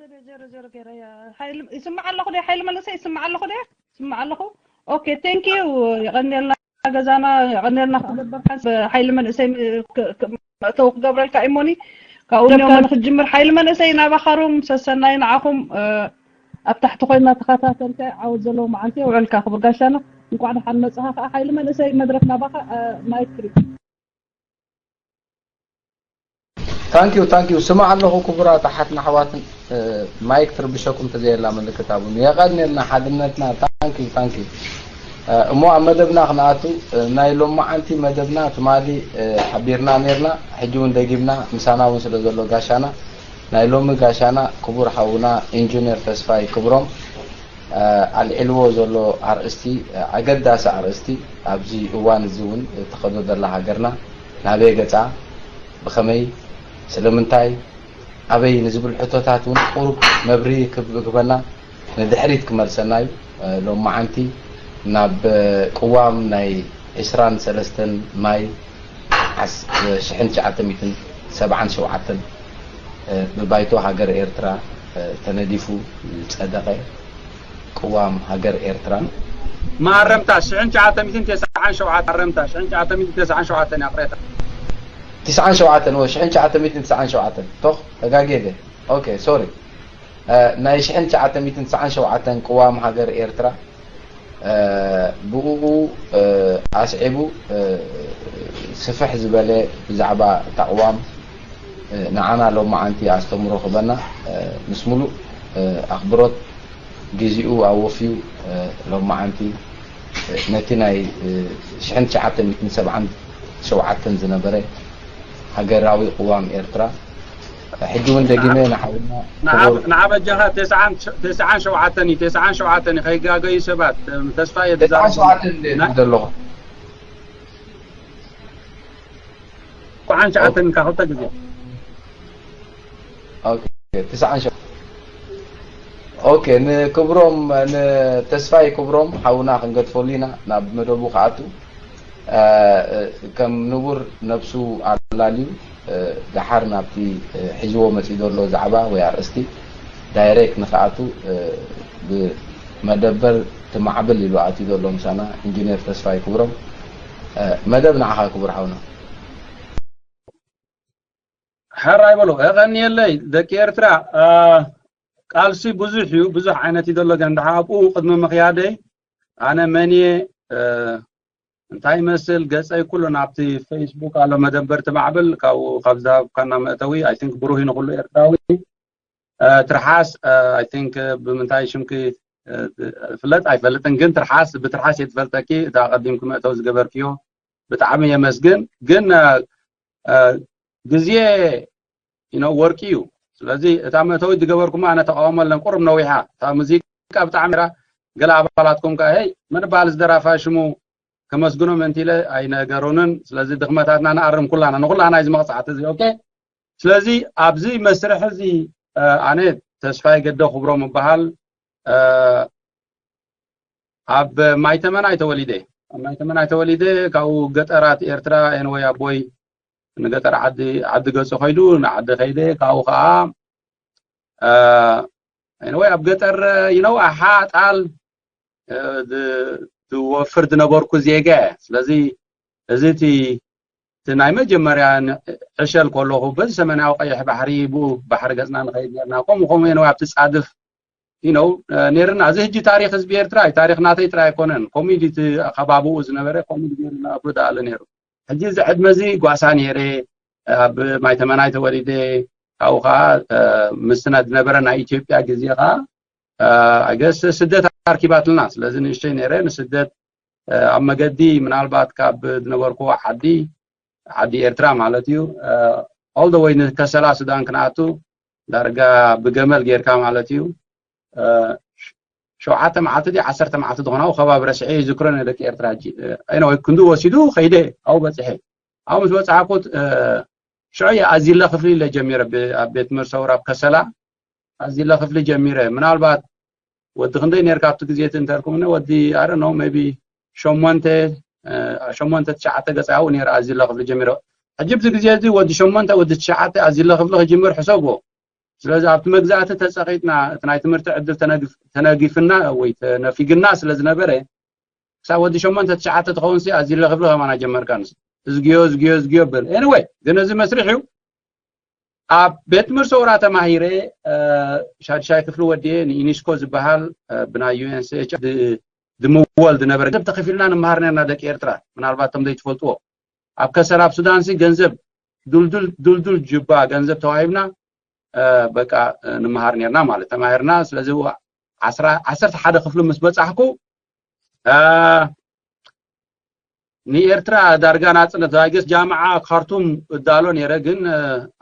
ዜሮ ዜሮ ገይረ እያ። ሓይሊ ይስማዕ ኣለኹ ዶ? ሓይሊ መንእሰይ ይስማዕ ኣለኹ ዶ? ይስማዕ ኣለኹ። ኦኬ፣ ቴንክ ዩ። የቐንየልና ገዛና፣ የቐንየልና። ክደበር ሓንስ ሓይሊ መንእሰይ ም- ክ- ክ- መእተዊ ክገብረልካ ኢሞኒ ካብኡ ዶካ ንክጅምር ሓይሊ መንእሰይ ናባኻሩም ሰሰናይ ንዓኹም ኣብ ታሕቲ ኮይና ተኸታተልካ ዓወት ዘለዎ መዓልቲ የውዕልካ ክቡር ጋሻና። እንኳዕ ደሓን መፅኻ ከዓ ሓይሊ መንእሰይ መድረክ ናባኻ። ማይክ ፍሪ። ታንኪዩ ታንኪዩ። ስማዕ ኣለኹ ክቡራት ኣሓትን ኣሕዋትን። ማይክ ትርብሸኩም ተዘየላ ምልክት ኣብኑ። የቐንየልና ሓድነትና። ታንኪዩ ታንኪዩ። እሞ ኣብ መደብና ክንኣቱ። ናይ ሎማዓንቲ መደብና ትማሊ ሓቢርና ነርና፣ ሕጂ እውን ደጊምና ምሳና እውን ስለ ዘሎ ጋሻና፣ ናይ ሎሚ ጋሻና ክቡር ሓውና ኢንጂነር ተስፋይ ክብሮም ኣልዒልዎ ዘሎ ኣርእስቲ፣ ኣገዳሲ ኣርእስቲ፣ ኣብዚ እዋን እዚ እውን ትኸዶ ዘላ ሃገርና ናበይ ገጻ፣ ብኸመይ፣ ስለምንታይ፣ ኣበይ ንዝብል ሕቶታት እውን ቁሩብ መብርሂ ክህበና፣ ንድሕሪት ክመልሰና እዩ። ሎማዓንቲ ናብ ቅዋም ናይ ዕስራን ሰለስተን ማይ ዓስ- ሽሕን ትሽዓተ ሚእትን ሰብዓን ሸውዓተን ብባይቶ ሃገር ኤርትራ ተነዲፉ ዝጸደቐ ቅዋም ሃገር ኤርትራ። መኣረምታ ሽሕን ትሽዓተ ሚእትን ተስዓን ሸውዓተን። መኣረምታ ሽሕን ትሽዓተ ሚእትን ተስዓን ሸውዓተን እያ ቅሬታ። ትስዓን ሸውዓተን ወ ሽሕን ትሽዓተ ሚእትን ተስዓን ሸውዓተን ቶኽ ተጋግየ። ኦኬ ሶሪ። ናይ ሽሕን ትሽዓተ ሚእትን ተስዓን ሸውዓተን ቅዋም ሃገር ኤርትራ ብኡኡ ኣስዒቡ ስፍሕ ዝበለ ብዛዕባ እታ ቅዋም ንዓና ሎማዓንቲ ኣስተምሮ ክበና ምስ ሙሉእ ኣኽብሮት ግዚኡ ኣወፍዩ ሎማዓንቲ ነቲ ናይ ሽሕን ትሽዓተ ሚእትን ሰብዓን ሸውዓተን ዝነበረ ሃገራዊ ቅዋም ኤርትራ ሕጂ እውን ደጊመ ንሓውና ክቡር ንዓበጃኻ ተስዓን ሸውዓተን እዩ። ተስዓን ሸውዓተን እዩ። ከይጋገዩ ሰባት ተስፋ እየ ተስዓን ሸውዓተን ዘለኹ ተስዓን ሸውዓተን ካብ ክልተ ግዜ ኦኬ ተስዓን ሸውዓተን ኦኬ ንክብሮም ንተስፋይ ክብሮም ሓውና ክንገድፈሉ ኢና ናብ መደቡ ክኣቱ ከም ንቡር ነብሱ ኣላልዩ ደሓር ናብቲ ሒዝዎ መፂኡ ዘሎ ዛዕባ ወይ ኣርእስቲ ዳይሬክት ንክኣቱ ብመደበር ትማዕብል ኢሉ ኣትዩ ዘሎ ምሳና ኢንጂነር ተስፋይ ክብሮም መደብ ንዓኻ ክቡር ሓውና ሕራይ በሉ የቐንየለይ ደቂ ኤርትራ ቃልሲ ብዙሕ እዩ ብዙሕ ዓይነት እዩ ዘሎ ግን ድሓ ኣብኡ ቅድሚ ምኽያደይ ኣነ መን እየ እንታይ ይመስል ገፀይ ኩሉ ናብቲ ፌስቡክ ኣሎ መደበር ትማዕብል ካብኡ ካብ ዝሃብካና መእተዊ ኣይ ቲንክ ብሩህ እዩ ንኩሉ ኤርትራዊ ትርሓስ ኣይ ቲንክ ብምንታይ ሽምኪ ፍለጥ ኣይፈልጥን ግን ትርሓስ ብትርሓስ እየ ትፈልጠኪ እታ ቀዲምኪ መእተዊ ዝገበርክዮ ብጣዕሚ የመስግን ግን ግዜ you know ወርቂ እዩ ስለዚ እታ መእተዊት ዝገበርኩማ ኣነ ተቃውሞ ኣለን ቁሩብ ነዊሓ እታ ሙዚቃ ብጣዕሚ ራ ገለ ኣባላትኩም ከ ሄይ መን በሃል ዝደራፋ ሽሙ ከመስግኖ ምእንቲ ኢለ ኣይነገሩንን ስለዚ ድኽመታትና ንኣርም ኩላና ንኩላና እዚ መቕጻዕቲ እዚ ኦኬ ስለዚ ኣብዚ መስርሕ እዚ ኣነ ተስፋይ ገደ ክብሮም እበሃል ኣብ ማይተመናይ ተወሊደ ኣብ ማይተመናይ ተወሊደ ካብኡ ገጠራት ኤርትራ ኤንወይ ኣቦይ ንገጠር ዓዲ ዓዲ ገጹ ከይዱ ንዓዲ ከይደ ካብኡ ከዓ ኤንወይ ኣብ ገጠር ይነው ኣሓ ጣል ዝወፍር ዝነበርኩ ዜጋ እየ ስለዚ እዚ እቲ እቲ ናይ መጀመርያ ዕሸል ከለኹ በዚ ሰሜናዊ ቀይሕ ባሕሪ ብኡ ባሕሪ ገፅና ንኸይድ ነርና ከምኡ ከምኡ የነው ኣብቲ ፃድፍ you know ነርና እዚ ሕጂ ታሪክ ህዝቢ ኤርትራ እዩ ታሪክ ናተይ ጥራይ ኣይኮነን ኮሚዲ እቲ ከባብኡ ዝነበረ ኮሚዲ ገይሩ ንኣፍሩ ደኣለ ነይሩ ሕጂ እዚ ዕድመ እዚ ጓሳ ነይረ ኣብ ማይተመናይ ተወሊደ ካብኡ ከዓ ምስና ዝነበረ ናይ ኢትዮጵያ ግዜ ከዓ ኣገስ ስደት ኣርኪባትልና ስለዚ ንእሽተይ ነይረ ንስደት ኣብ መገዲ ምናልባት ካብ ዝነበርኩዎ ዓዲ ዓዲ ኤርትራ ማለት እዩ all the way ንከሰላ ሱዳን ክንኣቱ ዳርጋ ብገመል ጌርካ ማለት እዩ ሸውዓተ መዓልቲ ድዩ ዓሰርተ መዓልቲ ዝኾና ከባቢ ረስዐ ይዝክሮ ናይ ደቂ ኤርትራ ሕጂ ኣይነወይ ክንዱ ወሲዱ ከይደ ኣብኡ በፅሐ ኣብኡ ምስ በፃሕኩት ሽዑ ኣዚለ ክፍሊ ኢለ ጀሚረ ኣብ ቤት ትምህርቲ ሰውራ ኣብ ከሰላ ኣዚለ ክፍሊ ጀሚረ ምናልባት ወዲ ክንደይ ነርካ ኣብቲ ግዜ እቲ እንተልኩምኒ ወዲ ኣረ ነው ሜቢ ሸሞንተ ሸሞንተ ትሽዓተ ገፃ ኣብኡ ነይረ ኣዚለ ክፍሊ ጀሚረ ሕጂ ብዚ ግዜ እዚ ወዲ ሸሞንተ ወዲ ትሽዓተ ኣዚለ ክፍሊ ክጅምር ሕሰብዎ ስለዚ ኣብቲ መግዛእቲ ተጸቒጥና፣ እቲ ናይ ትምህርቲ ዕድል ተነጊፍና ወይ ተነፊግና ስለ ዝነበረ፣ ክሳብ ወዲ ሸሞንተ ትሽዓተ ትኸውን ሲ ኣዚለ ክብሊ ከማን ኣይጀመርካን። እዝግዮ እዝግዮ እዝግዮ በል። Anyway፣ ግን እዚ መስርሕ እዩ። ኣብ ቤት ትምህርቲ ሰውራ ተማሂረ፣ ሻድሻይ ክፍሊ ወዲኤ ንዩኒስኮ ዝበሃል ብናይ ዩኤንሲኤች ድምወል ዝነበረ ገንዘብ ተኸፊልና ንመሃር ነርና ደቂ ኤርትራ። ምናልባት እቶም ዘይትፈልጥዎ፣ ኣብ ከሰር ኣብ ሱዳንሲ ገንዘብ ዱልዱል ዱልዱል ጁባ ገንዘብ ተዋሂብና በቃ ንምሃር ነርና ማለት ተማሂርና። ስለዚ ዓሰርተ ሓደ ክፍሊ ምስ በጻሕኩ ንኤርትራ ዳርጋ ናጽነት፣ I guess ጃምዓ ካርቱም እዳሎ ነይረ። ግን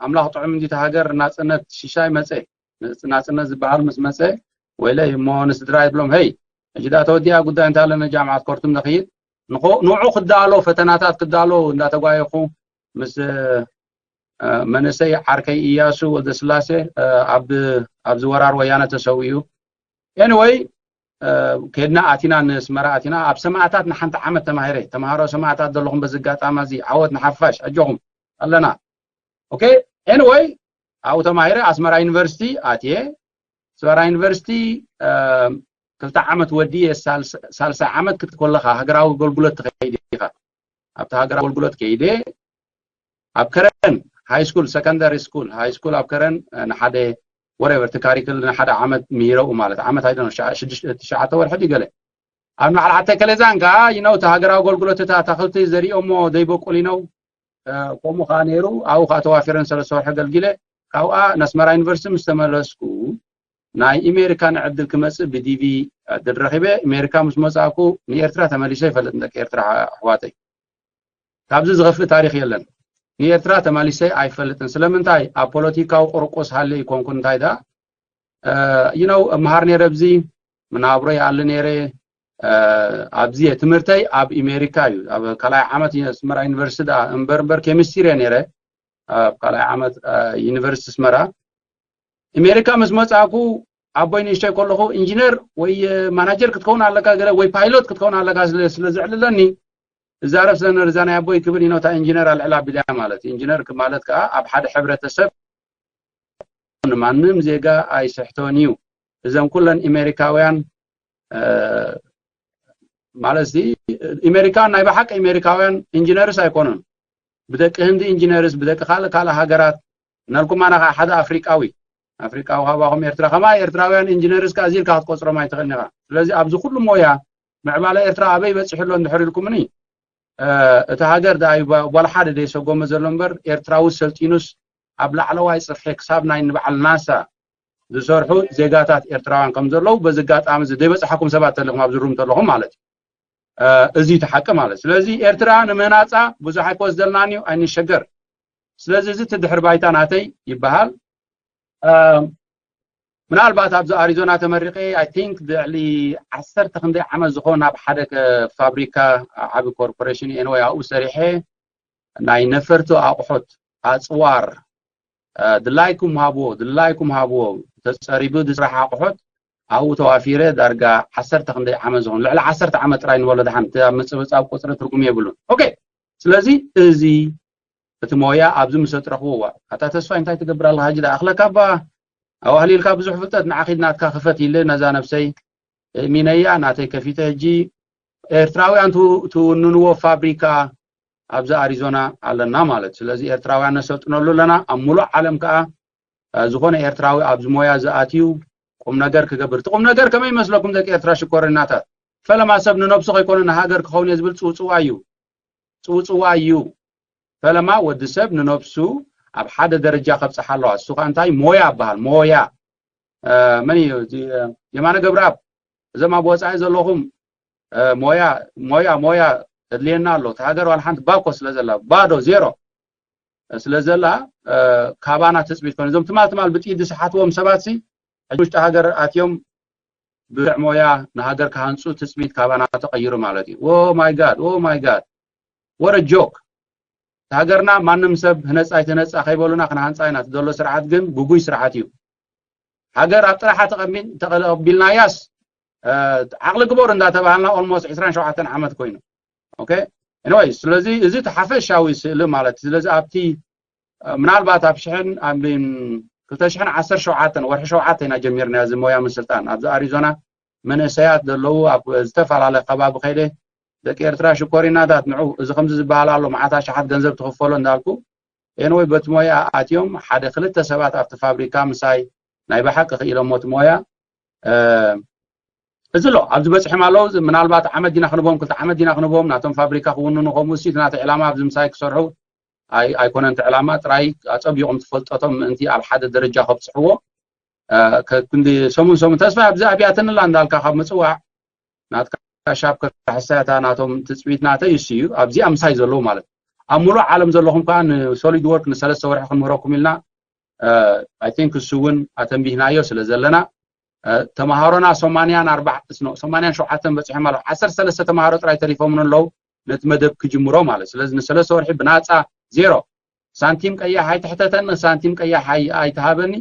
ኣምላኽ ጥዑም እንዲቲ ሃገር ናጽነት ሽሻይ መጸ። ናጽነት ዝበሃል ምስ መጸ ወይለይ እሞ ንስድራ ይብሎም፣ ሄይ ሕጂ ዳ ተወዲኣ ጉዳይ እንታለነ ጃምዓት ካርቱም ንኽይድ ንዑ ክዳሎ ፈተናታት ክዳሎ እንዳተጓየኹ ምስ መንእሰይ ዓርከይ እያሱ ወልደስላሴ ኣብዚ ወራር ወያነ ተሰዊኡ። Anyway፣ ከድና ኣቲና ንስመራ ኣቲና ኣብ ሰማእታት ንሓንቲ ዓመት ተማሂረ። ተማሃሮ ሰማእታት ዘለኹም በዚ ኣጋጣሚ እዚ ዓወት ንሓፋሽ ኣጆኹም ኣለና። Okay፣ anyway ኣብኡ ተማሂረ ኣስመራ ዩኒቨርሲቲ ኣትየ። ኣስመራ ዩኒቨርሲቲ ክልተ ዓመት ወዲየ ሳልሳይ ዓመት ክትኮለኻ ሃገራዊ ኣገልግሎት ትኸይድ ኢኻ። ኣብቲ ሃገራዊ ኣገልግሎት ከይደ ኣብ ከረን ሃይ ስኩል ሰከንዳሪ ስኩል ሃይ ስኩል ኣብ ከረን ንሓደ whatever እቲ ካሪክል ንሓደ ዓመት ምሂረኡ ማለት ዓመት ኣይደነ ትሽዓተ ወርሒ ድዩ ገለ ኣብ ንባዕል ዓተከለዛን ከዓ ይነው እቲ ሃገራዊ ኣገልግሎት እቲ ኣታክልቲ ዘሪኦሞ ዘይበቁል ይነው ከምኡ ከዓ ነይሩ ኣብኡ ከዓ ተዋፊረን ሰለስተ ወርሒ ኣገልጊለ ካብኣ ናስመራ ዩኒቨርሲቲ ምስ ተመለስኩ ናይ ኢሜሪካ ንዕድል ክመፅእ ብዲቪ ዕድል ረኺበ ኢሜሪካ ምስ መፃእኩ ንኤርትራ ተመሊሰ ይፈልጥ ደቂ ኤርትራ ኣሕዋተይ ካብዚ ዝኸፍእ ታሪክ የለን። ንኤርትራ ተማሊሰ ኣይፈልጥን። ስለምንታይ ኣብ ፖለቲካዊ ቁርቁስ ሃለ ይኮንኩ እንታይ ዳ you know መሃር ነረ ኣብዚ ምናብሮ ይኣሊ ነረ ኣብዚ ትምህርተይ ኣብ ኢሜሪካ እዩ ኣብ ካልኣይ ዓመት ኣስመራ ዩኒቨርሲቲ ዳ እምበር እምበር ኬሚስትሪ እየ ነረ ኣብ ካልኣይ ዓመት ዩኒቨርሲቲ ኣስመራ ኢሜሪካ ምስ መጻእኩ ኣቦይ ንእሽተይ ከለኹ ኢንጂነር ወይ ማናጀር ክትከውን ኣለካ ገለ ወይ ፓይሎት ክትከውን ኣለካ ስለ ዝዕልለኒ እዛረብ ስለ ነርዛ ናይ ኣቦይ ክብል ኢኖታ ኢንጂነር ኣልዕል ኣቢልያ ማለት ኢንጂነር ማለት ከዓ ኣብ ሓደ ሕብረተሰብ ንማንም ዜጋ ኣይስሕቶን እዩ እዘን ኩለን ኢሜሪካውያን ማለት ኣሜሪካን ናይ ብሓቂ ኣሜሪካውያን ኢንጂነርስ ኣይኮኑን ብደቂ ህንዲ ኢንጂነርስ ብደቂ ካልእ ካልእ ሃገራት እናልኩም ኣና ከዓ ሓደ ኣፍሪቃዊ ኣፍሪቃዊ ካባኹም ኤርትራ ከማ ኤርትራውያን ኢንጂነርስ ከዓ ዚልካ ክትቆፅሮም ኣይትኽእልን ኢኻ ስለዚ ኣብዚ ኩሉ ሞያ ምዕባለ ኤርትራ ኣበይ በፂሑ ኣሎ እንድሕር ኢልኩምኒ እቲ ሃገር ዳኣ ጓል ሓደ ደይሰጎመ ዘሎ እምበር ኤርትራዊ ሰልጢኑስ ኣብ ላዕለዋይ ፅፍሒ ክሳብ ናይ ንበዓል ናሳ ዝሰርሑ ዜጋታት ኤርትራውያን ከም ዘለዉ በዚ ኣጋጣሚ እዚ ዘይበፅሓኩም ሰባት ተሊኹም ኣብዚ ሩም ተለኹም ማለት እዩ እዚ እቲ ሓቂ ማለት ስለዚ ኤርትራ ንምህናፃ ብዙሕ ኣይክወስደልናን እዩ ኣይንሸገር ስለዚ እዚ እቲ ድሕሪ ባይታ ናተይ ይበሃል ምናልባት ኣብዚ ኣሪዞና ተመሪቀ I think ልዕሊ ዓሰርተ ክንደይ ዓመት ዝኾን ኣብ ሓደ ፋብሪካ ዓቢ ኮርፖሬሽን anyway ኣብኡ ሰሪሐ ናይ ነፈርቲ ኣቑሑት ኣፅዋር ድላይኩም ሃብዎ ድላይኩም ሃብዎ ተፀሪቡ ዝስራሕ ኣቑሑት ኣብኡ ተዋፊረ ዳርጋ ዓሰርተ ክንደይ ዓመት ዝኾን ልዕሊ ዓሰርተ ዓመት ጥራይ ንበሎ ድሓን እቲ ኣብ ምፅብፃብ ቁፅሪ ትርጉም የብሉን okay ስለዚ እዚ እቲ ሞያ ኣብዚ ምስ ኣጥረኽዎ እዋ ኣታ ተስፋይ እንታይ ትገብር ኣለኻ ሕጂ ደኣ ኣኽለካ እባ ኣዋህሊልካ ብዙሕ ፍልጠት ንዓኺድ ናትካ ክፈት ኢለ ነዛ ነብሰይ እእሚነያ ናተይ ከፊተ ሕጂ ኤርትራውያን ትውንንዎ ፋብሪካ ኣብዚ ኣሪዞና ኣለና ማለት ስለዚ ኤርትራውያን ነሰልጥነሉ ኣለና ኣብ ሙሉእ ዓለም ከዓ ዝኾነ ኤርትራዊ ኣብዚ ሞያ ዝኣትዩ ቁም ነገር ክገብር እቲ ቁም ነገር ከመይ ይመስለኩም ደቂ ኤርትራ ሽኮሪናታት ፈለማ ሰብ ንነብሱ ከይኮነ ንሃገር ክኸውን እየ ዝብል ፅውፅዋ እዩ ፅውፅዋ እዩ ፈለማ ወዲ ሰብ ንነብሱ ኣብ ሓደ ደረጃ ከብፅሓ ኣለዋ እሱ ከዓ እንታይ ሞያ ይበሃል ሞያ መን እዩ የማነ ገብረኣብ እዞም ኣብ ወፃኢ ዘለኹም ሞያ ሞያ ሞያ ተድልየና ኣሎ እቲ ሃገር ዋላ ሓንቲ ባኮ ስለ ዘላ ባዶ ዜሮ ስለ ዘላ ካባና ትፅቢት ኮነ እዞም ትማል ትማል ብጥይት ዝሰሓትዎም ሰባት ሲ ሕጂ ውሽጢ ሃገር ኣትዮም ብዕ ሞያ ንሃገር ክሃንፁ ትፅቢት ካባና ተቐይሩ ማለት እዩ oh my god oh my god what a joke ሃገርና ማንም ሰብ ህነፃ ኣይተነፃ ከይበሉና ክንሃንፃ ኢና ዘሎ ስርዓት ግን ጉጉይ ስርዓት እዩ ሃገር ኣብ ጥራሓ ተቐቢልናያስ ዓቕሊ ግበሩ እንዳተባሃልና almost ዕስራን ሸውዓተን ዓመት ኮይኑ okay anyway ስለዚ እዚ እቲ ሓፈሻዊ ስእሊ ማለት ስለዚ ኣብቲ ምናልባት ኣብ ሽሕን ኣብ ክልተ ሽሕን ዓሰርተ ሸውዓተን ወርሒ ሸውዓተ ኢና ጀሚርና እዚ ሞያ ምስልጣን ኣብዚ ኣሪዞና መንእሰያት ዘለዉ ኣብ ዝተፈላለየ ከባቢ ከይደ ደቂ ኤርትራ ሽኮሪናታት ንዑ እዚ ከምዚ ዝበሃል ኣሎ መዓት ኣሽሓት ገንዘብ ትኽፈሎ እንዳልኩ ኤንወይ በቲ ሞያ ኣትዮም ሓደ ክልተ ሰባት ኣብቲ ፋብሪካ ምሳይ ናይ ብሓቂ ክኢሎሞ እቲ ሞያ እዚ ኣሎ ኣብዚ በፅሖም ኣለዉ ምናልባት ዓመት ዲና ክንቦም ክልተ ዓመት ዲና ክንቦም ናቶም ፋብሪካ ክውንኑ ከምኡ ሲ ናተ ዕላማ ኣብዚ ምሳይ ክሰርሑ ኣይኮነን እቲ ዕላማ ጥራይ ኣፀቢቑም ትፈልጠቶም ምእንቲ ኣብ ሓደ ደረጃ ከብፅሕዎ ክንዲ ሰሙን ሰሙን ተስፋ ኣብዚ ኣብያተንላ እንዳልካ ካብ ምፅዋዕ ናትካ ሻብ ከካሕሳያታ ናቶም ትፅቢት ናተይ እሱ እዩ ኣብዚኣ ምሳይ ዘለዉ ማለት ኣብ ሙሉእ ዓለም ዘለኹም ከዓ ንሶሊድ ወርክ ንሰለስተ ወርሒ ክንምህረኩም ኢልና ኣይ ቲንክ እሱ እውን ኣተንቢህናዮ ስለ ዘለና ተምሃሮና ሰማንያን ኣርባዕተ ሰማንያን ሸውዓተን በፂሖም ኣለዉ ዓሰርተ ሰለስተ ተምሃሮ ጥራይ ተሪፎምን ኣለዉ ነቲ መደብ ክጅምሮ ማለት ስለዚ ንሰለስተ ወርሒ ብናፃ ዜሮ ሳንቲም ቀያሕ ኣይትሕተተኒ ሳንቲም ቀያሕ ኣይትሃበኒ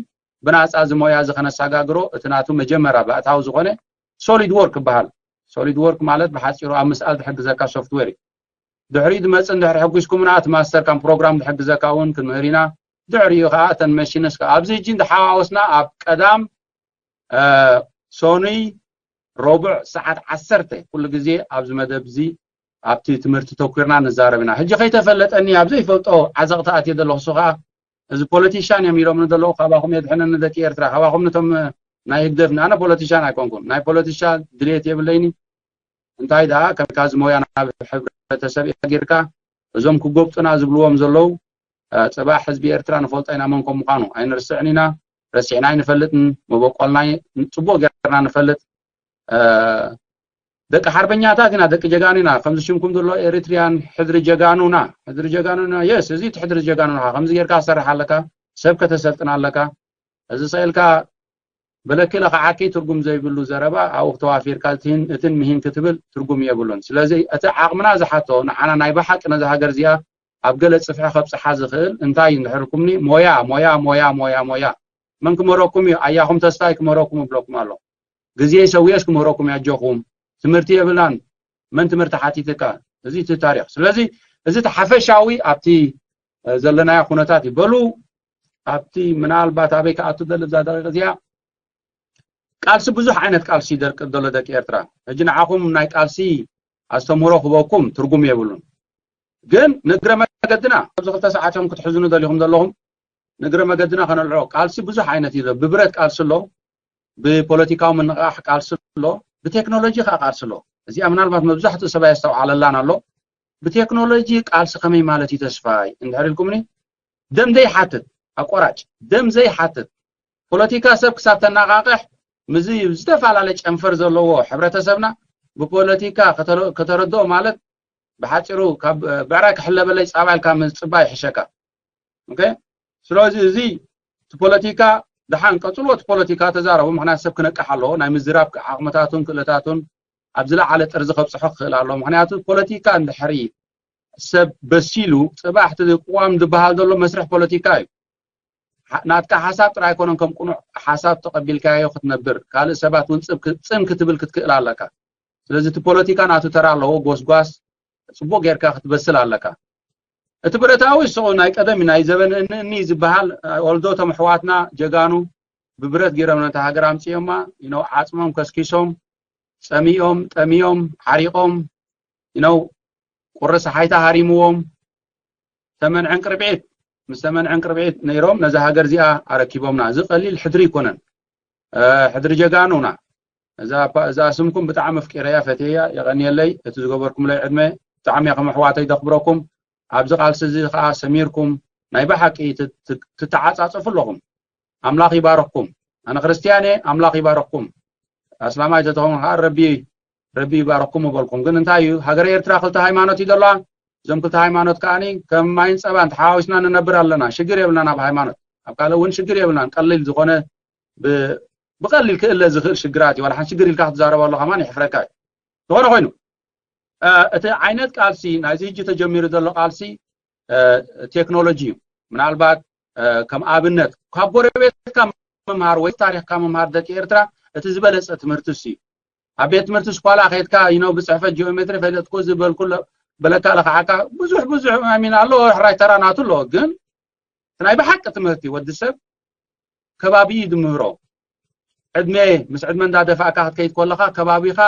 ብናፃ እዚ ሞያ እዚ ከነሰጋግሮ እቲ ናቱ መጀመርያ ባእታዊ ዝኾነ ሶሊድ ወርክ ይበሃል ሶሊድ ወርክ ማለት ብሓፂሩ ኣብ ምስኣል ዝሕግዘካ ሶፍትዌር እዩ ድሕሪኡ ዝመፅእ እንድሕር ሕጒስኩምና እቲ ማስተር ካም ፕሮግራም ዝሕግዘካ እውን ክንምህር ኢና ድሕሪኡ ከዓ እተን መሽንስ ከዓ ኣብዚ ሕጂ እንዳሓዋወስና ኣብ ቀዳም ሶኑይ ረቡዕ ሰዓት ዓሰርተ ኩሉ ግዜ ኣብዚ መደብ እዚ ኣብቲ ትምህርቲ ተኩርና ንዛረብ ኢና ሕጂ ከይተፈለጠኒ ኣብ ዘይፈልጦ ዓዘቕቲ ኣትየ ዘለኹ እሱ ከዓ እዚ ፖለቲሻን እዮም ኢሎምኒ ዘለዉ ካባኹም የድሕነኒ ደቂ ኤርትራ ካባኹም ነቶም ናይ ህግደፍኒ ኣነ ፖለቲሻን ኣይኮንኩን ናይ ፖለቲሻን ድልየት የብለይኒ እንታይ ደኣ ከምካ ዝሞያ ናብ ሕብረተሰብ ጌርካ እዞም ክጎብጡና ዝብልዎም ዘለዉ ፅባሕ ህዝቢ ኤርትራ ንፈልጦ ኢና መን ከም ምዃኑ ኣይንርስዕን ኢና ረሲዕና ኣይንፈልጥን መበቆልና ፅቡቅ ጌርና ንፈልጥ ደቂ ሓርበኛታት ኢና ደቂ ጀጋኑ ኢና ከምዚ ሽምኩም ዘሎ ኤሪትሪያን ሕድሪ ጀጋኑና ሕድሪ ጀጋኑና የስ እዚ እቲ ሕድሪ ጀጋኑና ከምዚ ጌርካ ትሰርሕ ኣለካ ሰብ ከተሰልጥን ኣለካ እዚ ስእልካ በለኪ ለኸዓኪ ትርጉም ዘይብሉ ዘረባ ኣብኡ ክተዋፊርካ እትን ምሂን ክትብል ትርጉም የብሉን ስለዚ እቲ ዓቕምና ዝሓቶ ንዓና ናይ ብሓቂ ነዚ ሃገር እዚኣ ኣብ ገለ ጽፍሒ ከብጽሓ ዝኽእል እንታይ እንድሕር ኢልኩምኒ ሞያ ሞያ ሞያ ሞያ ሞያ መን ክመረኩም እዩ ኣያኹም ተስፋይ ክመረኩም እብለኩም ኣሎ ግዜ ሰዊኤስ ክመረኩም ያጆኹም ትምህርቲ የብላን መን ትምህርቲ ሓቲትካ እዚ እቲ ታሪኽ ስለዚ እዚ እቲ ሓፈሻዊ ኣብቲ ዘለናዮ ኩነታት እዩ በሉ ኣብቲ ምናልባት ኣበይ ክኣቱ ደሊ እዛ ደቂቕ እዚኣ ቃልሲ ብዙሕ ዓይነት ቃልሲ ይደርቅብ ዘሎ ደቂ ኤርትራ ሕጂ ንዓኹም ናይ ቃልሲ ኣስተምህሮ ክበኩም ትርጉም የብሉን ግን ንግረ መገድና ኣብዚ ክልተ ሰዓት እዮም ክትሕዝኑ ደሊኹም ዘለኹም ንግረ መገድና ከነልዕሎ ቃልሲ ብዙሕ ዓይነት እዩ ብብረት ቃልሲ ኣሎ ብፖለቲካዊ ምንቕቓሕ ቃልሲ ኣሎ ብቴክኖሎጂ ከዓ ቃልሲ ኣሎ እዚኣ ምናልባት መብዛሕትኡ ሰብ ኣየስተውዓለላን ኣሎ ብቴክኖሎጂ ቃልሲ ከመይ ማለት እዩ ተስፋይ እንድሕር ኢልኩምኒ ደም ዘይሓትት ኣቆራጭ ደም ዘይሓትት ፖለቲካ ሰብ ክሳብ ተናቃቅሕ ምዚ ዝተፈላለየ ጨንፈር ዘለዎ ሕብረተሰብና ብፖለቲካ ከተረድኦ ማለት ብሓፂሩ ካብ ብዕራይ ክሕለበለይ ፃባ ኢልካ ምፅባይ ይሕሸካ ስለዚ እዚ እቲ ፖለቲካ ደሓን ቀፅልዎ እቲ ፖለቲካ ተዛረቡ ምክንያት ሰብ ክነቅሕ ኣለዎ ናይ ምዝራብ ዓቕምታቱን ክእለታቱን ኣብ ዝለዓለ ጥርዚ ከብፅሖ ክኽእል ኣለዎ ምክንያቱ ፖለቲካ እንድሕሪ ሰብ በሲሉ ፅባሕ እቲ ቅዋም ዝበሃል ዘሎ መስርሕ ፖለቲካ እዩ ናትካ ሓሳብ ጥራይ ኣይኮነን ከም ቅኑዕ ሓሳብ ተቐቢልካዮ ክትነብር ካልእ ሰባት እውን ፅም ክትብል ክትክእል ኣለካ ስለዚ እቲ ፖለቲካ ናቱ ተራ ኣለዎ ጎስጓስ ፅቡቅ ጌርካ ክትበስል ኣለካ እቲ ብረታዊ ስቑ ናይ ቀደም ናይ ዘበን እኒ ዝበሃል ኦልዶ ቶም ኣሕዋትና ጀጋኑ ብብረት ገይሮም ነታ ሃገር ኣምፅኦማ ኢኖ ዓፅሞም ከስኪሶም ፀሚኦም ጠሚዮም ሓሪቆም ኢኖ ቁሪ ሰሓይታ ሃሪምዎም ተመን ዕንቅርብዒት ምስ ተመን ዕንቅርብዒት ነይሮም ነዛ ሃገር እዚኣ ኣረኪቦምና እዚ ቀሊል ሕድሪ ይኮነን ሕድሪ ጀጋኑና እዛ ስምኩም ብጣዕሚ ኣፍቂረያ ፈትየያ የቐንየለይ እቲ ዝገበርኩምለይ ዕድመ ብጣዕሚ ከም ኣሕዋተይ ደኽብረኩም ኣብዚ ቃልሲ እዚ ከዓ ሰሚርኩም ናይ ብሓቂ ትተዓፃፀፉ ኣለኹም ኣምላኽ ይባረኩም ኣነ ክርስትያን እየ ኣምላኽ ይባረኩም ኣስላማይ ተተኸውን ከዓ ረቢ ረቢ ይባረኩም እበልኩም ግን እንታይ እዩ ሃገረ ኤርትራ ክልተ ሃይማኖት እዩ ዘለዋ እዞም ክልተ ሃይማኖት ከዓ ከም ማይን ፀባን ተሓዋዊስና ንነብር ኣለና ሽግር የብልናን ኣብ ሃይማኖት ኣብ ካልእ እውን ሽግር የብልናን ቀሊል ዝኾነ ብቐሊል ክእለ ዝኽእል ሽግራት እዩ ዋላ ሓንቲ ሽግር ኢልካ ክትዛረበሉ ከማን ይሕፍረካ እዩ ዝኾነ ኮይኑ እቲ ዓይነት ቃልሲ ናይዚ ህጂ ተጀሚሩ ዘሎ ቃልሲ ቴክኖሎጂ እዩ ምናልባት ከም ኣብነት ካብ ጎረቤትካ ምምሃር ወይ ታሪክካ ምምሃር ደቂ ኤርትራ እቲ ዝበለፀ ትምህርቲ እሱ እዩ ኣብ ቤት ትምህርቲ ስኳላ ከድካ ይነው ብፅሕፈት ጂኦሜትሪ ፈለጥኩ ዝበልኩ በለካ ለካዓካ ብዙሕ ብዙሕ ሚን ኣሎ ሕራይ ተራ ናቱ ኣሎ ግን ናይ ብሓቂ ትምህርቲ ወዲ ሰብ ከባቢ እዩ ዝምህሮ። ዕድመ ምስ ዕድመ እንዳደፋእካ ክትከይድ ከለኻ ከባቢኻ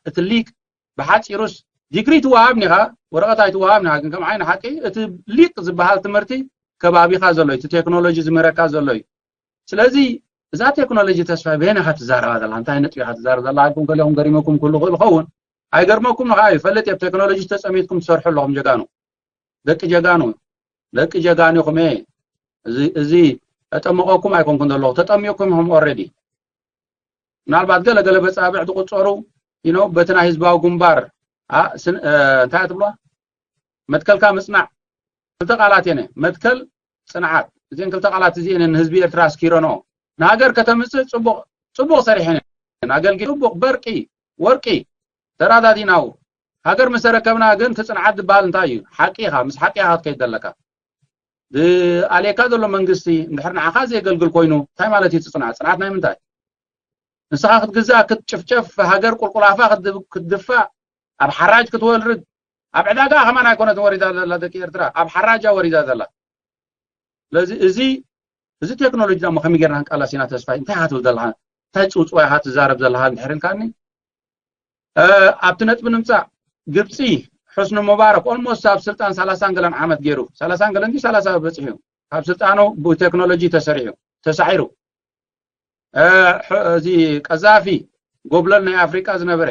እቲ ሊቅ ብሓፂሩስ ዲግሪ ትወሃብ ኒኻ፣ ወረቐት ኣይትወሃብ ኒኻ፣ ግን ከም ዓይኒ ሓቂ እቲ ሊቅ ዝበሃል ትምህርቲ ከባቢኻ ዘሎ እዩ፣ እቲ ቴክኖሎጂ ዝምህረካ ዘሎ እዩ። ስለዚ እዛ ቴክኖሎጂ ተስፋ በየን ኢኻ ትዛረባ ዘላ? እንታይ ነጥቢ ኢኻ ትዛረብ ዘላ? ኣልኩም ገሊኹም ገሪመኩም ክሉ ክእል ኸውን። ኣይገርመኩም ንኸዓ ይፈልጥ እየ። ቴክኖሎጂ ተጸሚድኩም ትሰርሑ ኣለኹም ጀጋኑ። ደቂ ጀጋኑ፣ ደቂ ጀጋኑ ኢኹም። እየ እዚ፣ እዚ እጠምቐኩም ኣይኮንኩን ዘለኹ፣ ተጠሚቕኩም ኢኹም ኦልሬዲ። ምናልባት ገለ ገለ በጻብዕ ዝቑጸሩ፣ you know፣ በቲ ናይ ህዝባዊ ግንባር፣ ኣ፣ ስን-፣ እ፣ እንታይ ትብልዋ? መትከልካ ምጽናዕ። ክልተ ቃላት እየን። መትከል፣ ጽንዓት። እዚን ክልተ ቃላት እዚኤን ንህዝቢ ኤርትራ ኣስኪረንኦ። ንሃገር ከተምጽእ ጽቡቕ፣ ጽቡቕ ሰሪሐን እየን። ኣገልጊ ጽቡቕ፣ በርቂ፣ ወርቂ፣ ተራዳዲናው። ሃገር ምስ ተረከብና ግን እቲ ጽንዓት ዝበሃል እንታይ እዩ? ሓቂ ኢኻ፣ ምስ ሓቂ ኢኻ ክትከይድ ዘለካ። ዝኣልየካ ዘሎ መንግስቲ እንድሕር ንዓኻ ዘየገልግል ኮይኑ እንታይ ማለት እዩ እቲ ጽንዓት? ጽንዓት ናይ ምንታይ? ንስኻ ክትግዛእ፣ ክትጭፍጨፍ፣ ሃገር ቁልቁል ኣፋ ክትድ-፣ ክትድፋእ፣ ኣብ ሓራጅ ክትወርድ፣ ኣብ ዕዳጋ ከማን ኣይኮነትን ወሪዳ ዘላ ደቂ ኤርትራ፣ ኣብ ሓራጃ ወሪዳ ዘላ። ስለዚ እዚ፣ እዚ ቴክኖሎጂ ዳሞ ከመይ ጌርና ክንቃላስ ኢና ተስፋይ? እንታይ ኢኻ ትብል ዘለኻ? እንታይ ጽውጽዋይ ኢኻ ትዛረብ ዘለኻ እንድሕር ኢልካኒ፣ እ፣ ኣብቲ ነጥቢ ንምጻእ፣ ግብጺ፣ ሑስኒ ሙባረክ ኦልሞስት ኣብ ስልጣን ሰላሳን ገለን ዓመት ገይሩ፣ ሰላሳን ገለን ድዩ ሰላሳ በጺሑ እዩ። ካብ ስልጣኑ ብቴክኖሎጂ ተሰሪሑ፣ ተሳዒሩ። እ፣ ሕ-፣ እዚ ቀዛፊ ጎብለል ናይ ኣፍሪቃ ዝነበረ፣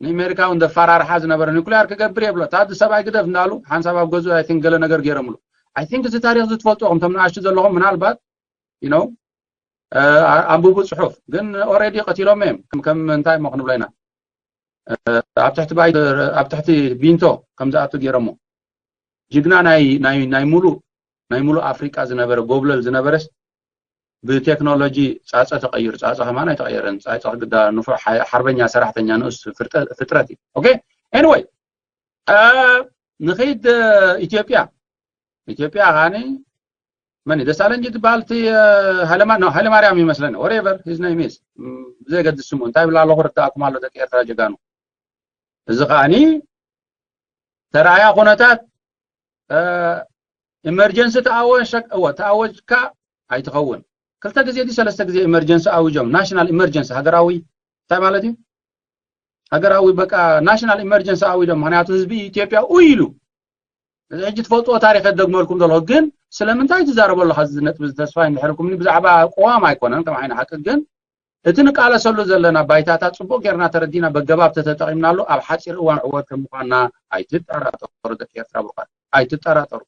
ንኣሜሪካ እውን ዘፈራርሓ ዝነበረ፣ ኒኩሊያር ክገብር የብሎ። እታ ሰብኣይ ግደፍ እንዳሉ ሓንሳብ ኣብ ገዝኡ ኣይ ቲንክ ገለ ነገር ገይሮምሉ። ኣይ ቲንክ እዚ ታሪኽ እዚ ትፈልጥዎ፣ ከምቶም ንኣሽቱ ዘለኹም ምናልባት፣ you know፣ እ፣ ኣ-፣ ኣንብቡ ጽሑፍ። ግን ኦልሬዲ ቀቲሎም እዮም። ከም፣ ከም እንታይ እሞ ክንብሎ ኢና? እ፣ ኣብ ትሕቲ ባይ-፣ ኣብ ትሕቲ ቢንቶ ከም ዝኣቱ ገይሮሞ። ጅግና ናይ፣ ናይ፣ ናይ ሙሉእ፣ ናይ ሙሉእ ኣፍሪቃ ዝነበረ፣ ጎብለል ዝነበረስ ብቴክኖሎጂ ጻጸ ተቐይሩ፣ ጻጸ ከማን ኣይተቐየረን። ጻጸ ግዳ ንፉዕ ሓ-፣ ሓርበኛ ሰራሕተኛ ንኡስ ፍርጠ-፣ ፍጥረት እዩ። ኦኬ፣ ኤኒወይ፣ እ፣ ንኸይድ፣ እ፣ ኢትዮጵያ። ኢትዮጵያ ኻኒ መን እዩ? ደሳለኝ እዩ ዝበሃል እቲ፣ እ፣ ሃይለማ-፣ ኖ፣ ሃይለማርያም ይመስለኒ። Whatever his name is። ም፣ ብዘየገድስ ስሙ እንታይ ይብል ኣለኹ ርዳእኩም ኣሎ ደቂ ኤርትራ ጀጋኑ። እዚ ኸኣኒ ተራእያ ኩነታት፣ እ፣ ኢመርጀንሲ ተኣወ-፣ ሸክ-፣ እወ፣ ተኣወጅካ ኣይትኸውን። ክልተ ግዜ ድዩ ሰለስተ ግዜ ኢመርጀንሲ ኣዊጆም፣ ናሽናል ኢመርጀንሲ፣ ሃገራዊ፣ እንታይ ማለት እዩ? ሃገራዊ በቃ ናሽናል ኢመርጀንሲ ኣዊጆም። ምኽንያቱ ህዝቢ ኢትዮጵያ ኡይ ኢሉ። እዚ ሕጂ ትፈልጥዎ ታሪኽ እደግመልኩም ዘለኹ፣ ግን ስለምንታይ ትዛረቦ ኣለኻ? እዚ ነጥቢ እዚ ተስፋ እንድሕር ኢልኩምኒ፣ ብዛዕባ ቅዋም ኣይኮነን፣ ከም ዓይኒ ሓቂ ግን እቲ ንቃለሰሉ ዘለና ባይታታት ጽቡቕ ጌርና ተረዲና በገባብ ተተጠቒምናሉ ኣብ ሓጺር እዋን ዕወት ከም ምዃንና ኣይትጠራጠሩ ደቂ ኤርትራ ብሩኻት፣ ኣይትጠራጠሩ።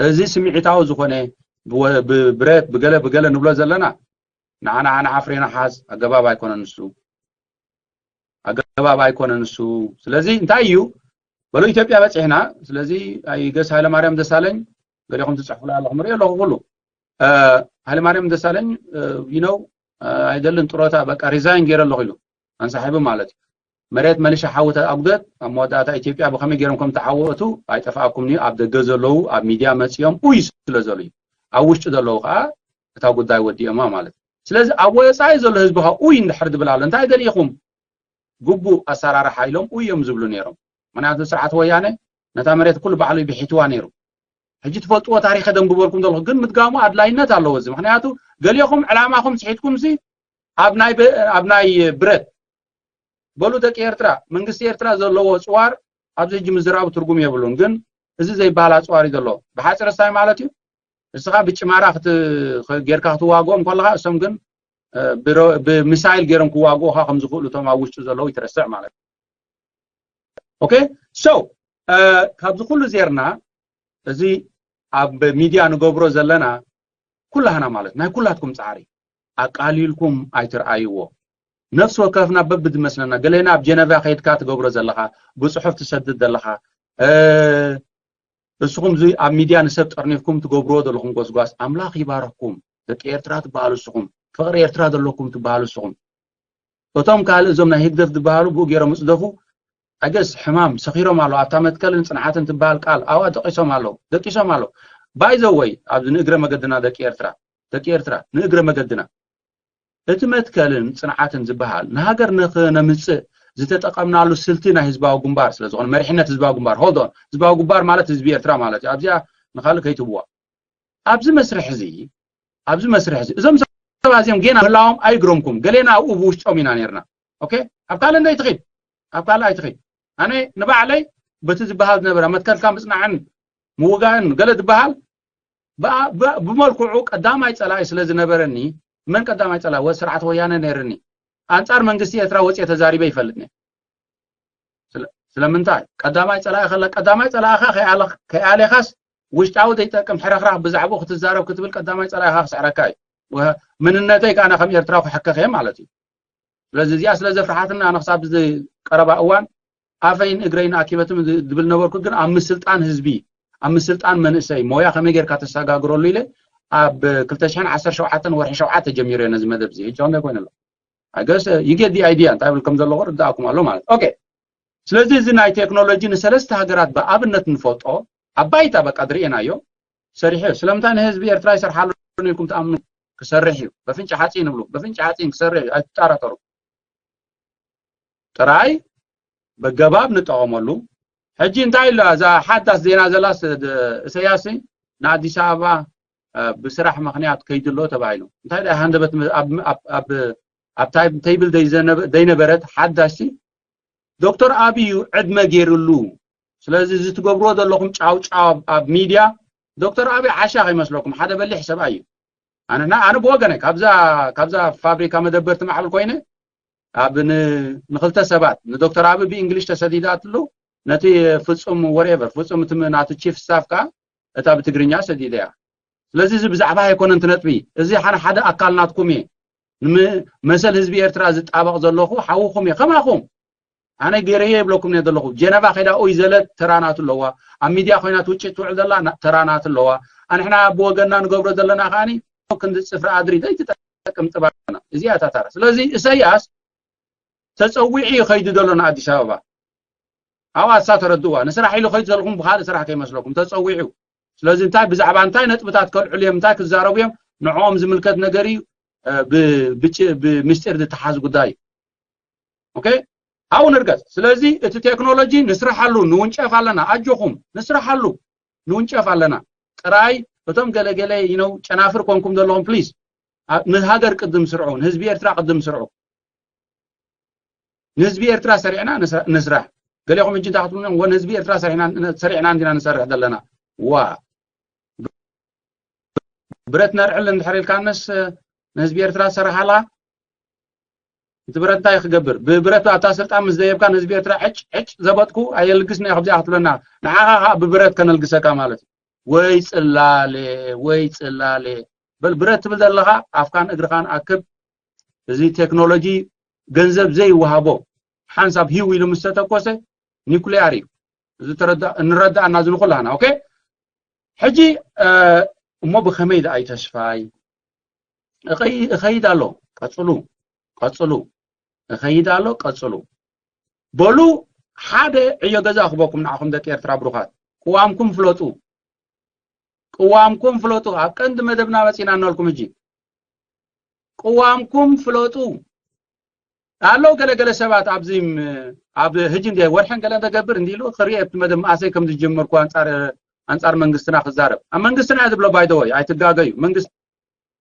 እዚ ስምዒታዊ ዝኾነ ብወ-፣ ብብረት ብገለ ብገለ ንብሎ ዘለና ንዓና ዓና ዓፍሬና ሓዝ ኣገባብ ኣይኮነን እሱ። ኣገባብ ኣይኮነን እሱ። ስለዚ እንታይ እዩ? በሎ ኢትዮጵያ በጺሕና። ስለዚ ኣይ ገስ ሃይለማርያም ደሳለኝ ገሊኹም ትጽሕፉላ ኣለኹም፣ ሪኦ ኣለኹ ኩሉ። እ፣ ሃይለማርያም ደሳለኝ፣ እ፣ you know፣ እ፣ ኣይደልን ጥሮታ በቃ ሪዛይን ገይረ ኣለኹ ኢሉ ኣንሳሒቡ ማለት እዩ። መሬት መሊሻ ሓዊ ተኣጉደት፣ ኣብ መወዳእታ ኢትዮጵያ ብኸመይ ገይሮም ከም ተዓወቱ ኣይጠፍኣኩምን እዩ። ኣብ ደገ ዘለዉ ኣብ ሚድያ መጺኦም ኡይ ስለ ዘሉ እዩ። ኣብ ውሽጢ ዘለዉ ከዓ እታ ጉዳይ ወዲኦማ ማለት እዩ። ስለዚ ኣብ ወጻኢ ዘሎ ህዝቢ ከዓ ኡይ እንድሕር ዝብል ኣሎ፣ እንታይ ደሊኹም? ግቡእ ኣሰራርሓ ኢሎም ኡይ እዮም ዝብሉ ነይሮም። ምኽንያቱ ስርዓት ወያነ ነታ መሬት ኩሉ ባዕሉ እዩ ብሒትዋ ነይሩ። ሕጂ ትፈልጥዎ ታሪኽ ደንብበልኩም ዘለኹ፣ ግን ምድጋሙ ኣድላይነት ኣለዎ እዚ። ምኽንያቱ ገሊኹም ዕላማኹም ስሒትኩምሲ ኣብ ናይ ብ-፣ ኣብ ናይ ብረት በሉ ደቂ ኤርትራ፣ መንግስቲ ኤርትራ ዘለዎ ጽዋር ኣብዚ ሕጂ ምዝራቡ ትርጉም የብሉን። ግን እዚ ዘይበሃል ኣጽዋር እዩ ዘለዎ። ብሓጺር እንታይ ማለት እዩ? እስኻ ብጭማራ ክት-፣ ጌርካ ክትዋግኦም ከለኻ፣ እሶም ግን፣ እ፣ ብሮ-፣ ብሚሳይል ገይሮም ክዋግኡኻ ከም ዝኽእሉ እቶም ኣብ ውሽጢ ዘለዉ ይትረስዕ ማለት እዩ። ኦኬ? ሶ፣ እ፣ ካብዚ ኩሉ ዜርና፣ እዚ ኣብ ሚድያ ንገብሮ ዘለና ኩላህና ማለት ናይ ኩላትኩም ጻዕሪ ኣቃሊልኩም ኣይትርኣይዎ። ነፍሲ ወከፍና በብዝመስለና፣ ገሌና ኣብ ጀነቫ ከይድካ ትገብሮ ዘለኻ፣ ብጽሑፍ ትሰድድ ዘለኻ፣ እ፣ ንስኹም እዚ ኣብ ሚድያ ንሰብ ጠርኒፍኩም ትገብርዎ ዘለኹም ጎስጓስ፣ ኣምላኽ ይባረኽኩም። ደቂ ኤርትራ ትበሃሉ ንስኹም፣ ፍቕሪ ኤርትራ ዘለኩም ትበሃሉ ንስኹም። እቶም ካልእ እዞም ናይ ህግደፍ ዝበሃሉ ብኡ ገይሮም እጽደፉ። ኣገስ ሕማም ሰኺሮም ኣለዉ። ኣብታ መትከልን ጽንዓትን ትበሃል ቃል ኣዋ ደቂሶም ኣለዉ፣ ደቂሶም ኣለዉ። ባይ ዘ ወይ ኣብዚ ንእግረ መገድና ደቂ ኤርትራ፣ ደቂ ኤርትራ ንእግረ መገድና እቲ መትከልን ጽንዓትን ዝበሃል ንሃገር ንኽነምጽእ ዝተጠቐምናሉ ስልቲ ናይ ህዝባዊ ግንባር ስለ ዝኾነ፣ መሪሕነት ህዝባዊ ግንባር፣ hold on፣ ህዝባዊ ግንባር ማለት ህዝቢ ኤርትራ ማለት እዩ። ኣብዚኣ ንኻልእ ከይትብዋ። ኣብዚ መስርሕ እዚ ኣብዚ መስርሕ እዚ እዞም ሰባት እዚኦም ጌና ምህላዎም ኣይግረምኩም። ገሌና ኣብኡ ብውሽጦም ኢና ነርና። ኦኬ፣ ኣብ ካልእ እንደ ኣይትኺድ፣ ኣብ ካልእ ኣይትኺድ። ኣነ ንባዕለይ በቲ ዝበሃል ዝነበረ መትከልካ ምጽናዕን ምውጋእን ገለ ዝበሃል ብኣ- ብ- ብመልክዑ ቀዳማይ ጸላኢ ስለ ዝነበረኒ፣ መን ቀዳማይ ጸላኢ ወ ስርዓት ወያነ ነርኒ፣ ኣንጻር መንግስቲ ኤርትራ ወጽየ ተዛሪበ ይፈልጥ ነየ። ስለ- ስለምንታይ ቀዳማይ ጸላኢ ከላ ቀዳማይ ጸላኢኻ ከይኣለ- ከይኣሌኻስ ውሽጣዊ ዘይጠቅም ሕረኽራኽ ብዛዕባኡ ክትዛረብ ክትብል ቀዳማይ ጸላኢኻ ክስዕረካ እዩ። ወ- መንነተይ ከኣነ ከም ኤርትራዊ ክሕከኽ እየ ማለት እዩ። ስለዚ እዚኣ ስለ ዘፍርሓትና ኣነ ክሳብ እዚ ቀረባ እዋን ኣፈይን እግረይን ኣኪበትም ዝብል ነበርኩ። ግን ኣብ ምስልጣን ህዝቢ፣ ኣብ ምስልጣን መንእሰይ ሞያ ከመይ ጌርካ ተሰጋግረሉ ኢለ ኣብ ክልተ ሽሕን ዓሰርተ ሸውዓተን ወርሒ ሸውዓተ ጀሚረ ነዚ መደብ እዚ። ሕጂ ከመይ ኮይኑ ኣሎ? I guess you get the idea እንታይ ብል ከም ዘለኹ ርዳእኩም ኣሎ ማለት። ኦኬ፣ ስለዚ እዚ ናይ ቴክኖሎጂ ንሰለስተ ሃገራት ብኣብነት ንፈልጦ ኣብ ባይታ በቃ ዝርእናዮ ሰሪሑ። ስለምንታይ ንህዝቢ ኤርትራ ይሰርሓሉን ኢልኩም ትኣምኑ? ክሰርሕ እዩ። በፍንጭ ሓፂን ይብሉ፣ በፍንጭ ሓፂን ክሰርሕ እዩ፣ ኣይትጠራጠሩ። ጥራይ በገባብ ንጠቐመሉ። ሕጂ እንታይ ኢላ እዛ ሓዳስ ዜና ዘላስ ድ- እሰያስ ንኣዲስ ኣበባ እ፣ ብስራሕ ምኽንያት ከይድሎ ተባሂሉ? እንታይ ደኣ ሃንደበት ም- ኣብ ኣብ ኣብ ኣብ ታይም ቴብል ዘይዘነበ- ዘይነበረት ሓዳሽ ሲ ዶክተር ኣብዩ ዕድመ ገይርሉ። ስለዚ እዚ ትገብርዎ ዘለኹም ጫው ጫው ኣብ- ኣብ ሚድያ ዶክተር ኣብይ ዓሻ ከይመስለኩም ሓደ በሊሕ ሰብኣይ እዩ። ኣነ ኣነ ብወገነ ካብዛ ካብዛ ፋብሪካ መደበርቲ ማዕበል ኮይነ ኣብ ን- ንክልተ ሰባት ንዶክተር ኣብይ ብእንግሊሽ ተሰዲዳትሉ ነቲ ፍጹም ወሬቨር ፍጹም እቲ ም- ናቱ ቺፍ ስታፍ ከኣ እታ ብትግርኛ ሰዲደያ። ስለዚ እዚ ብዛዕባ ኣይኮነን እቲ ነጥቢ። እዚ ሓነ ሓደ ኣካል ናትኩም እየ። ንመሰል ህዝቢ ኤርትራ ዝጣበቕ ዘለኹ ሓውኹም እየ ከማኹም። ኣነ ገይረዮ ይብለኩም እየ ዘለኹ። ጀነቫ ከይዳ ኦይ ዘለ ተራ ናቱ ኣለዋ። ኣብ ሚድያ ኮይና ትውጭ ትውዕል ዘላ ና- ተራ ናቱ ኣለዋ። ኣንሕና ብወገንና ንገብሮ ዘለና ከኣኒ ክንዲ ጽፍሪ ኣድሪ ዘይትጠቅም ጥባና እዚኣ እታ ተራ። ስለዚ እሰያስ ተጸዊዑ እዩ ከይዱ ዘሎ ንኣዲስ ኣበባ። ኣብ ኣሳ ተረድእዋ ንስራሕ ኢሉ ከይዱ ዘለኹም ብካልእ ስራሕ ከይመስለኩም ተጸዊዑ። ስለዚ እንታይ ብዛዕባ እንታይ ነጥብታት ከልዕሉ እዮም እንታይ ክዛረቡ እዮም ንዕኦም ዝምልከት ነገር እዩ። እ፣ ብ- ብጭ- ብምስጢር ዝተሓዝ ጉዳይ እዩ። ኦኬ፣ ኣብኡ ንርገጽ። ስለዚ እቲ ቴክኖሎጂ ንስርሓሉ ንውንጨፍ ኣለና። ኣጆኹም ንስርሓሉ ንውንጨፍ ኣለና። ጥራይ እቶም ገለገለ you know ጨናፍር ኮንኩም ዘለኹም ፕሊዝ ንሃገር ቅድም ስርዑ፣ ንህዝቢ ኤርትራ ቅድም ስርዑ። ንህዝቢ ኤርትራ ሰሪዕና ንስራ- ንስራሕ። ገሌኹም ሕጂ እንታይ ክትብሉ እሞ ንህዝቢ ኤርትራ ሰሪሕና ሰሪሕና እንዲና ንሰርሕ ዘለና። ዋ ብረት ነርዕል እንድሕር ኢልካነስ ንህዝቢ ኤርትራ ዝሰርሓላ እቲ ብረት እንታይ ክገብር ብብረት ኣብታ ስልጣን ምስ ደየብካ ንህዝቢ ኤርትራ ዕጭ ዕጭ ዘበጥኩ ኣየልግስን እየ ከምዚኣ ክትብለና ንዓኻ ከዓ ብብረት ከነልግሰካ ማለት እዩ። ወይ ጽላለ ወይ ጽላለ በል ብረት ትብል ዘለኻ ኣፍካን እግርኻን ኣክብ። እዚ ቴክኖሎጂ ገንዘብ ዘይወሃቦ ሓንሳብ ሂው ኢሉ ምስ ተተኮሰ ኒኩሊያር እዩ። እዚ ተረዳ- እንረዳእና እዚ ንኩላና ኦኬ። ሕጂ እ፣ እሞ ብኸመይ ደኣ እዩ ተስፋይ? እኸይ- እኸይድ ኣሎ። ቀጽሉ፣ ቀጽሉ። እኸይድ ኣሎ። ቀጽሉ። በሉ ሓደ ዕዮ ገዛ ክበኩም ንዓኹም ደቂ ኤርትራ ብሩኻት። ቅዋምኩም ፍለጡ። ቅዋምኩም ፍለጡ። ኣብ ቀንዲ መደብና መጺና እናልኩም ሕጂ ቅዋምኩም ፍለጡ። ኣለዉ ገለገለ ሰባት ኣብዚ ም- ኣብ ህጂ እንደ ወርሕን ገለ ተገብር እንዲሉ ክርኢ ኣብቲ መደብ መኣሰይ ከም ዝጀመርኩ ኣንጻር ኣንጻር መንግስትና ክዛረብ ኣብ መንግስትና እየ ዝብሎ ባይደወይ ኣይትጋገዩ። መንግስት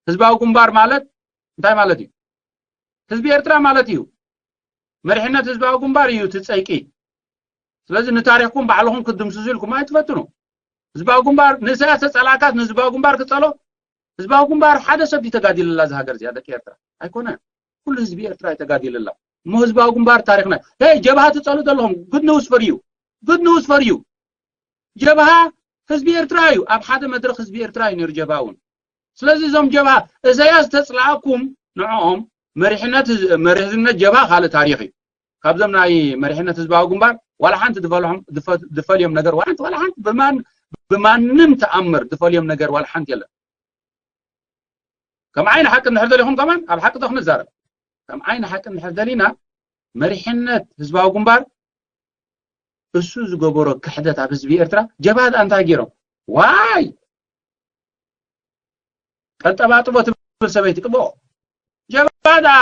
ህዝባዊ ግንባር ማለት እንታይ ማለት እዩ? ህዝቢ ኤርትራ ማለት እዩ። መሪሕነት ህዝባዊ ግንባር እዩ እቲ ጸይቂ። ስለዚ ንታሪኽኩም ባዕልኹም ክትድምስሱ ኢልኩም ኣይትፈትኑ። ህዝባዊ ግንባር ንኢሳያስ ተጸላእካስ ንህዝባዊ ግንባር ክጸሎ ህዝባዊ ግንባር ሓደ ሰብ ድዩ ተጋዲልላ እዛ ሃገር እዚኣ ደቂ ኤርትራ? ኣይኮነን። ኩሉ ህዝቢ ኤርትራ እዩ ተጋዲልላ። እሞ ህዝባዊ ግንባር ታሪኽና ሄ ጀብሃ ትጸሉ ዘለኹም good news for you። Good news for you። ጀብሃ ህዝቢ ኤርትራ እዩ። ኣብ ሓደ መድረኽ ህዝቢ ኤርትራ እዩ ነይሩ ጀብሃ እውን። ስለዚ እዞም ጀብሃ እሰያስ ተጽላኣኩም ንዕኦም መሪሕነት ህዝ- መሪሕነት ጀብሃ ካልእ ታሪኽ እዩ። ካብዞም ናይ መሪሕነት ህዝባዊ ግንባር ዋላ ሓንቲ ዝፈልሖም- ዝፈ- ዝፈልዮም ነገር ዋላ ሓንቲ ዋላ ሓንቲ ብማን ብማንም ተኣምር ዝፈልዮም ነገር ዋላ ሓንቲ የለን። ከም ዓይኒ ሓቂ እንድሕር ደሊኹም ከማን ኣብ ሓቂ ዶ ክንዛረብ? ከም ዓይኒ ሓቂ እንድሕር ደሊና መሪሕነት ህዝባዊ ግንባር እሱ ዝገበሮ ክሕደት ኣብ ህዝቢ ኤርትራ ጀብሃ ደኣ እንታይ ገይሮም? ዋይ ቀንጠባጥቦ ትብል ሰበይቲ ቅብኦ ጀብሃ ደኣ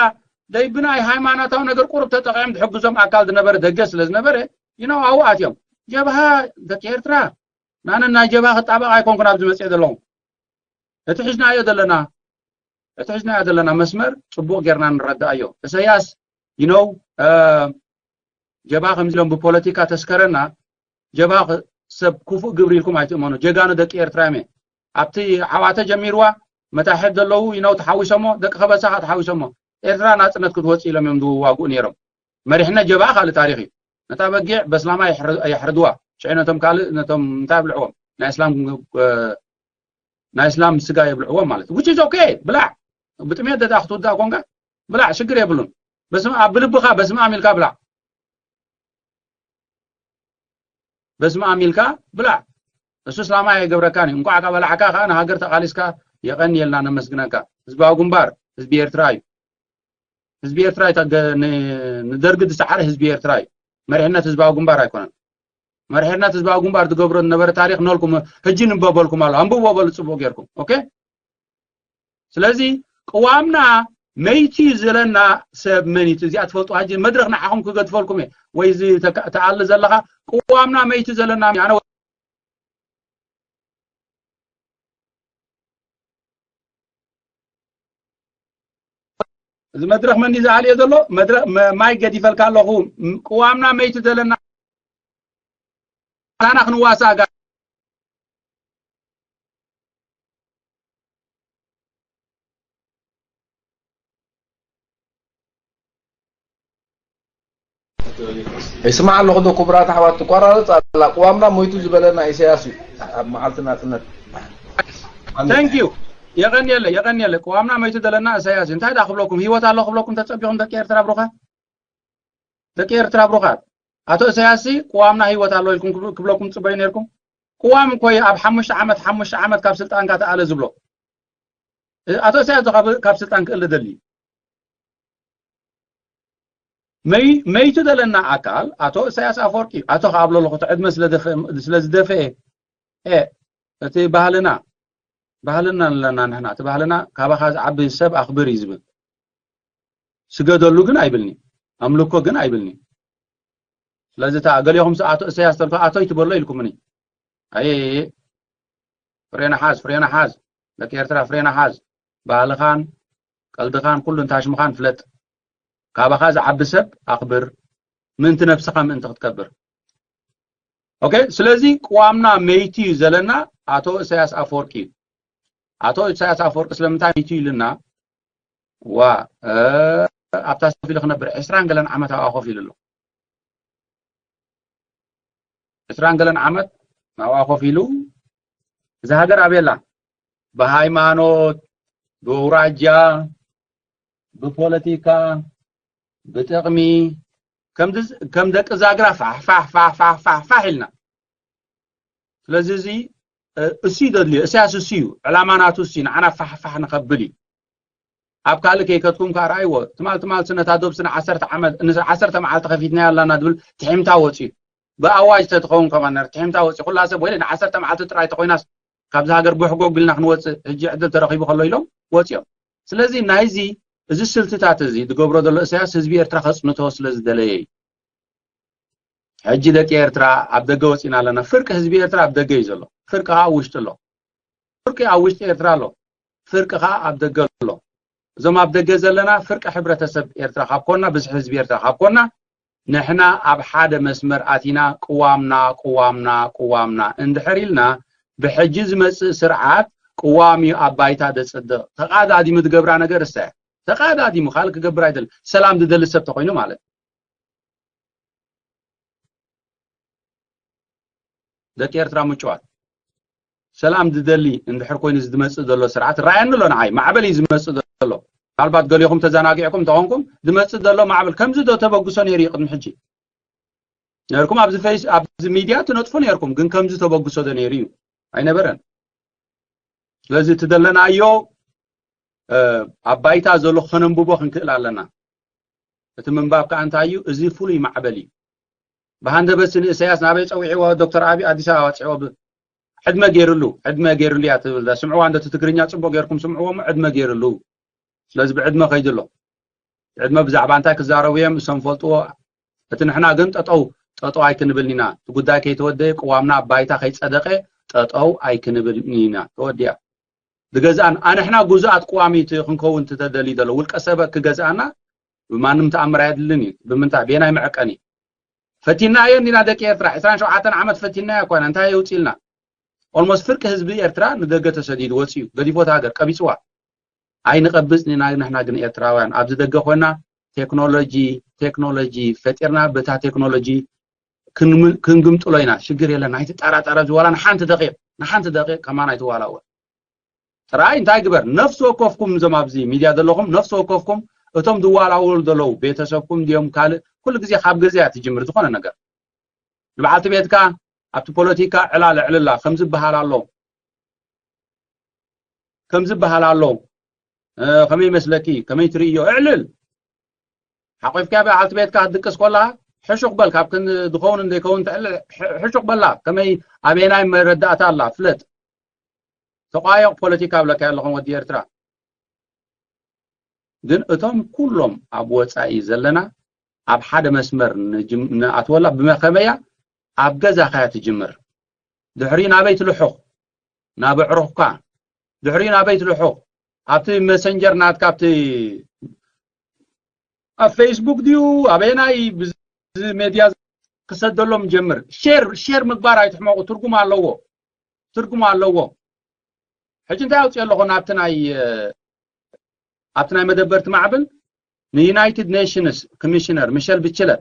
ደይ ብናይ ሃይማኖታዊ ነገር ቁሩብ ተጠቂዖም ዝሕግዞም ኣካል ዝነበረ ደገ ስለ ዝነበረ ይነው ኣብኡ ኣትዮም። ጀብሃ ደቂ ኤርትራ ናነ ናይ ጀብሃ ክጣበቕ ኣይኮንኩን ኣብዚ መፅኦ ዘለኹም። እቲ ሒዝናዮ ዘለና እቲ ሒዝናዮ ዘለና መስመር ጽቡቕ ጌርና ንረዳእዮ። እሰያስ you know ጀባ ከምዚ ኢሎም ብፖለቲካ ተስከረና ጀባ ሰብ ክፉእ ግብሪ ኢልኩም ኣይትእመኑ። ጀጋኑ ደቂ ኤርትራ እዮም። ኣብቲ ዓዋተ ጀሚርዋ መታሕት ዘለዉ you know ተሓዊሶሞ ደቂ ከበሳ ከዓ ተሓዊሶሞ ኤርትራ ናጽነት ክትወጽእ ኢሎም እዮም ዝዋግኡ ነይሮም። መሪሕነት ጀባ ካልእ ታሪኽ እዩ። ነታ በጊዕ በስላማ የሕርድዋ ሽዑ ነቶም ካልእ ነቶም እንታይ ብልዕዎም ናይ እስላም ናይ እስላም ስጋ የብልዕዎም ማለት which is okay። ብላዕ ብጥሜት ደዳ ክትውዳእ ኮንካ ብላዕ ሽግር የብሉን። በስመ ኣብ ብልብኻ በስመ ኣብ ኢልካ ብላዕ። በስመ ኣብ ኢልካ ብላዕ። እሱ እስላማ የገብረካን እዩ። እንኳዕ ካበላዕካ ከዓ ንሃገር ተቃሊስካ የቀንየልና ነመስግነካ። ህዝባዊ ግንባር ህዝቢ ኤርትራ እዩ። ህዝቢ ኤርትራ ንደርጊ ዝሰዓረ ህዝቢ ኤርትራ እዩ። መሪሕነት ህዝባዊ ግንባር ኣይኮነን። መሪሕነት ህዝባዊ ግንባር ዝገብሮ ዝነበረ ታሪኽ ነልኩም ሕጂ ንበበልኩም ኣሎ። ኣንብቦ በሉ ጽቡቕ ጌርኩም። ኦኬ። ስለዚ ቅዋምና መይቲ ዝለና ሰብ መን እዩ? እዚኣ ትፈልጡ ሕጂ መድረኽ ንዓኹም ክገድፈልኩም እየ። ወይ እዚ ተኣሊ ዘለኻ ቅዋምና መይቲ ዘለና ኣነ እዚ መድረኽ መን ዝኣልዮ ዘሎ መድረኽ ማይ ገዲፈልካ ኣለኹ። ቅዋምና መይቲ ዘለና ኣና ክንዋሳ ጋ ይስማዕ ኣለኹ ዶ ክቡራት ኣሕዋት ትቆራረፅ ኣላ። ቅዋምና ሞይቱ ዝበለና ኢሳያስ እዩ ኣብ መዓልቲ ናፅነት። Thank you። የቐንየለ የቐንየለ ቅዋምና መይቱ ዘለና እሳያስ እንታይ ዳ ክብለኩም ህይወት ኣሎ ክብለኩም ተፀቢኹም ደቂ ኤርትራ ብሩኻት ደቂ ኤርትራ ብሩኻት ኣቶ እሳያስ ቅዋምና ህይወት ኣሎ ኢልኩም ክብለኩም ትፅበዩ ነርኩም። ቅዋም እኮ ኣብ ሓሙሽተ ዓመት ሓሙሽተ ዓመት ካብ ስልጣንካ ተኣለ ዝብሎ ኣቶ እሳያስ ካብ ስልጣን ክእል ደሊ መይቱ ዘለና ኣካል ኣቶ እሳያስ ኣፈወርቂ ኣቶ ከኣብሎ ኣለኹ ዕድመ ስለ ዝደፈኤ እቲ ባህልና ባህልና ኣለና ንሕና እቲ ባህልና ካባኻ ዝዓቢ ሰብ ኣኽብር እዩ ዝብል ስገደሉ ግን ኣይብልኒ ኣምልኮ ግን ኣይብልኒ ስለዚ እታ ገሊኹም ኣቶ እሳያስ ተልኮ ኣቶ ይትበሎ ኢልኩምኒ ኣየ ፍሬና ሓዝ ፍሬና ሓዝ ደቂ ኤርትራ ፍሬና ሓዝ ባህልኻን ቀልድኻን ኩሉ እንታሽምኻን ፍለጥ ካባኻ ዝዓቢ ሰብ ኣኽብር ምእንቲ ነብስኻ ምእንቲ ክትከብር ኦኬ ስለዚ ቅዋምና መይቲ እዩ ዘለና ኣቶ እሳያስ ኣፈወርቂ እዩ ኣቶ እሳያስ ኣፈወርቂ ስለምንታይ መይቲ ኢሉና ዋ ኣብታ ሰብ ኢሉ ክነብር ዕስራን ገለን ዓመት ኣብኣ ኮፍ ኢሉ ኣሎ ዕስራን ገለን ዓመት ኣብኣ ኮፍ ኢሉ እዛ ሃገር ኣበየላ ብሃይማኖት ብውራጃ ብፖለቲካ ብጥቕሚ ከም ደቂ ዛግራ ፋሕ ፋሕ ፋሕ ፋሕ ፋሕ ኢልና ስለዚ እዚ እሱ ደድልዮ እሳያስ እሱ እዩ ዕላማ ናቱ እሱ ንዓና ፋሕ ፋሕ ንኸብል እዩ ኣብ ካልእ ከይከትኩም ከዓ ረኣይዎ ትማል ትማል ስነታ ዶብ ስነ ዓሰርተ ዓመት ዓሰርተ መዓልቲ ከፊትና ያላና ዝብል ትሒምታ ወፅዩ ብኣዋጅ ተትኸውን ከማን ትሒምታ ወፅዩ ኩላ ሰብ ወይ ንዓሰርተ መዓልቲ ጥራይ ተኮይናስ ካብዚ ሃገር ብሕጎ ቢልና ክንወፅእ ሕጂ ዕድል ተረኺቡ ከሎ ኢሎም ወፅዮም ስለዚ ናይዚ እዚ ስልትታት እዚ ዝገብሮ ዘሎ እሳያስ ህዝቢ ኤርትራ ከፅንቶ ስለ ዝደለየ እዩ ሕጂ ደቂ ኤርትራ ኣብ ደገ ወፂና ኣለና ፍርቂ ህዝቢ ኤርትራ ኣብ ደገ እዩ ዘሎ ፍርቂ ከዓ ውሽጢ ኣሎ ፍርቂ ኣብ ውሽጢ ኤርትራ ኣሎ ፍርቂ ከዓ ኣብ ደገ ኣሎ እዞም ኣብ ደገ ዘለና ፍርቂ ሕብረተሰብ ኤርትራ ካብ ኮና ብዝሒ ህዝቢ ኤርትራ ካብ ኮና ንሕና ኣብ ሓደ መስመር ኣቲና ቅዋምና ቅዋምና ቅዋምና እንድሕር ኢልና ብሕጂ ዝመፅእ ስርዓት ቅዋም እዩ ኣብ ባይታ ዘፅድቕ ተቓዳዲሙ ዝገብራ ነገር እሳ ተቓዳዲሙ ካልእ ክገብር ኣይደል ሰላም ዝደሊ ሰብ ተኮይኑ ማለት ደቂ ኤርትራ ምጭዋት ሰላም ዝደሊ እንድሕር ኮይኑ ዝመፅእ ዘሎ ስርዓት ራኣየኒ ኣሎ ንዓይ ማዕበል እዩ ዝመፅእ ዘሎ ምናልባት ገሊኹም ተዘናጊዕኩም እንተኾንኩም ዝመፅእ ዘሎ ማዕበል ከምዚ ዶ ተበግሶ ነይሩ እዩ ቅድሚ ሕጂ ነርኩም ኣብዚ ፌስ ኣብዚ ሚድያ ትነጥፉ ነርኩም ግን ከምዚ ተበግሶ ዶ ነይሩ እዩ ኣይነበረን ስለዚ እቲ ዘለናዮ ኣብ ባይታ ዘሎ ከነንብቦ ክንክእል ኣለና እቲ ምንባብ ከዓ እንታይ እዩ እዚ ፍሉይ ማዕበል እዩ ብሃንደበት ንእሰያስ ናበይ ፀዊዕዎ ዶክተር ኣብይ ኣዲስ ኣበባ ወፅዕዎ ዕድመ ገይርሉ ዕድመ ገይርሉ እያ ትብል ስምዕዋ እንደ ትግርኛ ፅቡቅ ገይርኩም ስምዕዎ ዕድመ ገይርሉ ስለዚ ብዕድመ ከይዱ ኣሎ ዕድመ ብዛዕባ እንታይ ክዛረቡ እዮም እሶም ፈልጥዎ እቲ ንሕና ግን ጠጠው ጠጠው ኣይክንብልን ኢና እቲ ጉዳይ ከይተወደየ ቅዋምና ኣብ ባይታ ከይፀደቀ ጠጠው ኣይክንብልን ኢና ተወዲያ ዝገዝኣን ኣንሕና ጉዙኣት ቅዋሚት ክንከውን ትተደሊ ዘሎ ውልቀ ሰብ ክገዝኣና ብማንም ተኣምር ኣየድልን እዩ። ብምንታይ ቤናይ መዐቀኒ ፈቲና እየ እንዲና ደቂ ኤርትራ ዕስራን ሸውዓተን ዓመት ፈቲና እያ ኳና እንታይ የውፅልና? ኦልሞስት ፍርቂ ህዝቢ ኤርትራ ንደገ ተሰዲዱ ወፂኡ ገዲፎት ሃገር ቀቢፅዋ። ኣይንቐብፅን ኢና ንሕና ግን ኤርትራውያን ኣብዚ ደገ ኮይና ቴክኖሎጂ ቴክኖሎጂ ፈጢርና በታ ቴክኖሎጂ ክንግምጥሎ ኢና። ሽግር የለን ኣይትጠራጠረ ዝዋላ ንሓንቲ ደቂቕ ንሓንቲ ደቂቕ ከማን ኣይትዋላወል። ጥራይ እንታይ ግበር ነፍሲ ወከፍኩም እዞም ኣብዚ ሚድያ ዘለኹም ነፍሲ ወከፍኩም እቶም ዝዋላወሉ ዘለዉ ቤተሰብኩም ድዮም ካልእ ኩሉ ግዜ ካብ ገዛ እያ ትጅምር ዝኾነ ነገር ንበዓልቲ ቤትካ ኣብቲ ፖለቲካ ዕላል ዕልላ ከም ዝበሃል ኣሎ ከም ዝበሃል ኣሎ ከመይ መስለኪ ከመይ ትርእዮ እዕልል ሓቆፍካ በዓልቲ ቤትካ ክትድቅስ ኮላ ሕሹኽ በል ካብ ክን ዝኸውን እንደይከውን ትዕልል ሕሹኽ በላ ከመይ ኣበየናይ መረዳእታ ኣላ ፍለጥ ተቋየቕ ፖለቲካ ብለካ ኣለኹም ወዲ ኤርትራ ግን እቶም ኩሎም ኣብ ወፃኢ ዘለና ኣብ ሓደ መስመር ንኣትወላ ብመኸመያ ኣብ ገዛ ካያ ትጅምር ድሕሪ ናበይ ትልሑኽ ናብ ኣዕሩኽካ ድሕሪ ናበይ ትልሑኽ ኣብቲ መሰንጀር ናትካ ኣብቲ ኣብ ፌስቡክ ድዩ ኣበየናይ ሜድያ ክሰደሎም ጀምር ሼር ሼር ምግባር ኣይትሕመቑ ትርጉም ኣለዎ ትርጉም ኣለዎ ሕጂ እንታይ ኣውፅኦ ኣለኹ ናብቲ ናይ ኣብቲ ናይ መደበርቲ ማዕብል ንዩናይትድ ኔሽንስ ኮሚሽነር ሚሸል ብችለት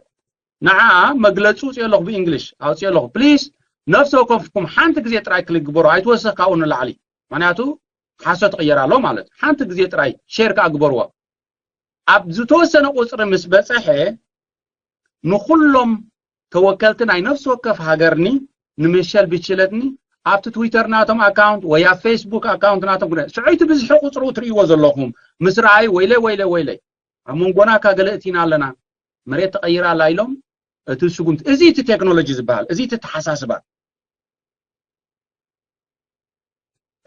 ንዓ መግለፂ ውፅኦ ኣለኹ ብእንግሊሽ ኣውፅኦ ኣለኹ ፕሊስ ነፍሲ ወከፍኩም ሓንቲ ግዜ ጥራይ ክሊክ ግበሩ ኣይትወስኽ ካብኡ ንላዕሊ ምክንያቱ ሓሶት ትቕየር ኣሎ ማለት ሓንቲ ግዜ ጥራይ ሼር ከዓ ግበርዎ ኣብ ዝተወሰነ ቁፅሪ ምስ በፀሐ ንኩሎም ተወከልቲ ናይ ነፍሲ ወከፍ ሃገርኒ ንምሸል ብችለትኒ ኣብቲ ትዊተር ናቶም ኣካውንት ወይ ኣብ ፌስቡክ ኣካውንት ናቶም ጉዳይ ስዑይቲ ብዝሒ ቁፅሩ ትርእይዎ ዘለኹም ምስ ረኣዩ ወይለ ወይለ ወይለ ኣብ መንጎና እካ ገለ እቲና ኣለና መሬት ተቐይራ ኣላ ኢሎም እቲ ስጉምቲ እዚ እቲ ቴክኖሎጂ ዝበሃል እዚ እቲ ተሓሳስባ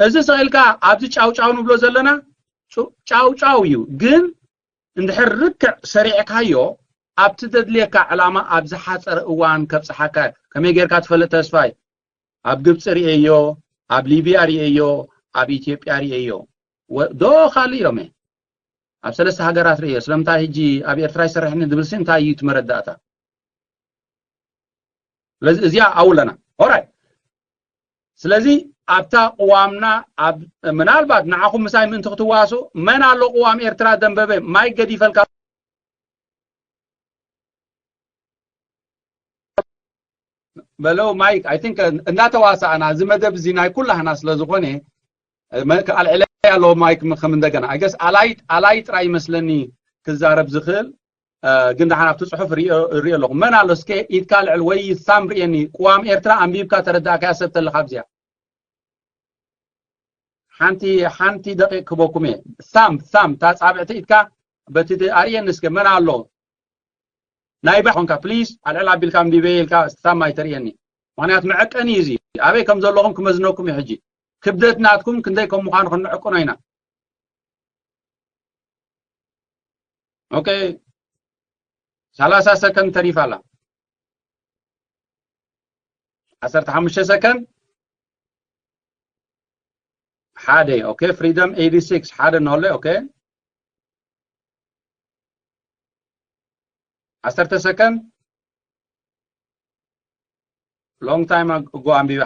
እዚ ስቕ ኢልካ ኣብዚ ጫውጫው ንብሎ ዘለና ጫውጫው እዩ ግን እንድሕር ርክዕ ሰሪዕካዮ ኣብቲ ዘድልየካ ዕላማ ኣብ ዝሓፀረ እዋን ከብፅሓካ ከመይ ጌርካ ትፈልጥ ተስፋይ ኣብ ግብፂ ርእየዮ ኣብ ሊብያ ርእየዮ ኣብ ኢትዮጵያ ርእየዮ ዶ ካልእ ኢሎም እየ ኣብ ሰለስተ ሃገራት ርእዮ ስለምንታይ ህጂ ኣብ ኤርትራ ይሰርሕኒ ዝብልሲ እንታይ እዩ እቲ መረዳእታ ስለዚ እዚኣ ኣውለና ኦራይ ስለዚ ኣብታ ቅዋምና ምናልባት ንዓኹም ምሳይ ምእንቲ ክትዋሱ መን ኣሎ ቅዋም ኤርትራ ዘንበበ ማይክ ገዲፈልካ በለው ማይክ ኣይ ቲንክ እናተዋሳእና እዚ መደብ እዚ ናይ ኩላህና ስለ ዝኾነ ኣልዕለይ ኣለዎ ማይክ ከም እንደገና ኣገስ ኣላይ ኣላይ ጥራይ ይመስለኒ ክዛረብ ዝኽእል ግን ደሓን ኣብቲ ፅሑፍ ሪኦ ኣለኹ መን ኣሎ እስከ ኢድካ ልዕል ወይ ሳም ርኤኒ ቅዋም ኤርትራ ኣንቢብካ ተረዳእካያ ሰብ ተለካ ኣብዚኣ ሓንቲ ሓንቲ ደቂቅ ክበኩም እየ ሳም ሳም እታ ፃብዕቲ ኢድካ በቲ ኣርእየኒ እስከ መን ኣሎ ናይ ባሕ ኮንካ ፕሊስ ኣልዕል ኣቢልካ ኣንቢበ ኢልካ ሳም ኣይተርእየኒ ምክንያት መዐቀኒ እዩ እዚ ኣበይ ከም ዘለኹም ክመዝነኩም እዩ ሕጂ ክብደት ናትኩም ክንደይ ከም ምዃኑ ክንዕቅኖ ኢና ኦኬ ሰላሳ ሰከንድ ተሪፋ ኣላ ዓሰርተ ሓሙሽተ ሰከንድ ሓደ ኦኬ ፍሪደም ኤይቲ ሲክስ ሓደ ነሆለ ኦኬ ዓሰርተ ሰከንድ long time ago ኣንቢበ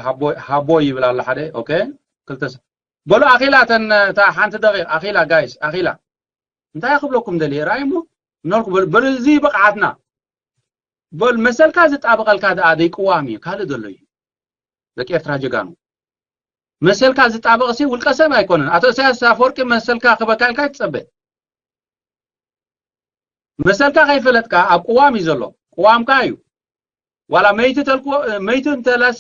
ሃቦ ይብል ኣሎ ሓደ ኦኬ ክልተ በሉ ኣኺላ ተን እታ ሓንቲ ደቂቕ ኣኺላ ጋይስ ኣኺላ እንታይ ክብለኩም ደልየ ራእይሞ እናልኩ በሉ በሉ እዚ ብቕዓትና በል መሰልካ ዝጣበቐልካ ደኣ ደይቅዋም እዩ ካልእ ዘሎ እዩ ደቂ ኤርትራ ጀጋኑ መሰልካ ዝጣበቕ ሲ ውልቀ ሰብ ኣይኮነን ኣቶ ኢሳያስ ኣፈወርቂ መሰልካ ክበካ ኢልካ ይትጸበ መሰልካ ከይፈለጥካ ኣብ ቅዋም እዩ ዘሎ ቅዋምካ እዩ ዋላ መይቲ ተልክዎ መይቲ እንተላስ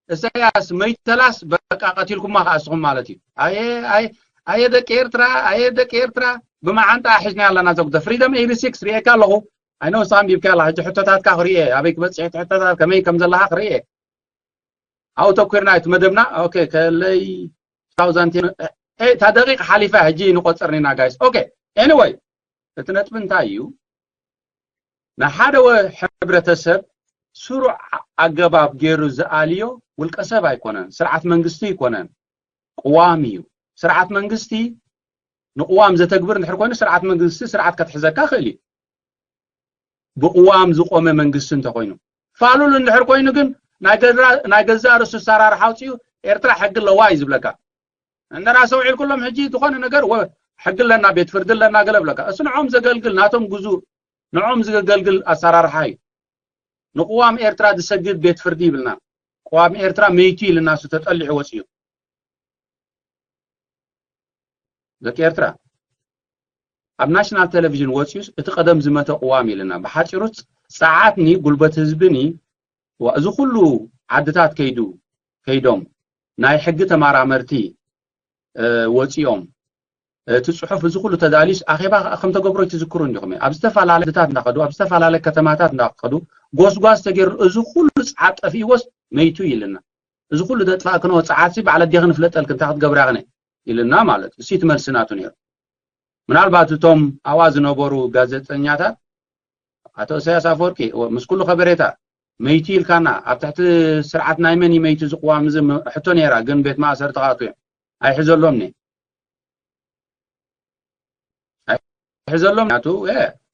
እሰያስ መይቲ ተላስ በቃ ቀቲልኩማ ከኣስኹም ማለት እዩ ኣየ ኣየ ኣየ ደቂ ኤርትራ ኣየ ደቂ ኤርትራ ብመዓንጣ ሒዝና ኣለና ዘጉተ ፍሪደም ኤይቲ ሲክስ ሪኤካ ኣለኹ ኣይነ ውስኻ ኣንቢብካ ኣላ ሕጂ ሕቶታትካ ክርእየ ኣበይ ክበፅሕ ሕቶታት ከመይ ከም ዘለካ ክርእየ ኣብኡ ተኩርና እቲ መደብና ኦኬ ከለይ ሳውዛንቴ እታ ደቂቅ ሓሊፋ ሕጂ ንቆፅር ኒና ጋይስ ኦኬ ኤኒወይ እቲ ነጥቢ እንታይ እዩ ንሓደ ሕብረተሰብ ስሩዕ ኣገባብ ገይሩ ዝኣልዮ ውልቀ ሰብ ኣይኮነን ስርዓት መንግስቲ ኣይኮነን ቅዋም እዩ ስርዓት መንግስቲ ንቅዋም ዘተግብር እንድሕር ኮይኑ ስርዓት መንግስቲ ስርዓት ከትሕዘካ ክእል እዩ። ብቅዋም ዝቆመ መንግስቲ እንተኮይኑ፣ ፋሉል እንድሕር ኮይኑ ግን ናይ ገዛ ርእሱ ኣሰራርሓ ኣውፅኡ ኤርትራ ሕጊ ኣለዋ እዩ ዝብለካ። እንደና ሰውዒል ኩሎም ሕጂ ዝኾነ ነገር ሕጊ ኣለና፣ ቤት ፍርዲ ኣለና ገለ ብለካ። እሱ ንዖም ዘገልግል ናቶም ግዙ ንዖም ዘገልግል ኣሰራርሓ እዩ። ንቅዋም ኤርትራ ዝሰግድ ቤት ፍርዲ ይብልና። ቅዋም ኤርትራ መይቱ ኢልና እሱ ተጠሊዑ ወፅኡ። ደቂ ኤርትራ ኣብ ናሽናል ቴሌቪዥን ወፂኡስ እቲ ቀደም ዝመተ ቅዋም ኢልና። ብሓፂሩ ፃዓትኒ ጉልበት ህዝብኒ ዋ፣ እዚ ኩሉ ዓድታት ከይዱ ከይዶም ናይ ሕጊ ተመራመርቲ ወፂኦም እቲ ፅሑፍ እዚ ኩሉ ተዳልዩስ ኣኼባ ከም ተገብሮ ትዝክሩ እንዲኹም። ኣብ ዝተፈላለየ ዓድታት እንዳኸዱ ኣብ ዝተፈላለየ ከተማታት እንዳኸዱ ጎስጓስ ተገይሩ እዚ ኩሉ ፃዓት ጠፊእዎስ መይቱ ይልና። እዚ ኩሉ ደጥፋእክንዎ ፃዓትሲ ባዕለ ዲኽን ፍለጠልክ እንታይ ክትገብራ ክነ ኢልና ማለት እሱ ትመልስናቱ ነይሩ። ምናልባት እቶም ኣብኣ ዝነበሩ ጋዜጠኛታት ኣቶ ኢሳያስ ኣፈወርቂ ምስ ኩሉ ከበሬታ መይቲ ኢልካና ኣብ ትሕቲ ስርዓት ናይ መን እዩ መይቲ ዝቅዋም እዚ ሕቶ ነይራ ግን ቤት ማእሰርቲ ክኣትዉ እዮም ኣይሕዘሎም ነ ኣይሕዘሎም ናቱ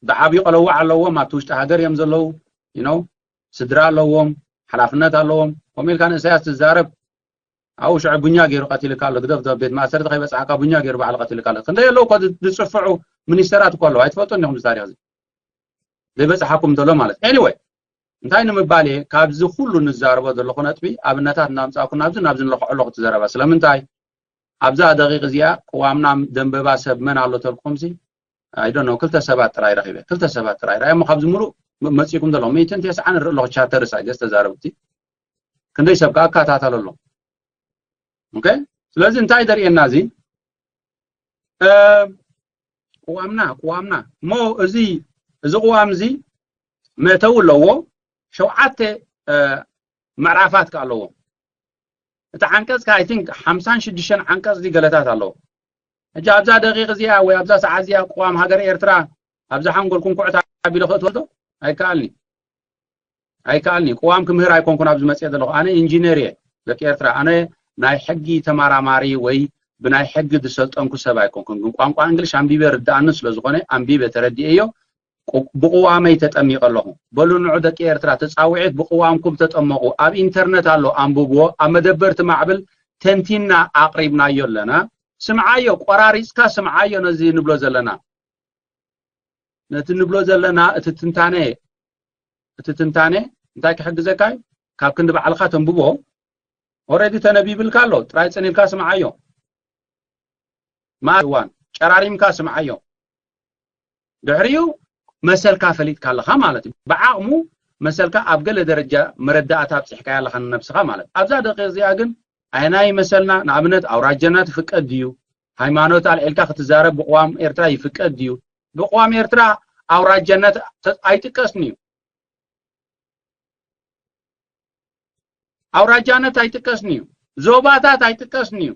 ብዓብዩ ቀለዋዕ ኣለዎም ኣብቲ ውሽጢ ሃገር እዮም ዘለዉ you know ስድራ ኣለዎም ሓላፍነት ኣለዎም ከምኡ ኢልካ ንእሳያስ ትዛረብ ኣብኡ ሽዑ ቡኛ ገይሩ ቀቲልካ ኣሎ ግደፍ ቤት ማእሰርቲ ከይበፅሓካ ቡኛ ገይሩ ባዕሉ ቀቲልካ ኣሎ ክንደይ ኣለዉ እኮ ዝፅፍዑ ሚኒስተራት እኮ ኣለዉ ኣይትፈልጡ እንዲኹም ታሪክ እዚ ዘይበፅሓኩም እንተሎ ማለት anyway እንታይ ንምባል እየ ካብዚ ኩሉ ንዛረቦ ዘለኹ ነጥቢ ኣብነታት እናምፃእኩ ናብዚ ናብዚ ንለክዖ ኣለኹ ትዘረባ ስለምንታይ ኣብዛ ደቂቅ እዚኣ ቅዋምና ደንበባ ሰብ መን ኣሎ ተልኩምሲ I don't know ክልተ ሰባት ጥራይ ረኺበ ክልተ ሰባት ጥራይ ራእሞ ካብዚ ሙሉእ መፂኩም ዘለኹ ሚእትን ተስዓን ንርኢ ኣለኹ ቻተርስ ኣይገስ ተዛረብቲ ክንደይ ሰብ ከዓ እከታተሎ ኣሎ okay ስለዚ እንታይ ዘርእየና እዚ ቅዋምና ቅዋምና እሞ እዚ እዚ ቅዋም እዚ መእተዊ ኣለዎ ሸውዓተ ምዕራፋት ከዓ ኣለዎ እቲ ዓንቀፅ ከዓ I think ሓምሳን ሽዱሽተን ዓንቀፅ ገለታት ኣለዎ ሕጂ ኣብዛ ደቂቅ እዚኣ ወይ ኣብዛ ሰዓት እዚኣ ቅዋም ሃገር ኤርትራ ኣብዛ ሓንጎልኩም ኩዕት ኣቢሉ ክእትወልዶ ኣይከኣልኒ ኣይከኣልኒ ቅዋም ክምህር ኣይኮንኩን ኣብዚ መፅአ ዘለኹ ኣነ ኢንጂነር እየ ደቂ ኤርትራ ኣነ ናይ ሕጊ ተመራማሪ ወይ ብናይ ሕጊ ዝሰልጠንኩ ሰብ ኣይኮንኩን ግን ቋንቋ እንግሊሽ ኣንቢበ ርድኣኒ ስለዝኾነ ኣንቢበ ተረዲኤዮ ብቅዋመይ ተጠሚቀ ኣለኹ በሉ ንዑ ደቂ ኤርትራ ተፃውዒት ብቅዋምኩም ተጠመቁ ኣብ ኢንተርነት ኣሎ ኣንብብዎ ኣብ መደበርቲ ማዕብል ተንቲና ኣቅሪብናዮ ኣለና ስምዓዮ ቆራሪፅካ ስምዓዮ ነዚ ንብሎ ዘለና ነቲ ንብሎ ዘለና እቲ ትንታነ እቲ ትንታነ እንታይ ክሕግዘካ እዩ ካብ ክንዲ ባዕልካ ተንብቦ already ተነቢብልካ ኣሎ ጥራይ ፅን ኢልካ ስምዓዮ ማእዋን ጨራሪምካ ስምዓዮ ድሕሪኡ መሰልካ ፈሊጥካ ኣለኻ ማለት እዩ ብዓቕሙ መሰልካ ኣብ ገለ ደረጃ መረዳእታ ኣብፅሕካያ ኣለኻ ንነብስኻ ማለት ኣብዛ ደቂ እዚኣ ግን ኣየናይ መሰልና ንኣብነት ኣውራጀና ትፍቀድ ድዩ ሃይማኖት ኣልዒልካ ክትዛረብ ብቅዋም ኤርትራ ይፍቀድ ድዩ ብቅዋም ኤርትራ ኣውራጀነት ኣይጥቀስን እዩ ኣውራጃነት ኣይጥቀስን እዩ ዞባታት ኣይጥቀስን እዩ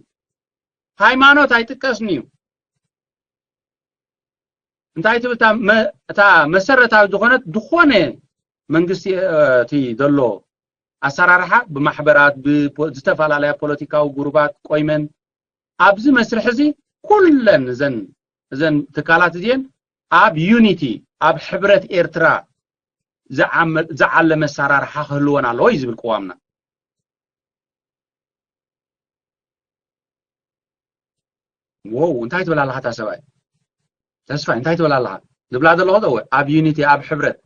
ሃይማኖት ኣይጥቀስን እዩ እንታይ ትብል እታ መሰረታዊ ዝኾነት ዝኾነ መንግስቲ እቲ ዘሎ ኣሰራርሓ ብማሕበራት ብዝተፈላለያ ፖለቲካዊ ጉሩባት ቆይመን ኣብዚ መስርሕ እዚ ኩለን እዘን እዘን ትካላት እዚአን ኣብ ዩኒቲ ኣብ ሕብረት ኤርትራ ዝዓለመ ኣሰራርሓ ክህልወን ኣለዎ እዩ ዝብል ቅዋምና ዎው እንታይ ትብል ኣለኻ እታ ሰብኣይ ተስፋይ እንታይ ትብል ኣለኻ ዝብላ ዘለኹ ዘወ ኣብ ዩኒቲ ኣብ ሕብረት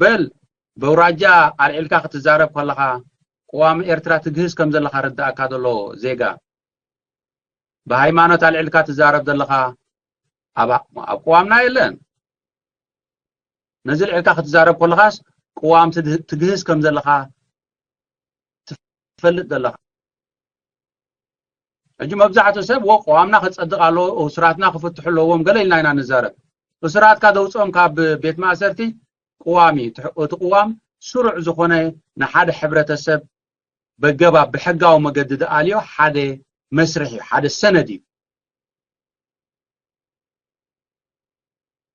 በል በውራጃ ኣልዒልካ ክትዛረብ ከለኻ ቅዋም ኤርትራ ትግህስ ከም ዘለኻ ርዳእካ ዘሎ ዜጋ ብሃይማኖት ኣልዒልካ ትዛረብ ዘለኻ ኣብ ቅዋምና የለን ነዚ ልዕልካ ክትዛረብ ከለኻስ ቅዋም ትግህስ ከም ዘለኻ ትፈልጥ ዘለኻ ሕጂ መብዛሕትኡ ሰብ ወ ቅዋምና ክፀድቕ ኣለዎ እሱራትና ክፍትሑ ኣለዎም ገለ ኢልና ኢና ንዛረብ እሱራትካ ደውፅኦም ካብ ቤት ማእሰርቲ ቅዋም እዩ እቲ ቅዋም ስሩዕ ዝኾነ ንሓደ ሕብረተሰብ በገባብ ብሕጋዊ መገዲ ዝኣልዮ ሓደ መስርሕ እዩ ሓደ ሰነድ እዩ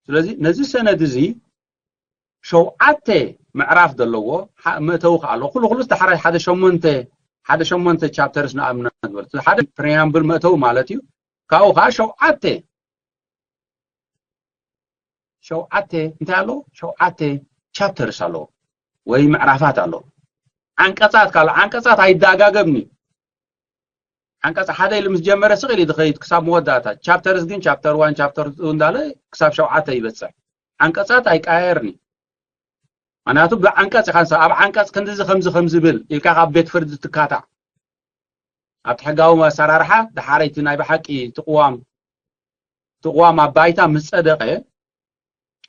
ስለዚ ነዚ ሰነድ እዚ ሸውዓተ ምዕራፍ ዘለዎ መእተዊ ከዓ ኣሎ ኩሉ ኩሉ ዝተሓራይ ሓደ ሸሞንተ ሓደ ሸሞንተ ቻፕተርስ ንኣብነት ዝበል ሓደ ፕሪያምብል መእተዊ ማለት እዩ ካብኡ ከዓ ሸውዓተ ሸውዓተ እንታይ ኣሎ? ሸውዓተ ቻፕተርስ ኣሎ ወይ ምዕራፋት ኣሎ። ዓንቀጻት ካሎ ዓንቀጻት ኣይዳጋገብኒ። ዓንቀጽ ሓደ ኢሉ ምስ ጀመረ ስቕ ኢሉ ዝኸይድ ክሳብ መወዳእታ። ቻፕተርስ ግን ቻፕተር ዋን ቻፕተር ቱ እንዳለ ክሳብ ሸውዓተ ይበጽሕ። ዓንቀጻት ኣይቀያየርኒ። ምክንያቱ ብዓንቀጽ ኢኻ ንሳ ኣብ ዓንቀጽ ክንዲዚ ከምዚ ከምዚ ብል ኢልካ ካብ ቤት ፍርዲ ትካታዕ። ኣብቲ ሕጋዊ ኣሰራርሓ ደሓረይቲ ናይ ብሓቂ ትቕዋም ትቕዋም ኣብ ባይታ ምስ ጸደቐ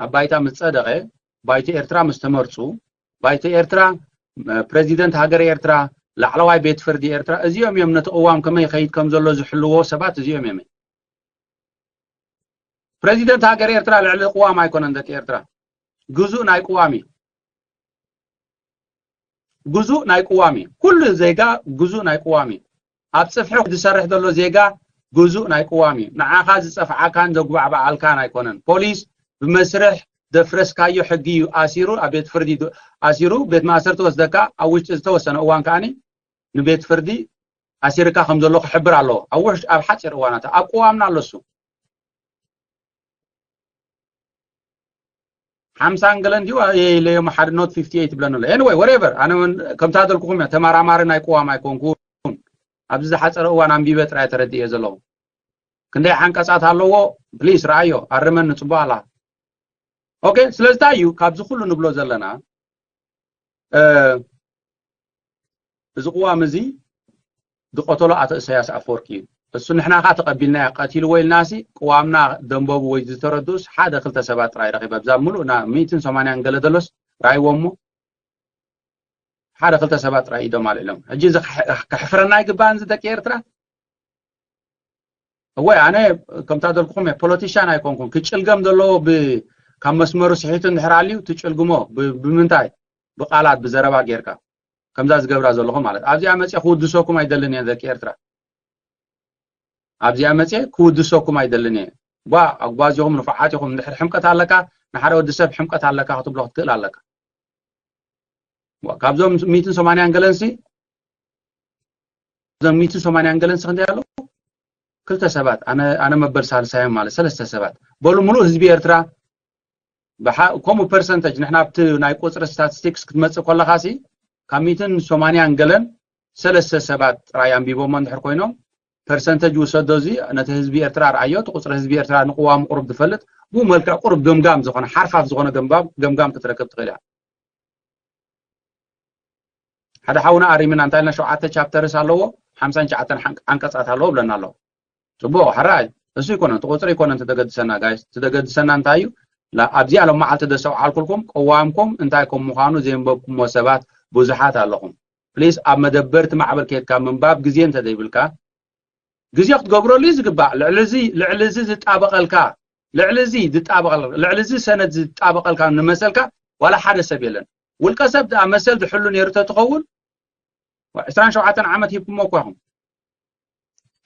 ኣብ ባይታ ምስ ጸደቐ ባይቶ ኤርትራ ምስ ተመርጹ ባይቶ ኤርትራ ፕሬዚደንት ሃገር ኤርትራ ላዕለዋይ ቤት ፍርዲ ኤርትራ እዚኦም እዮም ነቲ ቅዋም ከመይ ይኸይድ ከም ዘሎ ዝሕልዎ ሰባት እዚኦም እዮም። ፕሬዚደንት ሃገር ኤርትራ ልዕሊ ቅዋም ኣይኮነን ደቂ ኤርትራ ግዙእ ናይ ቅዋም እዩ። ግዙእ ናይ ቅዋም እዩ። ኩሉ ዜጋ ግዙእ ናይ ቅዋም እዩ። ኣብ ጽፍሒ ዝሰርሕ ዘሎ ዜጋ ግዙእ ናይ ቅዋም እዩ። ንዓኻ ዝጸፍዓካን ዘጉባዕብዓልካን ኣይኮነን። ፖሊስ ብመስርሕ ዘፍረስካዮ ሕጊ እዩ ኣሲሩ ኣብ ቤት ፍርዲ ኣሲሩ ቤት ማእሰርቲ ወስደካ ኣብ ውሽጢ ዝተወሰነ እዋን ከዓኒ ንቤት ፍርዲ ኣሲርካ ከም ዘሎ ክሕብር ኣለዎ። ኣብ ውሽ ኣብ ሓጺር እዋናት ኣብ ቅዋምና ኣሎ እሱ። ሓምሳ ገለ እንዲዩ የለዮም ሓደ ኖት ፊፍቲ ኤይት ይብለኒ ኣሎ። Anyway whatever ኣነ እውን ከምታ ዘልኩኹም እያ ተመራማሪ ናይ ቅዋም ኣይኮንኩን። ኣብዚ ዝሓፀረ እዋን ኣንቢበ ጥራይ ተረዲኤ ዘለኹ። ክንደይ ዓንቀፃት ኣለዎ? ፕሊስ ረኣዮ ኣርመኒ ፅቡቅ ኣላ። ኦኬ ስለዚ እንታይ እዩ ካብዚ ኩሉ ንብሎ ዘለና እዚ ቅዋም እዚ ዝቐተሎ ኣቶ እሰያስ ኣፈወርቂ እዩ። እሱ ንሕና ካ ተቐቢልና ቀቲልዎ ኢልናሲ ቅዋምና ደንበቡ ወይ ዝተረድኡስ ሓደ ክልተ ሰባት ጥራይ ረኺበ ኣብዛ ምሉእ ና ሚእትን ሰማንያን ገለ ደሎስ ራይዎ እሞ ሓደ ክልተ ሰባት ጥራይ ኢዶም ኣልዕሎም። ሕጂ እዚ ከሕፍረና ይግባእ እዚ ደቂ ኤርትራ። እወ ኣነ ከምታ ደልኩኹም ፖለቲሻን ኣይኮንኩን። ክጭልገም ዘለዎ ካብ መስመሩ ስሒቱ እንድሕር ኣልዩ ትጭልግሞ ብምንታይ ብቃላት ብዘረባ ጌርካ ከምዛ ዝገብራ ዘለኹ ማለት ኣብዚኣ መፅየ ክውድሰኩም ኣይደልን እየ ደቂ ኤርትራ። ኣብዚኣ መፅየ ክውድሰኩም ኣይደልን እየ። ጓ ኣጓዚኹም ንፉዓት ኢኹም። እንድሕር ሕምቀት ኣለካ ንሓደ ወዲ ሰብ ሕምቀት ኣለካ ክትብሎ ክትክእል ኣለካ። ካብዞም ሚትን ሰማንያን ገለንሲ እዞም ሚትን ሰማንያን ገለንሲ ክንደይ ኣለዉ? ክልተ ሰባት ኣነ ኣነ መበል ሳልሳዮም ማለት ሰለስተ ሰባት በሉ ሙሉእ ህዝቢ ኤርትራ ከምኡ ፐርሰንተጅ ንሕና ኣብቲ ናይ ቁፅሪ ስታቲስቲክስ ክትመፅእ ከለካ ሲ ካብ ሚትን ሰማንያን ገለን ሰለስተ ሰባት ጥራይ ኣንቢቦሞ እንድሕር ኮይኖም ፐርሰንተጅ ውሰዶ እዚ ነቲ ህዝቢ ኤርትራ ረኣዮ እቲ ቁፅሪ ህዝቢ ኤርትራ ንቅዋሙ ቁሩብ ዝፈልጥ ብኡ መልክዕ ቁሩብ ገምጋም ዝኾነ ሓርፋፍ ዝኾነ ገምጋም ገምጋም ክትረክብ ትኽእል እያ። ሓደ ሓውና ኣሪምና እንታይ ኢልና ሸውዓተ ቻፕተርስ ኣለዎ ሓምሳን ትሽዓተን ዓንቀፃት ኣለዎ ብለና ኣሎ። ፅቡቅ ሕራይ እሱ ይኮነን እቲ ቁፅሪ ይኮነን ትደገድሰና ጋይስ ትደገድሰና እንታይ እዩ ኣብዚኣ ሎም መዓልቲ ደሰውዓልኩልኩም ቅዋምኩም እንታይ ከም ምዃኑ ዘንበብኩሞ ሰባት ብዙሓት ኣለኹም። ፕሊስ ኣብ መደበርቲ ማዕበል ከድካ ምንባብ ግዜ እንተዘይብልካ ግዜ ክትገብረሉ እዩ ዝግባእ። ልዕሊ እዚ ዝጣበቐልካ ልዕሊ እዚ ዝጣበቐልካ ልዕሊ እዚ ሰነድ ዝጣበቐልካ ንመሰልካ ዋላ ሓደ ሰብ የለን። ውልቀ ሰብ ደኣ መሰል ዝሕሉ ነይሩ ተትኸውን ዕስራን ሸውዓተን ዓመት ሂብኩሞ እኳ ኢኹም።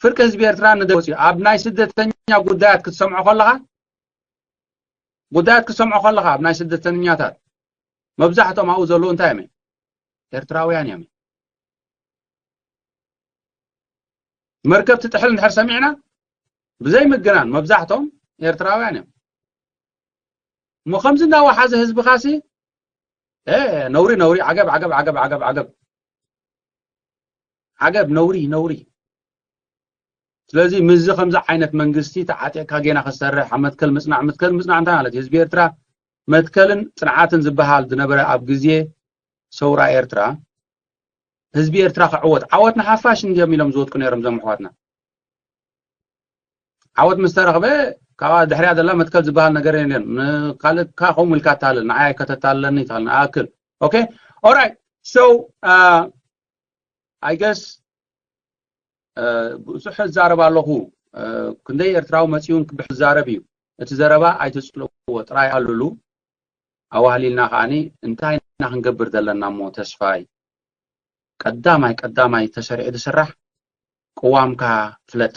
ፍርቂ ህዝቢ ኤርትራ ንደወፂ ኣብ ናይ ስደተኛ ጉዳያት ክትሰምዖ ከለኻ ጉዳያት ክትሰምዖ ከለኻ ኣብ ናይ ስደተኛታት መብዛሕቶም ኣብኡ ዘለዉ እንታይ እዮም? ኤርትራውያን እዮም። መርከብ ትጥሕል እንድሕር ሰሚዕና ብዘይ ምግናን መብዛሕቶም ኤርትራውያን እዮም። እሞ ከምዚ እንዳወሓዘ ህዝብኻሲ ነውሪ ነውሪ ዓገብ ዓገብ ዓገብ ዓገብ ዓገብ ዓገብ ነውሪ ነውሪ። ስለዚ ምስዚ ከምዚ ዓይነት መንግስቲ ተዓጢቕካ ጌና ክሰርሕ ኣብ መትከል ምፅናዕ መትከል ምፅናዕ እንታይ ማለት እዩ? ህዝቢ ኤርትራ መትከልን ፅንዓትን ዝበሃል ዝነበረ ኣብ ግዜ ሰውራ ኤርትራ ህዝቢ ኤርትራ ክዕወት ዓወት ንሓፋሽ እንዲዮም ኢሎም ዝወድቁ ነይሮም እዞም ኣሕዋትና። ዓወት ምስ ተረኽበ ካብኣ ድሕሪያ ዘላ መትከል ዝበሃል ነገር የለን። ካልእካ ከምኡ ኢልካ ኣታልል ንዓይ ከተታልለኒ ይትኽእል ንኣክል okay alright so I guess ብዙሕ እዛረብ ኣለኹ። ክንደይ ኤርትራዊ መፂኡ ክብሕ ዝዛረብ እዩ። እቲ ዘረባ ኣይትፅልእዎ ጥራይ ኣሉሉ ኣዋህሊልና ከዓኒ እንታይ ኢና ክንገብር ዘለና እሞ ተስፋይ ቀዳማይ ቀዳማይ ተሰሪዑ ዝስራሕ ቅዋምካ ፍለጥ።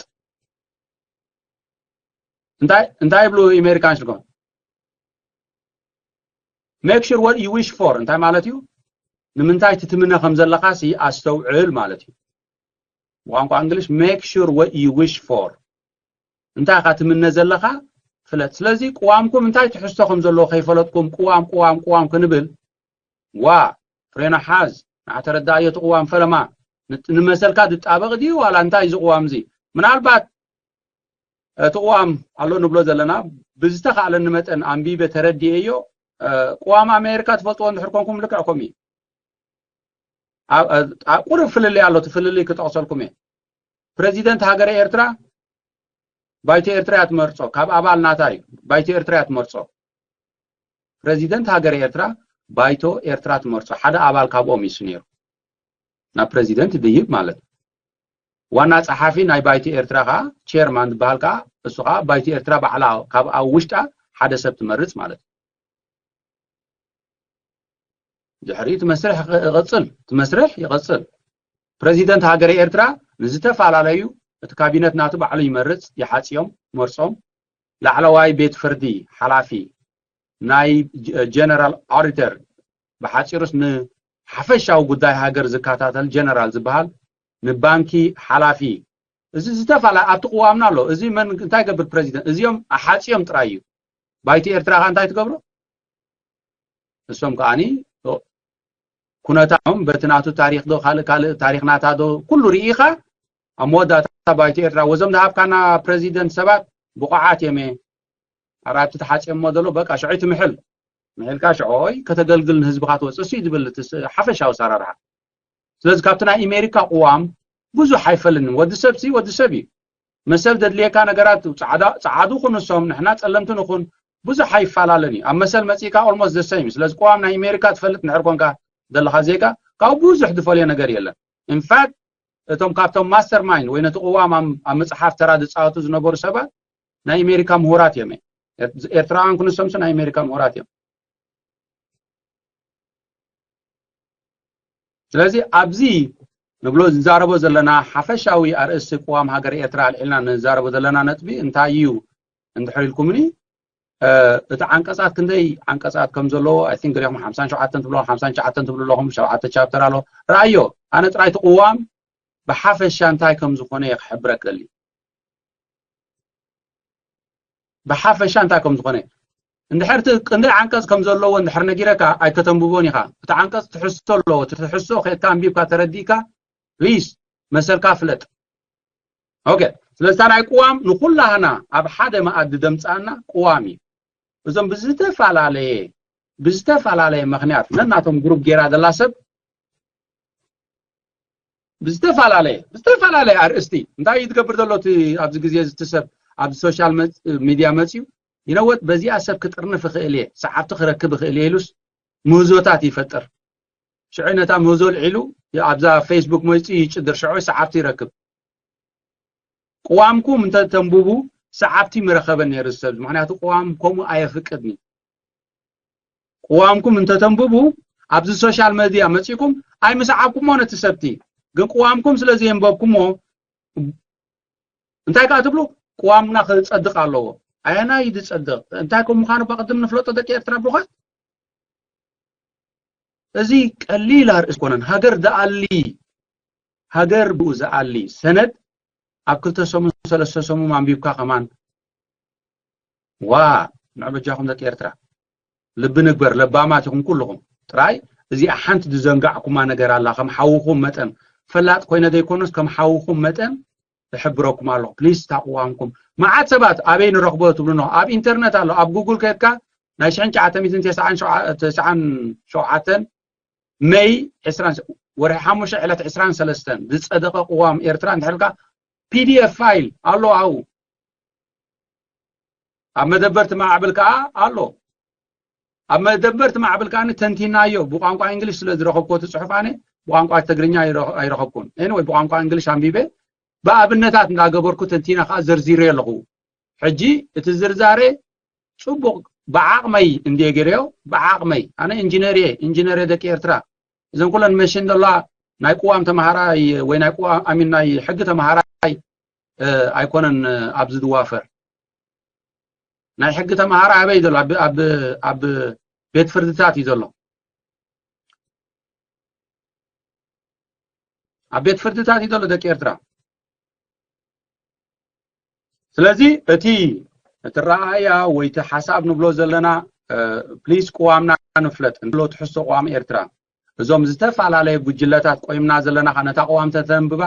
እንታይ እንታይ ይብሉ ኣሜሪካን ሽልኮም make sure what you wish for እንታይ ማለት እዩ? ንምንታይ ትትምነ ከም ዘለካ ሲ ኣስተውዕል ማለት እዩ። ብቋንቋ እንግሊሽ make sure what you wish for እንታይ ኢኻ ትምነ ዘለኻ ፍለጥ። ስለዚ ቅዋምኩም እንታይ ትሕዝቶ ከም ዘለዎ ከይፈለጥኩም ቅዋም ቅዋም ቅዋም ክንብል፣ ዋ፣ ፍሬና ሓዝ፣ ንዓ ተረዳእዮ እቲ ቅዋም ፈለማ። ን-፣ ንመሰልካ ዝጣበቕ ድዩ ዋላ እንታይ እዚ ቅዋም እዚ? ምናልባት እቲ ቅዋም ኣሎ ንብሎ ዘለና ብዝተኻእለኒ መጠን ኣንቢበ ተረዲኤዮ። እ፣ ቅዋም ኣሜሪካ ትፈልጥዎ እንድሕር ኮንኩም ልክዕ ከምኡ እዩ። ኣብ፣ ኣብ፣ ኣብ ቁሩብ ፍልልይ ኣሎ፣ እቲ ፍልልይ ክጠቕሰልኩም እየ። ፕረዚደንት ሃገረ ኤርትራ ባይቶ ኤርትራ እያ ትመርጾ፣ ካብ ኣባል ናታ እዩ። ባይቶ ኤርትራ እያ ትመርጾ። ፕረዚደንት ሃገረ ኤርትራ ባይቶ ኤርትራ ትመርጾ፣ ሓደ ኣባል ካብኦም እዩ ነይሩ ናብ ፕረዚደንት ድይብ ማለት እዩ። ዋና ጸሓፊ ናይ ባይቶ ኤርትራ ከኣ፣ ቸርማን ዝበሃል ከኣ፣ እሱ ከኣ ባይቶ ኤርትራ ባዕላ ካብ ኣብ ውሽጣ ሓደ ሰብ ትመርጽ ማለት እዩ። ድሕሪ እቲ መስርሕ ይቐጽል፣ እቲ መስርሕ ይቐጽል። ፕረዚደንት ሃገረ ኤርትራ ንዝተፈላለዩ፣ እቲ ካቢነት ናቱ ባዕሉ ይመርጽ፣ ይሓጽዮም፣ መርጾም። ላዕለዋይ ቤት ፍርዲ ሓላፊ፣ ናይ ጀ-፣ ጀነራል ኦዲተር፣ ብሓጺሩስ ንሓፈሻዊ ጉዳይ ሃገር ዝከታተል ጀነራል ዝበሃል፣ ንባንኪ ሓላፊ። እዚ ዝተፋላ ኣብቲ ቅዋምና ኣሎ። እዚ መን እንታይ ገብር ፕረዚደንት? እዚኦም ኣሓጽዮም ጥራይ እዩ። ባይቲ ኤርትራ ከ እንታይ ትገብሮ? እሶም ከኣኒ ኩነታኦም በቲ ናቱ ታሪኽ ዶ ካልእ ካልእ ታሪኽ ናታ ዶ ኩሉ ርኢኻ ኣብ መወዳእታ ባይቲ ኤርትራ ወዞም ዝሃብካና ፕረዚደንት ሰባት ብቑዓት እዮም እየ። ኣራብቲ ተሓጽዮሞ ዘሎ በቃ ሽዑ ትምሕል። ምሕልካ ሽዑ ኦይ ከተገልግል ንህዝብኻ ትወጽእ እሱ እዩ ዝብል እቲ ስ-፣ ሓፈሻዊ ኣሰራርሓ። ስለዚ ካብቲ ናይ ኣሜሪካ ቅዋም ብዙሕ ኣይፈልንን። ወዲ ሰብ ሲ ወዲ ሰብ እዩ። መሰል ዘድልየካ ነገራት ጻዕዳ፣ ጻዓዱ ኩን እሶም፣ ንሕና ጸለምቲ ንኹን ብዙሕ ኣይፈላለን እዩ። ኣብ መሰል መጺእካ almost the same። ስለዚ ቅዋም ናይ ኣሜሪካ ትፈልጥ እንድሕር ኮንካ ዘለኻ ዜጋ፣ ካብ ብዙሕ ዝፈልዮ ነገር የለን። In fact፣ እቶም ካብቶም ማስተር ማይንድ ወይ ነቲ ቅዋም ኣብ፣ ኣብ ምጽሓፍ ተራ ዝጻወቱ ዝነበሩ ሰባት ናይ ኣሜሪካ ምሁራት እዮም። ኤር-፣ ኤርትራውያን ክንሶምስ ናይ ኣሜሪካ ምሁራት እዮም። ስለዚ ኣብዚ ንብሎ ንዛረቦ ዘለና ሓፈሻዊ ኣርእስቲ ቅዋም ሃገር ኤርትራ ኣልዒልና ንዛረቦ ዘለና ነጥቢ እንታይ እዩ እንድሕር ኢልኩምኒ፣ እ፣ እቲ ዓንቀጻት ክንደይ ዓንቀጻት ከም ዘለዎ፣ I think፣ ገሊኹም ሓምሳን ሸውዓተን ትብሎ፣ ሓምሳን ትሽዓተን ትብሉ ኣለኹም፣ ሸውዓተ ቻፕተር ኣሎ። ረኣዮ፣ ኣነ ጥራይ እቲ ቅዋም ብሓፈሻ እንታይ ከም ዝኾነ እየ ክሕብረክ ደሊ። ብሓፈሻ እንታይ ከም ዝኾነ። እንድሕር እቲ ክንደይ ዓንቀጽ ከም ዘለዎ እንድሕር ነጊረካ ኣይከተንብቦን ኢኻ። እቲ ዓንቀጽ ትሕዝቶ ኣለዎ። እቲ ትሕዝቶ ከድካ ኣንቢብካ ተረዲእካ፣ ፕሊዝ፣ መሰልካ ፍለጥ። ኦኬ፣ ስለዚ እታ ናይ ቅዋም ንኹላህና ኣብ ሓደ መኣዲ ደምጻና ቅዋም እዩ። እዞም ብዝተፈላለየ፣ ብዝተፈላለየ ምኽንያት ነናቶም ግሩፕ ጌራ ዘላ ሰብ ብዝተፈላለየ፣ ብዝተፈላለየ ኣርእስቲ እንታይ እዩ ዝገብር ዘሎ እቲ ኣብዚ ግዜ እዚ እቲ ሰብ ኣብዚ ሶሻል መ-፣ ሚድያ መጽዩ፣ ይነወት በዚኣ ሰብ ክጥርንፍ ይኽእል እየ፣ ሰዓብቲ ክረክብ ይኽእል እየ ኢሉስ ምህዞታት ይፈጥር። ሽዑ ነታ ምህዞ ልዒሉ ኣብዛ ፌስቡክ መጽዩ ይጭድር፣ ሽዑ ሰዓብቲ ይረክብ። ቅዋምኩም እንተ ተንብቡ ሰዓብቲ ምረኸበ ነይሩ እዚ ሰብ፣ ምኽንያቱ ቅዋም ከምኡ ኣየፍቅድን እዩ። ቅዋምኩም እንተ ተንብቡ ኣብዚ ሶሻል መድያ መጺእኩም ኣይምሰዓብኩሞ ነቲ ሰብቲ፣ ግን ቅዋምኩም ስለ ዘየንበብኩሞ እንታይ ከኣ ትብሉ? ቅዋምና ክጸድቕ ኣለዎ። ኣየናይ እዩ ዝጸድቕ? እንታይ ከም ምዃኑ ብቐድም ንፍለጦ ደቂ ኤርትራ ብሩኻት። እዚ ቀሊል ኣርእስቲ ኮነን። ሃገር ዝኣሊ፣ ሃገር ብኡ ዝኣሊ ሰነድ ኣብ ክልተ ሰሙን ሰለስተ ሰሙን ኣንቢብካ ከማን ዋ፣ ንዑ በጃኹም ደቂ ኤርትራ ልቢ ንግበር፣ ለባማት ኢኹም ኩልኹም። ጥራይ እዚኣ ሓንቲ ዝዘንጋዕኩማ ነገር ኣላ፣ ከም ሓውኹም መጠን፣ ፈላጥ ኮይነ ዘይኮነስ ከም ሓውኹም መጠን እሕብረኩም ኣለኹ። ፕሊስ ታቕዋምኩም። መዓት ሰባት ኣበይ ንረኽቦ ትብሉ ኣለኹ። ኣብ ኢንተርነት ኣሎ፣ ኣብ ጉግል ከድካ ናይ ሽሕን ትሽዓተ ሚእትን ተስዓን ሸውዓተን መይ ዕስራን፣ ወርሒ ሓሙሽተ ዕለት ዕስራን ሰለስተን ዝጸደቐ ቅዋም ኤርትራ እንድሕር ኢልካ ፒ ዲ ኤፍ ፋይል ኣሎ ኣብኡ። ኣብ መደበር እቲ ማዕብል ከኣ ኣሎ። ኣብ መደበር እቲ ማዕብል ከኣ ተንቲናዮ ብቋንቋ እንግሊሽ ስለ ዝረኸብኩ እቲ ጽሑፍ ኣነ ብቋንቋ ትግርኛ ኣይረ-፣ ኣይረኸብኩን። ኤኒወይ ብቋንቋ እንግሊሽ ኣንቢበ ብኣብነታት እንዳገበርኩ ተንቲነ ከኣ ዘርዚረ ኣለኹ። ሕጂ እቲ ዝርዛሬ ጽቡቕ ብዓቕመይ እንድየ ገይረዮ፣ ብዓቕመይ። ኣነ ኢንጂነር እየ፣ ኢንጂነር እየ ደቂ ኤርትራ። እዘን ኩለን መሽን ዘለዋ ናይ ቅዋም ተማሃራይ ወይ ናይ ቅዋም ኣሚን ናይ ሕጊ ተማሃራይ፣ እ፣ ኣይኮነን፣ እ፣ ኣብዚ ዝዋፈር። ናይ ሕጊ ተማሃራይ ኣበይ ዘሎ? ኣብ፣ ኣብ፣ ኣብ ቤት ፍርድታት እዩ ዘሎ። ኣብ ቤት ፍርድታት እዩ ዘሎ ደቂ ኤርትራ። ስለዚ እቲ እቲ ረኣያ ወይ እቲ ሓሳብ ንብሎ ዘለና ፕሊስ ቅዋምና ንፍለጥ እንብሎ ትሕዝቶ ቅዋም ኤርትራ እዞም ዝተፈላለየ ጉጅለታት ቆይምና ዘለና ከዓ ነታ ቅዋም ተተንብባ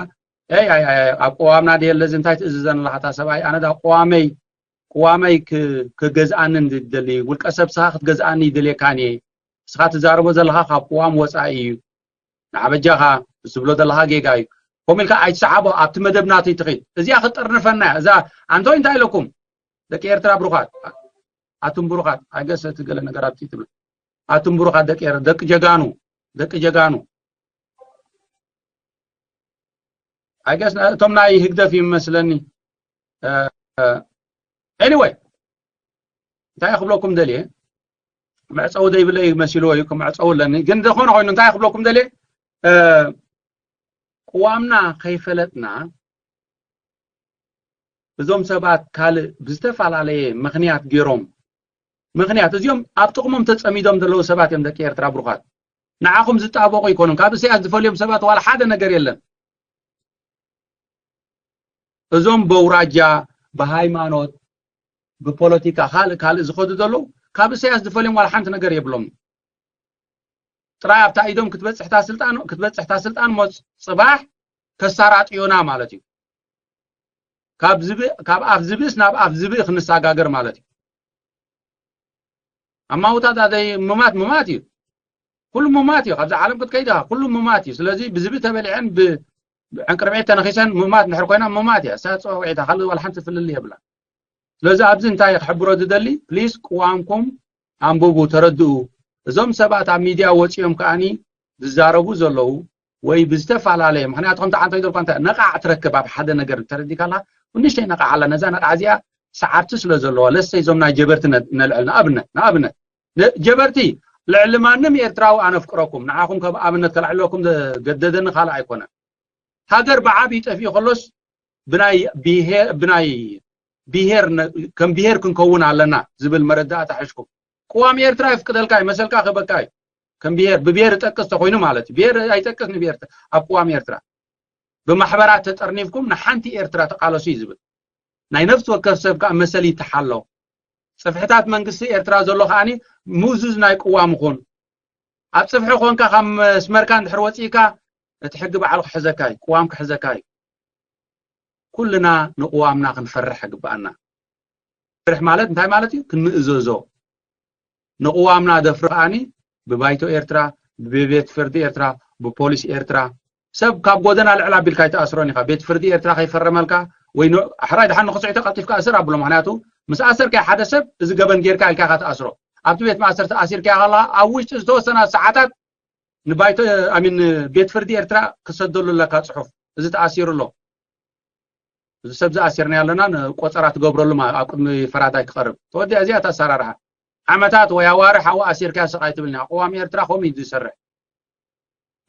ኣብ ቅዋምና ድየለዚ እንታይ ትእዝዘን ኣለካ እታ ሰብኣይ ኣነ ዳ ቅዋመይ ቅዋመይ ክገዝኣኒ ዝደሊ ውልቀ ሰብ ስኻ ክትገዝኣኒ ይደልየካን እየ ስኻ ትዛረቦ ዘለካ ካብ ቅዋም ወፃኢ እዩ ንዓበጃኻ ዝብሎ ዘለካ ጌጋ እዩ ከም ኢልካ ኣይትሰሓቦ ኣብቲ መደብ ናተይ ትኸይድ እዚኣ ክጥርንፈና እያ እዛ ኣንቶይ እንታይ ኢለኩም ደቂ ኤርትራ ብሩኻት ኣቱም ብሩኻት ኣይገሰ እቲ ገለ ነገር ኣብቲ ትብል ኣቱም ብሩኻት ደቂ ኤር ደቂ ጀጋኑ ደቂ ጀጋኑ ኣይገስ እቶም ናይ ህግደፍ ይመስለኒ anyway እንታይ ክብለኩም ደልየ መዕፀዊ ዘይብለ መሲልዎ እዩ መዕፀዊ ኣለኒ ግን ዝኾነ ኮይኑ እንታይ ክብለኩም ደልየ ቅዋምና ከይፈለጥና እዞም ሰባት ካልእ ብዝተፈላለየ ምኽንያት ገይሮም ምኽንያት እዚኦም ኣብ ጥቕሞም ተፀሚዶም ዘለዉ ሰባት እዮም ደቂ ኤርትራ ብሩኻት ንዓኹም ዝጣበቑ ይኮኑን ካብ እሰያስ ዝፈልዮም ሰባት ዋላ ሓደ ነገር የለን እዞም በውራጃ ብሃይማኖት ብፖለቲካ ካልእ ካልእ ዝኸዱ ዘለዉ ካብ እሰያስ ዝፈልዮም ዋላ ሓንቲ ነገር የብሎም ጥራይ ኣብታ ኢዶም ክትበፅሕታ ስልጣን ክትበፅሕታ ስልጣን ሞ ፅባሕ ከሳራጥዮና ማለት እዩ ካብ ዝብእ ካብ ኣፍ ዝብእስ ናብ ኣፍ ዝብእ ክንሰጋገር ማለት እዩ ኣማውታት ኣደይ ምማት ምማት እዩ ኩሉ ምማት እዩ ካብዚ ዓለም ክትከይድ ኢኻ ኩሉ ምማት እዩ ስለዚ ብዝብእ ተበሊዐን ብዕንቅርብዒት ተነኺሰን ምማት እንድሕር ኮይና ምማት እያ እሳ ፀዋዊዒታ ካልእ ዋላ ሓንቲ ፍልልይ የብላ ስለዚ ኣብዚ እንታይ ክሕብሮ ዝደሊ ፕሊስ ቅዋምኩም ኣንብቡ ተረድኡ እዞም ሰባት ኣብ ሚድያ ወፂኦም ከዓኒ ዝዛረቡ ዘለዉ ወይ ብዝተፈላለየ ምክንያቱ ከምቲ ዓንቶ ይደልኳ እንታይ ነቃዕ ትረክብ ኣብ ሓደ ነገር ተረዲካላ ንእሽተይ ነቃዕ ኣላ ነዛ ነቃዕ እዚኣ ሰዓብቲ ስለ ዘለዋ ለሰ እዞም ናይ ጀበርቲ ነልዕል ንኣብነት ንኣብነት ጀበርቲ ልዕሊ ማንም ኤርትራዊ ኣነፍቅረኩም ንዓኹም ከም ኣብነት ከልዕለኩም ዘገደደኒ ካልእ ኣይኮነን ሃገር ብዓብዩ ጠፊኡ ከሎስ ብናይ ብሄር ብናይ ብሄር ከም ብሄር ክንከውን ኣለና ዝብል መረዳእታ ሕሽኩም ቅዋም ኤርትራ ይፍቅደልካ ይመሰልካ ክበካ እዩ ከም ብሄር ብብሄር ይጠቅስ ተኮይኑ ማለት እዩ ብሄር ኣይጠቅስ ንብሄር ኣብ ቅዋም ኤርትራ ብማሕበራት ተጠርኒፍኩም ንሓንቲ ኤርትራ ተቃለሱ እዩ ዝብል ናይ ነፍሲ ወከፍ ሰብ ከዓ መሰል ይተሓሎ ፅፍሕታት መንግስቲ ኤርትራ ዘሎ ከዓኒ ምእዙዝ ናይ ቅዋም ኹን ኣብ ፅፍሒ ኮንካ ካብ መስመርካ እንድሕር ወፂእካ እቲ ሕጊ ባዕሉ ክሕዘካ እዩ ቅዋም ክሕዘካ እዩ ኩልና ንቅዋምና ክንፈርሕ ይግበኣና ፈርሕ ማለት እንታይ ማለት እዩ ክንምእዘዞ ንቅዋምና ደፍሪ ከዓኒ ብባይቶ ኤርትራ ብቤት ፍርዲ ኤርትራ ብፖሊስ ኤርትራ ሰብ ካብ ጎደና ልዕል ኣቢልካ ኣይትኣስሮን ኢኻ ቤት ፍርዲ ኤርትራ ከይፈረመልካ ወይ ኣሕራይ ድሓን ንክስዑ ተቀልጢፍካ እስር ኣብሎ ምክንያቱ ምስ ኣሰርካይ ሓደ ሰብ እዚ ገበን ጌርካ ኢልካ ኢኻ ትኣስሮ ኣብቲ ቤት ማእሰርቲ ኣሲርካ ከላ ኣብ ውሽጢ ዝተወሰና ሰዓታት ንባይቶ ኣሚን ቤት ፍርዲ ኤርትራ ክሰደሉ ኣለካ ጽሑፍ እዚ ተኣሲሩ ኣሎ እዚ ሰብ ዝኣሲርና ኣለና ቆጸራ ትገብረሉ ኣብ ቅድሚ ፈራዳይ ክቐርብ ተወዲኣ እዚኣ ተኣሰራርሓ ዓመታት ወይ ኣዋርሕ ኣብኡ ኣሲርካ ስቕ ኣይትብልኒ። ቅዋም ኤርትራ ከምኡ እዩ ዝሰርሕ።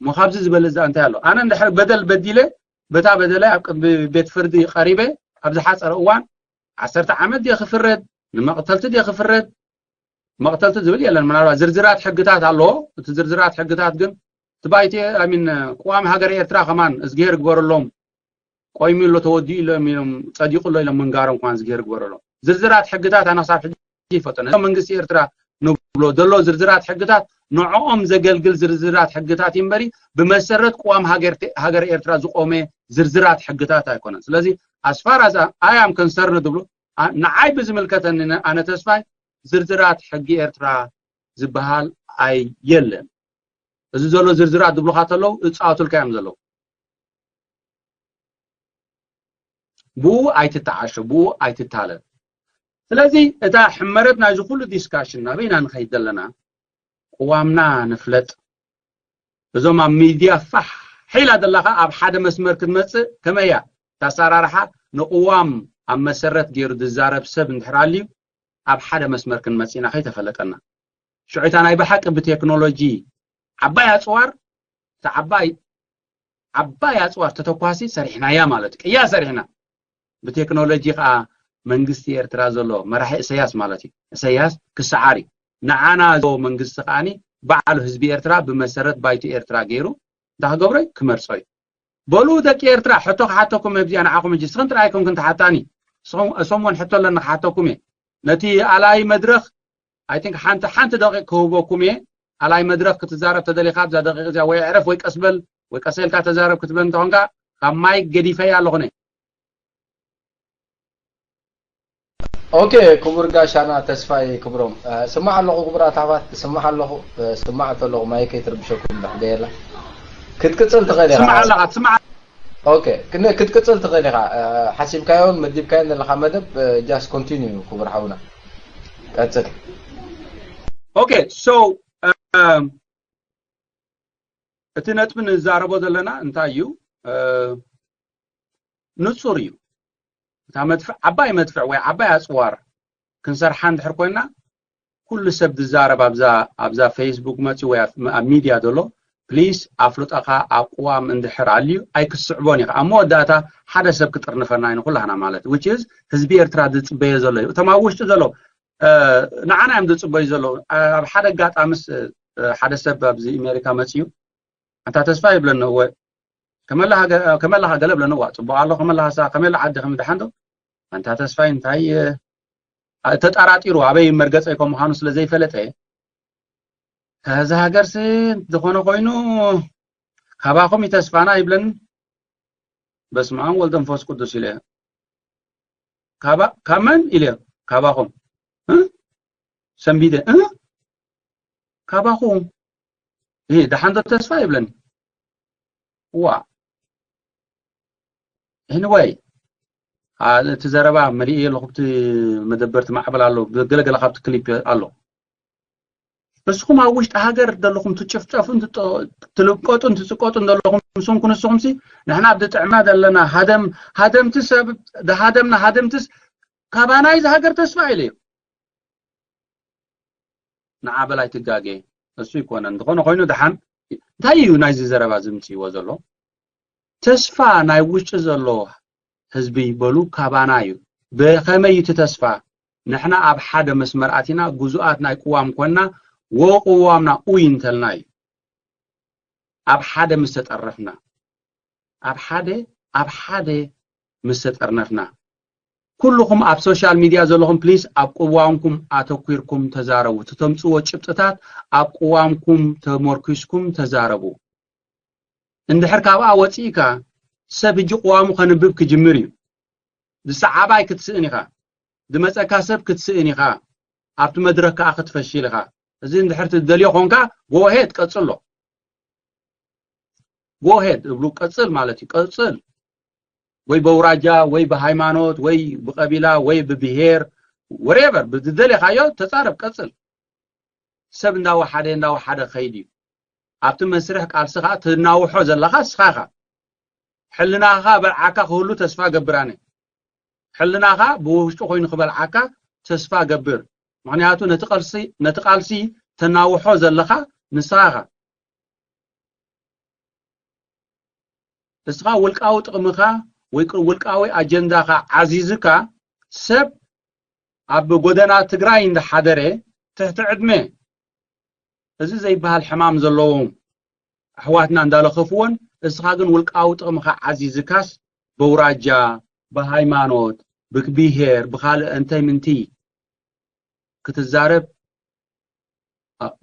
እሞ ካብዚ ዝበልጽ ደኣ እንታይ ኣሎ? ኣነ እንድሕር በደል በዲለ በታ በደላይ ኣብ ቅድሚ ቤት ፍርዲ ቀሪበ ኣብ ዝሓጸረ እዋን ዓሰርተ ዓመት ድየ ክፍረድ ንመቕተልቲ ድየ ክፍረድ መቕተልቲ ዝብል የለን። ምናልባት ዝርዝራት ሕግታት ኣለዎ። እቲ ዝርዝራት ሕግታት ግን እቲ ባይቶ ኣይ ሚን ቅዋም ሃገረ ኤርትራ ከማን እዝግሄር ግበረሎም ቆይሙ ኣሎ ተወዲኡ ኣሎ ኢሎም ጸዲቁ ኣሎ ኢሎም ምንጋሮም ከማን እዝግሄር ግበረሎም። ዝርዝራት ሕግታት ኣነ ክሳብ ሕጂ ይፈልጦ ነዚ መንግስቲ ኤርትራ ንብሎ ዘሎ ዝርዝራት ሕግታት ንዕኦም ዘገልግል ዝርዝራት ሕግታት እዩ እምበሪ ብመሰረት ቅዋም ሃገር ኤርትራ ዝቆመ ዝርዝራት ሕግታት ኣይኮነን። ስለዚ ኣስፋር ኣዛ ኣያም ከንሰርን ትብሉ ንዓይ ብዝምልከተኒ ኣነ ተስፋይ ዝርዝራት ሕጊ ኤርትራ ዝበሃል ኣይ የለን። እዚ ዘሎ ዝርዝራት ዝብሉካ ተለው እፃወቱልካ እዮም ዘለው። ብኡ ኣይትተዓሸ፣ ብኡ ኣይትታለል። ስለዚ እታ ሕመረት ናይዚ ኩሉ ዲስካሽን ናበይና ንኸይድ ዘለና ቅዋምና ንፍለጥ። እዞም ኣብ ሚድያ ፋሕ ኢላ ዘለኻ ኣብ ሓደ መስመር ክትመፅእ ከመይ እያ? እታ ኣሰራርሓ ንቅዋም ኣብ መሰረት ገይሩ ዝዛረብ ሰብ እንድሕር ኣልዩ ኣብ ሓደ መስመር ክንመፅእ ኢና ከይተፈለጠና። ሽዑ እታ ናይ ብሓቂ ብቴክኖሎጂ ዓባይ ኣፅዋር እታ ዓባይ ዓባይ ኣፅዋር ተተኳሲ ሰሪሕናያ ማለት እዩ። ቅያ ሰሪሕና። ብቴክኖሎጂ ከዓ መንግስቲ ኤርትራ ዘሎ መራሒ እሰያስ ማለት እዩ። እሰያስ ክሰዓር እዩ። ንዓና መንግስቲ ከዓኒ ባዕሉ ህዝቢ ኤርትራ ብመሰረት ባይቶ ኤርትራ ገይሩ እንታይ ክገብሮ እዩ? ክመርጾ እዩ። በሉ ደቂ ኤርትራ ሕቶ ክሓተኩም ኣብዚኣ ንዓኹም ሕጂ ንስኽን ጥራይ ኣይኮንክን ትሓታኒ። እሶም እውን ሕቶ ኣለና ክሓተኩም እየ። ነቲ ኣላይ መድረኽ I think ሓንቲ ሓንቲ ደቂቕ ክህበኩም እየ። ኣላይ መድረኽ ክትዛረብ ተደሊኻ ኣብዛ ደቂቕ እዚኣ ወይ ዕረፍ ወይ ቀስበል ወይ ቀሰልካ ተዛረብ ክትብል እንተኾንካ ካብ ማይክ ገዲፈያ ኣለኹ። ኦኬ፣ ክቡር ጋሻና ተስፋይ ክብሮም፣ ስማዕ ኣለኹ። ክቡራት ኣሕዋት፣ ስማዕ ኣለኹ። ስማዕ ተለኹ ማይከይ ትርብሸኩም እንዳሕደየላ ክትቅጽል ትኽእል ኢኻ። ስማዕ ኣለኻ፣ ስማዕ። ኦኬ፣ ክትቅጽል ትኽእል ኢኻ። ሓሲብካዮን መዲብካዮን ዘለኻ መደብ just continue ክቡር ሓውና፣ ቀጽል። Okay, so እቲ ነጥቢ ንዛረቦ ዘለና እንታይ እዩ? ንጹር እዩ። እታ መድፍዕ፣ ዓባይ መድፍዕ ወይ ዓባይ ኣጽዋር ክንሰርሓ እንድሕር ኮይና፣ ኩሉ ሰብ ዝዛረብ ኣብዛ ኣብዛ ፌስቡክ መጺ ወይ ኣብ ሚድያ ዘሎ፣ ፕሊስ ኣፍልጠኻ ኣቅዋም እንድሕር ኣልዩ ኣይክስዕቦን ኢኻ። ኣብ መወዳእታ ሓደ ሰብ ክጥርንፈና እዩ ንኩላህና ማለት which is ህዝቢ ኤርትራ ዝጽበዮ ዘሎ እዩ። እቶም ኣብ ውሽጢ ዘሎ ንዓና እዮም ዝጽበዩ ዘለዉ። ኣብ ሓደ ኣጋጣምስ ሓደ ሰብ ኣብዚ ኣሜሪካ መጺኡ ኣንታ ተስፋ ይብለኒ እወ ከመላኻ ገለ ብለኒ እዋ ጽቡቕ ኣሎ ከመላኻሳ ከመይ ኣሎ ዓዲ ከም ደሓን ዶ ኣንታ ተስፋይ እንታይ ተጠራጢሩ ኣበይ መርገጸይ ከም ምዃኑ ስለ ዘይፈለጠ ከዚ ሃገርሲ ዝኾነ ኮይኑ ካባኹም ይተስፋና ይብለኒ በስመ ኣብ ወልድ መንፈስ ቅዱስ ኢለ ካብ መን ኢለ ካባኹም ሰንቢደ ካባኹም ደሓን ዶ ተስፋ ይብለኒ ዋ anyway እቲ ዘረባ መሊእ ኣለኹ ብቲ መደበርቲ ማዕበል ኣሎ ገለገለ ካብቲ ክሊፕ ኣሎ ንስኹም ኣብ ውሽጢ ሃገር ዘለኹም ትጭፍጨፉን ትልቀጡን ትፅቀጡን ዘለኹም ስንኩ ንስኹምሲ ንሕና ኣብ ዝጥዕማ ዘለና ሃደም ሃደምቲ ሰብ ዝሃደምና ሃደምትስ ካባናይ ዝሃገር ተስፋ ኢለ እዩ ንዓ በላይ ትጋጌ እሱ ይኮነ እንተኾነ ኮይኑ ደሓን እንታይ እዩ ናይዚ ዘረባ ዝምፅእዎ ዘሎ ተስፋ ናይ ውሽጢ ዘሎ ህዝቢ በሉ ካባና እዩ ብኸመይ እቲ ተስፋ ንሕና ኣብ ሓደ መስመር ኣቲና ግዙኣት ናይ ቅዋም ኮና ወቅዋምና ኡይ እንተልና እዩ ኣብ ሓደ ምስ ተጠረፍና ኣብ ሓደ ኣብ ሓደ ምስ ተጠርነፍና ኩልኹም ኣብ ሶሻል ሚድያ ዘለኹም ፕሊስ ኣብ ቅዋምኩም ኣተኲርኩም ተዛረቡ። እቲ ተምፅዎ ጭብጥታት ኣብ ቅዋምኩም ተመርኲስኩም ተዛረቡ። እንድሕር ካብኣ ወፂእካ ሰብ ሕጂ ቅዋሙ ከንብብ ክጅምር እዩ። ዝሰዓባይ ክትስእን ኢኻ። ዝመፀካ ሰብ ክትስእን ኢኻ። ኣብቲ መድረክ ከዓ ክትፈሽል ኢኻ። እዚ እንድሕር ትደልዮ ኾንካ ጎሄድ ቀፅሎ። ጎሄድ እብሉ ቀፅል ማለት እዩ። ቀፅል ወይ በውራጃ ወይ ብሃይማኖት ወይ ብቀቢላ ወይ ብብሄር whatever ብዝደለኻዮ ተፃረብ ቀፅል። ሰብ እንዳወሓደ እንዳወሓደ ከይድ እዩ። ኣብቲ መስርሕ ቃልሲ ከዓ ትናውሖ ዘለኻ እስኻ ኢኻ። ሕልናኻ በልዓካ ክህሉ ተስፋ ገብር ኣነ። ሕልናኻ ብውሽጡ ኮይኑ ክበልዓካ ተስፋ ገብር። ምኽንያቱ ነቲ ቃልሲ ነቲ ቃልሲ ተናውሖ ዘለኻ ንስኻ ኢኻ። እስኻ ውልቃዊ ጥቕምኻ ወይ ውልቃዊ ኣጀንዳኻ ዓዚዝካ ሰብ ኣብ ጎደና ትግራይ እንዳሓደረ ትሕቲ ዕድመ እዚ ዘይበሃል ሕማም ዘለዎም ኣሕዋትና እንዳለኸፍዎን እስኻ ግን ውልቃዊ ጥቕምኻ ዓዚዝካስ በውራጃ ብሃይማኖት ብብሄር ብኻልእ እንታይ ምንቲ ክትዛረብ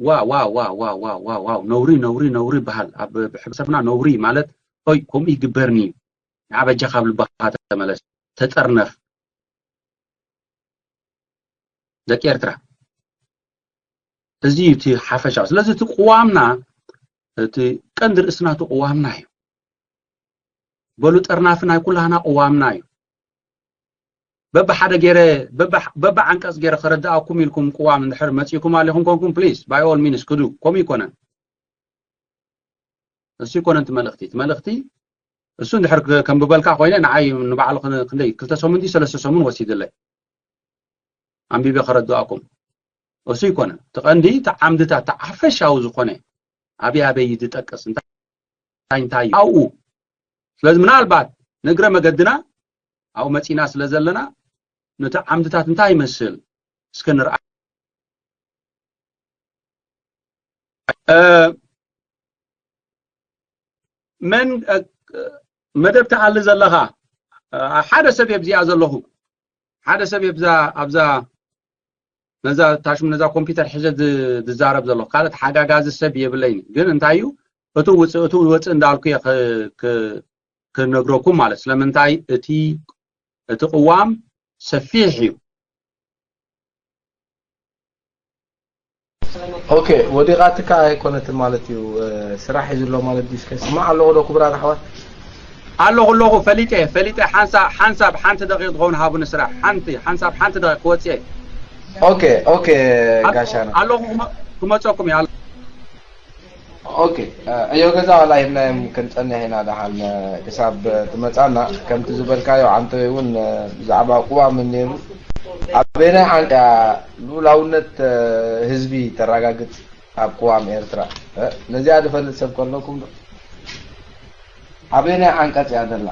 ዋ ዋ ዋ ዋ ዋ ዋ ዋው ነውሪ ነውሪ ነውሪ በሃል ኣብ ሕብረተሰብና ነውሪ ማለት ኦይ ከምኡ ይግበርኒ እዩ ንዓ በጃ ካብ ልባኻ ተመለስ ተጠርነፍ ደቂ ኤርትራ እዚ እዩ እቲ ሓፈሻ ስለዚ እቲ ቅዋምና እቲ ቀንዲ ርእስና እቲ ቅዋምና እዩ በሉ ጠርናፊ ናይ ኩላህና ቅዋምና እዩ በብሓደ ገይረ በብዓንቀፅ ገይረ ከረድኣኩም ኢልኩም ቅዋም እንድሕር መፂእኩም ኣሊኹም ኮንኩም please by all means ክዱ ከምኡ ይኮነን እሱ ይኮነን እቲ መልእክቲ እቲ መልእክቲ እሱ እንድሕር ከንብበልካ ኮይነ ንዓይ ንባዕሉ ክንደይ ክልተ ሰሙን ድዩ ሰለስተ ሰሙን ወሲድለይ ኣንቢበ ከረድኣኩም እሱ ይኮነ እቲ ቀንዲ እቲ ዓምድታት እቲ ሓፈሻዊ ዝኮነ ኣበይ ኣበይ ዝጠቅስ እንታይ እንታይ ኣብኡ ስለዚ ምናልባት ንእግረ መገድና ኣብኡ መፂና ስለ ዘለና ነቲ ዓምድታት እንታይ ይመስል እስከ ንርኣ መን መደብ ትኣሊ ዘለኻ ሓደ ሰብ እየ ኣብዚኣ ዘለኹ ሓደ ሰብ እየ ብዛ ኣብዛ ነዛ ታሽሙ ነዛ ኮምፒውተር ሒዘ ዝ- ዝዛረብ ዘለኹ። ካልእ ተሓጋጋዚ ሰብ የብለይን። ግን እንታይ እዩ እቲ ውፅእ እቲ ወፅእ እንዳልኩ እየ ክ- ክ- ክነግረኩም ማለት። ስለምንታይ እቲ እቲ ቅዋም ሰፊሕ እዩ። ኦኬ፣ ወዲቓትካ ኣይኮነትን ማለት እዩ። ስራሕ እዩ ዘሎ ማለት ድዩ? እስከ ስማዕ ኣለኹ ዶ ክቡራት ኣሕዋት? ኣለኹ ኣለኹ፣ ፈሊጠ ፈሊጠ ሓንሳብ ሓንሳብ ሓንቲ ደቂቕ ትኸውን ሃቡኒ ስራሕ ሓንቲ ሓንሳብ ሓንቲ ደቂቕ ክወፅእ እየ። ኦኬ ኦኬ፣ ጋሻና ኣለኹ ክመ- ክመፀኩም እየ። ኦኬ። ዕዮ ገዛ ዋላ ሂብናዮም ክንፀንሕ ኢና ደሓን ክሳብ ትመፃና። ከምቲ ዝበልካዮ ዓንተወይ እውን ብዛዕባ ቅዋም ነይሩ ኣበየናይ ዓንቀ ልኡላውነት ህዝቢ ተረጋግፅ ኣብ ቅዋም ኤርትራ? ነዚኣ ዝፈልጥ ሰብ ከለኩም ዶ? ኣበየናይ ዓንቀፅ እያ ዘላ?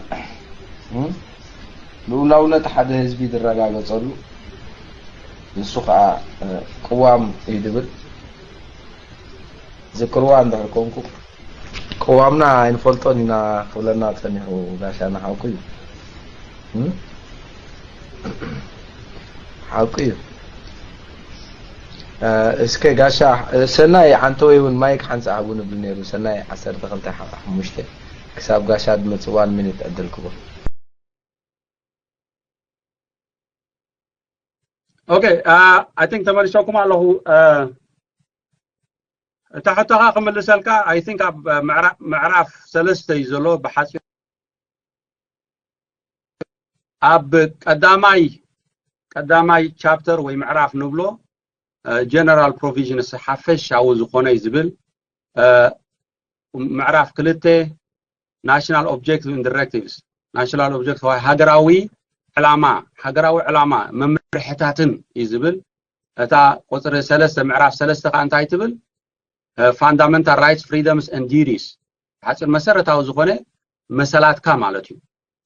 ልኡላውነት ሓደ ህዝቢ ዝረጋገፀሉ ንሱ ከዓ ቅዋም እዩ ዝብል። ዝክርዋ እንድሕር ኮንኩ ቅዋምና ኣይንፈልጦን ኢና ክብለና ፀኒሑ ጋሻና ሓቁ እዩ። ሓቁ እዩ። እስከ ጋሻ ሰናይ ዓንተወይ እውን ማይክ ሓንሳእ ሃቡ ንብል ነይሩ። ሰናይ ዓሰርተ ክልተ ሓሙሽተ ክሳብ ጋሻ ድመፅእ ዋን ሚኒት ዕድል ክቦ። ኦኬ፣ I think ተመሊሰኩም ኣለኹ። እታ ሕቶኻ ክምልሰልካ፣ I think ኣብ ምዕራፍ ሰለስተ እዩ ዘሎ። ብሓፂሩ ኣብ ቀዳማይ ቀዳማይ ቻፕተር ወይ ምዕራፍ ንብሎ general provisions፣ ሓፈሻዊ ዝኾነ እዩ ዝብል። ምዕራፍ ክልተ national objectives and directives፣ national objective ወይ ሃገራዊ ዕላማ፣ ሃገራዊ ዕላማ መምርሕታትን እዩ ዝብል። እታ ቁፅሪ ሰለስተ፣ ምዕራፍ ሰለስተ ከዓ እንታይ ትብል? Fundamental rights, freedoms and duties፣ ሓፂር መሰረታዊ ዝኾነ መሰላትካ ማለት እዩ።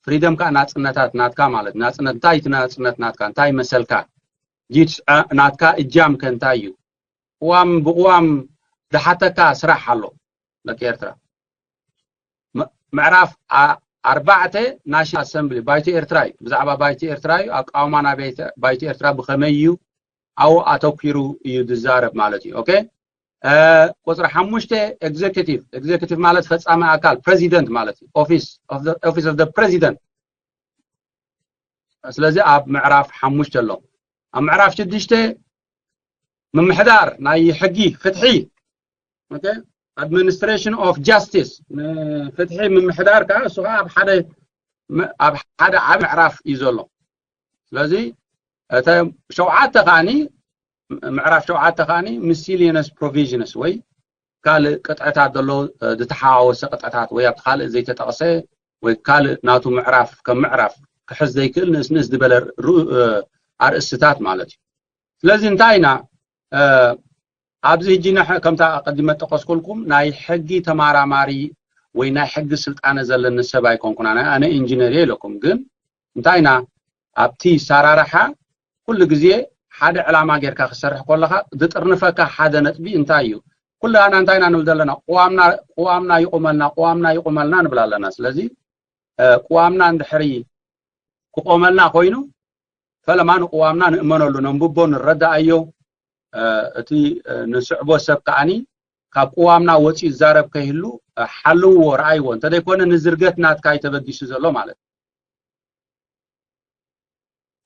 ፍሪደም ከዓ ናፅነታት ናትካ ማለት። ናፅነት እንታይ እቲ ናፅነት ናትካ እንታይ መሰልካ? ዲዩትስ ናትካ እጃም ከ እንታይ እዩ? ቅዋም ብቅዋም ዝሓተካ ስራሕ ኣሎ። ደቂ ኤርትራ ምዕራፍ ኣርባዕተ ናሽናል ኣሰምብሊ ባይቲ ኤርትራ እዩ። ብዛዕባ ባይቲ ኤርትራ እዩ። ኣቃውማ ናይ ባይቲ ኤርትራ ብኸመይ እዩ ኣብኡ ኣተኲሩ እዩ ዝዛረብ ማለት እዩ። ኦኬ፣ ቁፅሪ ሓሙሽተ ኤግዜኪቲቭ፣ ኤግዜኪቲቭ ማለት ፈፃሚ ኣካል፣ ፕሬዚደንት ማለት እዩ። ኦፊስ ኦፊስ ኦፍ ፕሬዚደንት። ስለዚ ኣብ ምዕራፍ ሓሙሽተ ኣሎ። ኣብ ምዕራፍ ሽዱሽተ ምምሕዳር ናይ ሕጊ ፍትሒ፣ administration of justice፣ ፍትሒ ምምሕዳር ከዓ እሱ ከዓ ኣብ ሓደ ኣብ ሓደ ዓቢ ምዕራፍ እዩ ዘሎ። ስለዚ እተ ሸውዓተ ከዓኒ ምዕራፍ ሸውዓተ ከዓኒ ሚሲሊነስ ፕሮቪዥንስ ወይ ካልእ ቅጥዕታት ዘሎ፣ ዝተሓዋወሰ ቅጥዕታት ወይ ኣብቲ ካልእ ዘይተጠቕሰ ወይ ካልእ ናቱ ምዕራፍ ከም ምዕራፍ ክሕዝ ዘይክእል ንእስ ንእስ ዝበለ ኣርእስትታት ማለት እዩ። ስለዚ እንታይ ኢና ኣብዚ ሕጂ ከምታ ቀዲመ ጠቀስኩልኩም ናይ ሕጊ ተማራማሪ ወይ ናይ ሕጊ ስልጣነ ዘለኒ ሰብ ኣይኮንኩን። ኣነ ኢንጂነር እየ ኢለኩም፣ ግን እንታይ ኢና ኣብቲ ሳራርሓ ኩሉ ግዜ ሓደ ዕላማ ጌርካ ክሰርሕ ከለካ ዝጥርንፈካ ሓደ ነጥቢ እንታይ እዩ? ኩላና እንታይ ኢና ንብል ዘለና? ቅዋምና ቅዋምና ይቁመልና፣ ቅዋምና ይቁመልና ንብል ኣለና። ስለዚ ቅዋምና እንድሕሪ ክቆመልና ኮይኑ ፈለማ ንቅዋምና ንእመነሉ፣ ነንብቦ፣ ንረዳኣዮ። እቲ ንስዕቦ ሰብ ከዓኒ ካብ ቅዋምና ወፂኡ ዝዛረብ ከይህሉ ሓልውዎ፣ ረኣይዎ። እንተዘይኮነ ንዝርገት ናትካ እዩ ተበጊሱ ዘሎ ማለት።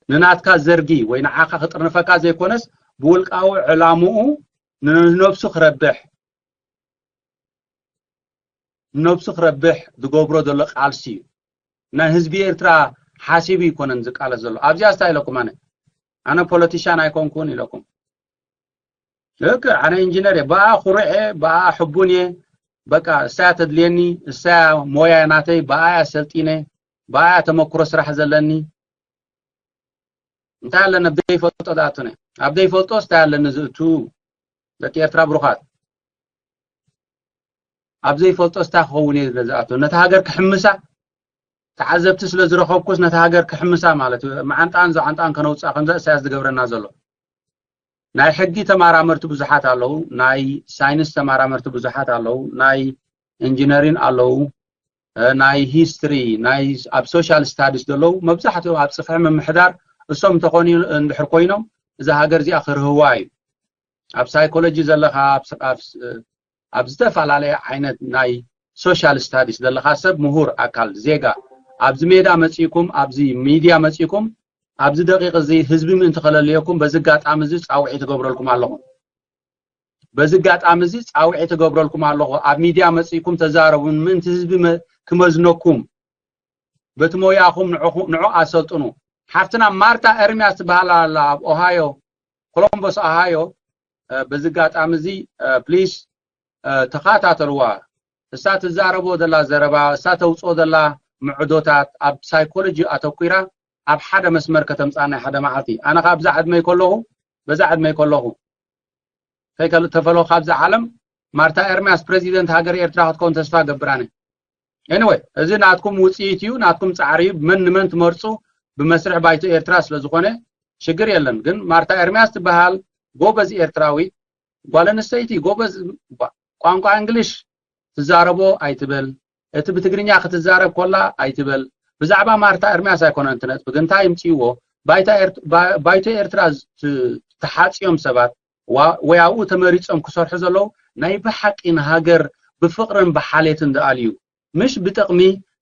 ንናትካ ዘርጊ ወይ ንዓኻ ክጥርንፈካ ዘይኮነስ ብውልቃዊ ዕላምኡ ንነብሱ ክረብሕ ንነብሱ ክረብሕ ዝገብሮ ዘሎ ቃልሲ እዩ። ናይ ህዝቢ ኤርትራ ሓሲቡ ይኮነን ዝቃለስ ዘሎ። ኣብዚኣ ስታ ኢለኩም ኣነ ኣነ ፖለቲሻን ኣይኮንኩን ኢለኩም። ልክ ኣነ ኢንጂነር እየ፣ ብኣ ኩሩዕ እየ፣ ብኣ ሕቡን እየ። በቃ እሳያ ተድልየኒ፣ እሳያ ሞያ ናተይ፣ ብኣያ ሰልጢነ፣ ብኣያ ተመክሮ ስራሕ ዘለኒ። እንታይ ኣለኒ ኣብ ዘይፈልጦ ዝኣቱነ? ኣብ ዘይፈልጦ እንታይ ኣለኒ ዝእቱ? ደቂ ኤርትራ ብሩኻት፣ ኣብ ዘይፈልጦ ስታ ክኸውን እየ ዝኣቱ። ነታ ሃገር ክሕምሳ ተዓዘብቲ ስለ ዝረኸብኩስ ነታ ሃገር ክሕምሳ ማለት እዩ። መዓንጣን ዘዓንጣን ከነውፅኣ ከምዛ እሳያስ ዝገብረና ዘሎ። ናይ ሕጊ ተማራመርቲ ብዙሓት ኣለዉ፣ ናይ ሳይንስ ተማራመርቲ ብዙሓት ኣለዉ፣ ናይ ኢንጂነሪን ኣለዉ፣ ናይ ሂስትሪ፣ ናይ ኣብ ሶሻል ስታዲስ ዘለዉ መብዛሕትኦም ኣብ ፅፍሒ ምምሕዳር እሶም እንተኾኑ እንድሕር ኮይኖም እዛ ሃገር እዚኣ ክርህዋ እዩ። ኣብ ሳይኮሎጂ ዘለኻ ኣብ ስ- ኣብ ስ- ኣብ ዝተፈላለየ ዓይነት ናይ ሶሻል ስታዲስ ዘለኻ ሰብ ምሁር ኣካል ዜጋ ኣብዚ ሜዳ መጺእኩም ኣብዚ ሚድያ መጺእኩም ኣብዚ ደቂቕ እዚ ህዝቢ ምእንቲ ከለልየኩም በዚ ኣጋጣሚ እዚ ጻውዒት እገብረልኩም ኣለኹ። በዚ ኣጋጣሚ እዚ ጻውዒት እገብረልኩም ኣለኹ። ኣብ ሚድያ መጺእኩም ተዛረቡ፣ ምእንቲ ህዝቢ መ- ክመዝነኩም በቲ ሞያኹም ንዕኹ- ንዑ ኣሰልጥኑ። ሓፍትና ማርታ ኤርሚያስ ትበሃል ኣላ ኣብ ኦሃዮ፣ ኮሎምበስ ኦሃዮ። እ፣ በዚ ኣጋጣሚ እዚ ፕሊስ ተኸታተልዋ። እሳ ትዛረቦ ዘላ ዘረባ፣ እሳ ተውፅኦ ዘላ ምዕዶታት ኣብ ሳይኮሎጂ ኣተኲራ ኣብ ሓደ መስመር ከተምፃና ሓደ መዓልቲ። ኣነ ካብ ብዛ ዕድመይ ከለኹ በዛ ዕድመይ ከለኹ ከይተፈለኹ ካብዛ ዓለም ማርታ ኤርሚያስ ፕሬዚደንት ሃገር ኤርትራ ክትከውን ተስፋ ገብር ኣነ። Anyway፣ እዚ ናትኩም ውፅኢት እዩ፣ ናትኩም ፃዕሪ እዩ። መን ንመን ትመርፁ ብመስርሕ ባይቶ ኤርትራ ስለዝኾነ ሽግር የለን። ግን ማርታ ኤርሚያስ ትበሃል ጎበዝ ኤርትራዊት ጓል ኣንስተይቲ፣ ጎበዝ ባ- ቋንቋ እንግሊሽ ትዛረቦ ኣይትበል፣ እቲ ብትግርኛ ክትዛረብ ኮላ ኣይትበል። ብዛዕባ ማርታ ኤርሚያስ ኣይኮነን እቲ ነጥቢ፣ ግን እንታይ ይምፅእዎ ባይታ ኤርት- ባ- ባይቶ ኤርትራ ዝ- ት- ተሓፅዮም ሰባት ዋ- ወይ ኣብኡ ተመሪፆም ክሰርሑ ዘለዉ ናይ ብሓቂ ንሃገር ብፍቕርን ብሓሌትን ዝኣልዩ ምሽ ብጥቕሚ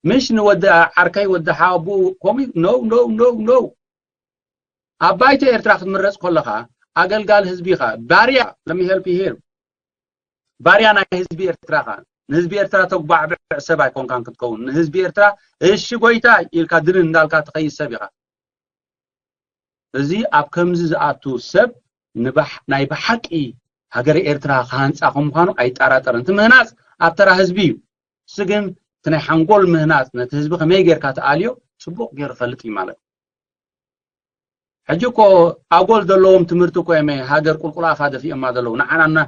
ምሽ ንወዲ ዓርከይ ወዲ ሓወቦኡ ከምኡ no no no no። ኣብ ባይቶ ኤርትራ ክትምረፅ ከለኻ ኣገልጋሊ ህዝቢ ኢኻ። ባርያ let me help you here። ባርያ ናይ ህዝቢ ኤርትራ ኢኻ። ንህዝቢ ኤርትራ ተጉባዕብዕ ሰብ ኣይኮንካን ክትከውን። ንህዝቢ ኤርትራ እሺ ጎይታ ኢልካ ድንን እንዳልካ ትኸይድ ሰብ ኢኻ። እዚ ኣብ ከምዚ ዝኣቱ ሰብ ንባሕ- ናይ ብሓቂ ሃገረ ኤርትራ ክሃንፃ ከም ምዃኑ ኣይጠራጠርን። እቲ ምህናፅ ኣብ ተራ ህዝቢ እዩ። እሱ ግን እቲ ናይ ሓንጎል ምህናፅ ነቲ ህዝቢ ከመይ ጌርካ ትኣልዮ ፅቡቕ ገይሩ ይፈልጥ እዩ ማለት እዩ። ሕጂ እኮ ኣጎል ዘለዎም ትምህርቲ እኮ እዮም ሃገር ቁልቁል ኣፋ ደፊኦማ ዘለዉ። ንዓናና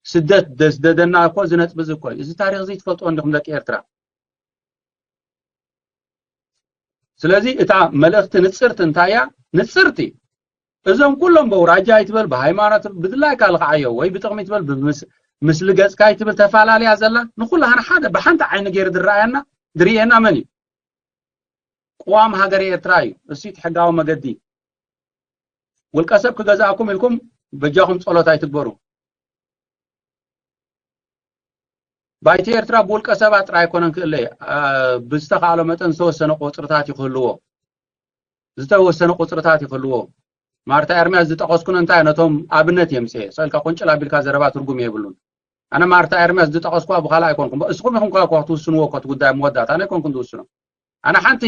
ስደት ደስደደና እኮ እዚ ነጥቢ እዚ እኮ እዩ። እዚ ታሪክ እዚ ትፈልጥዎ እንዲኹም ደቂ ኤርትራ። ስለዚ እታ መልእክቲ ንፅርቲ እንታይ እያ? ንፅርቲ እዞም ኩሎም በውራጃ ይትበል ብሃይማኖት ብድላይካ ልኽዓዮ ወይ ብጥቕሚ ይትበል ብምስ- ምስሊ ገፅካ ይትብል ተፈላለያ ዘላ ንኩላህና ሓደ ብሓንቲ ዓይኒ ገይሩ ዝረኣየና ዝርእየና መን እዩ? ቅዋም ሃገረ ኤርትራ እዩ። እሱ እቲ ሕጋዊ መገዲ። ውልቀ ሰብ ክገዝኣኩም ኢልኩም በጃኹም ጸሎት ኣይትግበሩ። ባይቲ ኤርትራ ብውልቀ ሰባት ጥራይ ኣይኮነን ክእለ ብዝተኻእሎ መጠን ዝተወሰነ ቁፅርታት ይክህልዎ ዝተወሰነ ቁፅርታት ይክህልዎ። ማርታ ኤርሚያስ ዝጠቐስኩን እንታይ ነቶም ኣብነት የምፅኤ ሰልካ ቁንጭል ኣቢልካ ዘረባ ትርጉም የብሉን። ኣነ ማርታ ኤርሚያስ ዝጠቐስኩዋ ብካልእ ኣይኮንኩም እስኹም ኢኹም ኳ ክትውስንዎ እኮ እቲ ጉዳይ መወዳእታ ኣነ ኣይኮንኩም ዝውስኖ። ኣነ ሓንቲ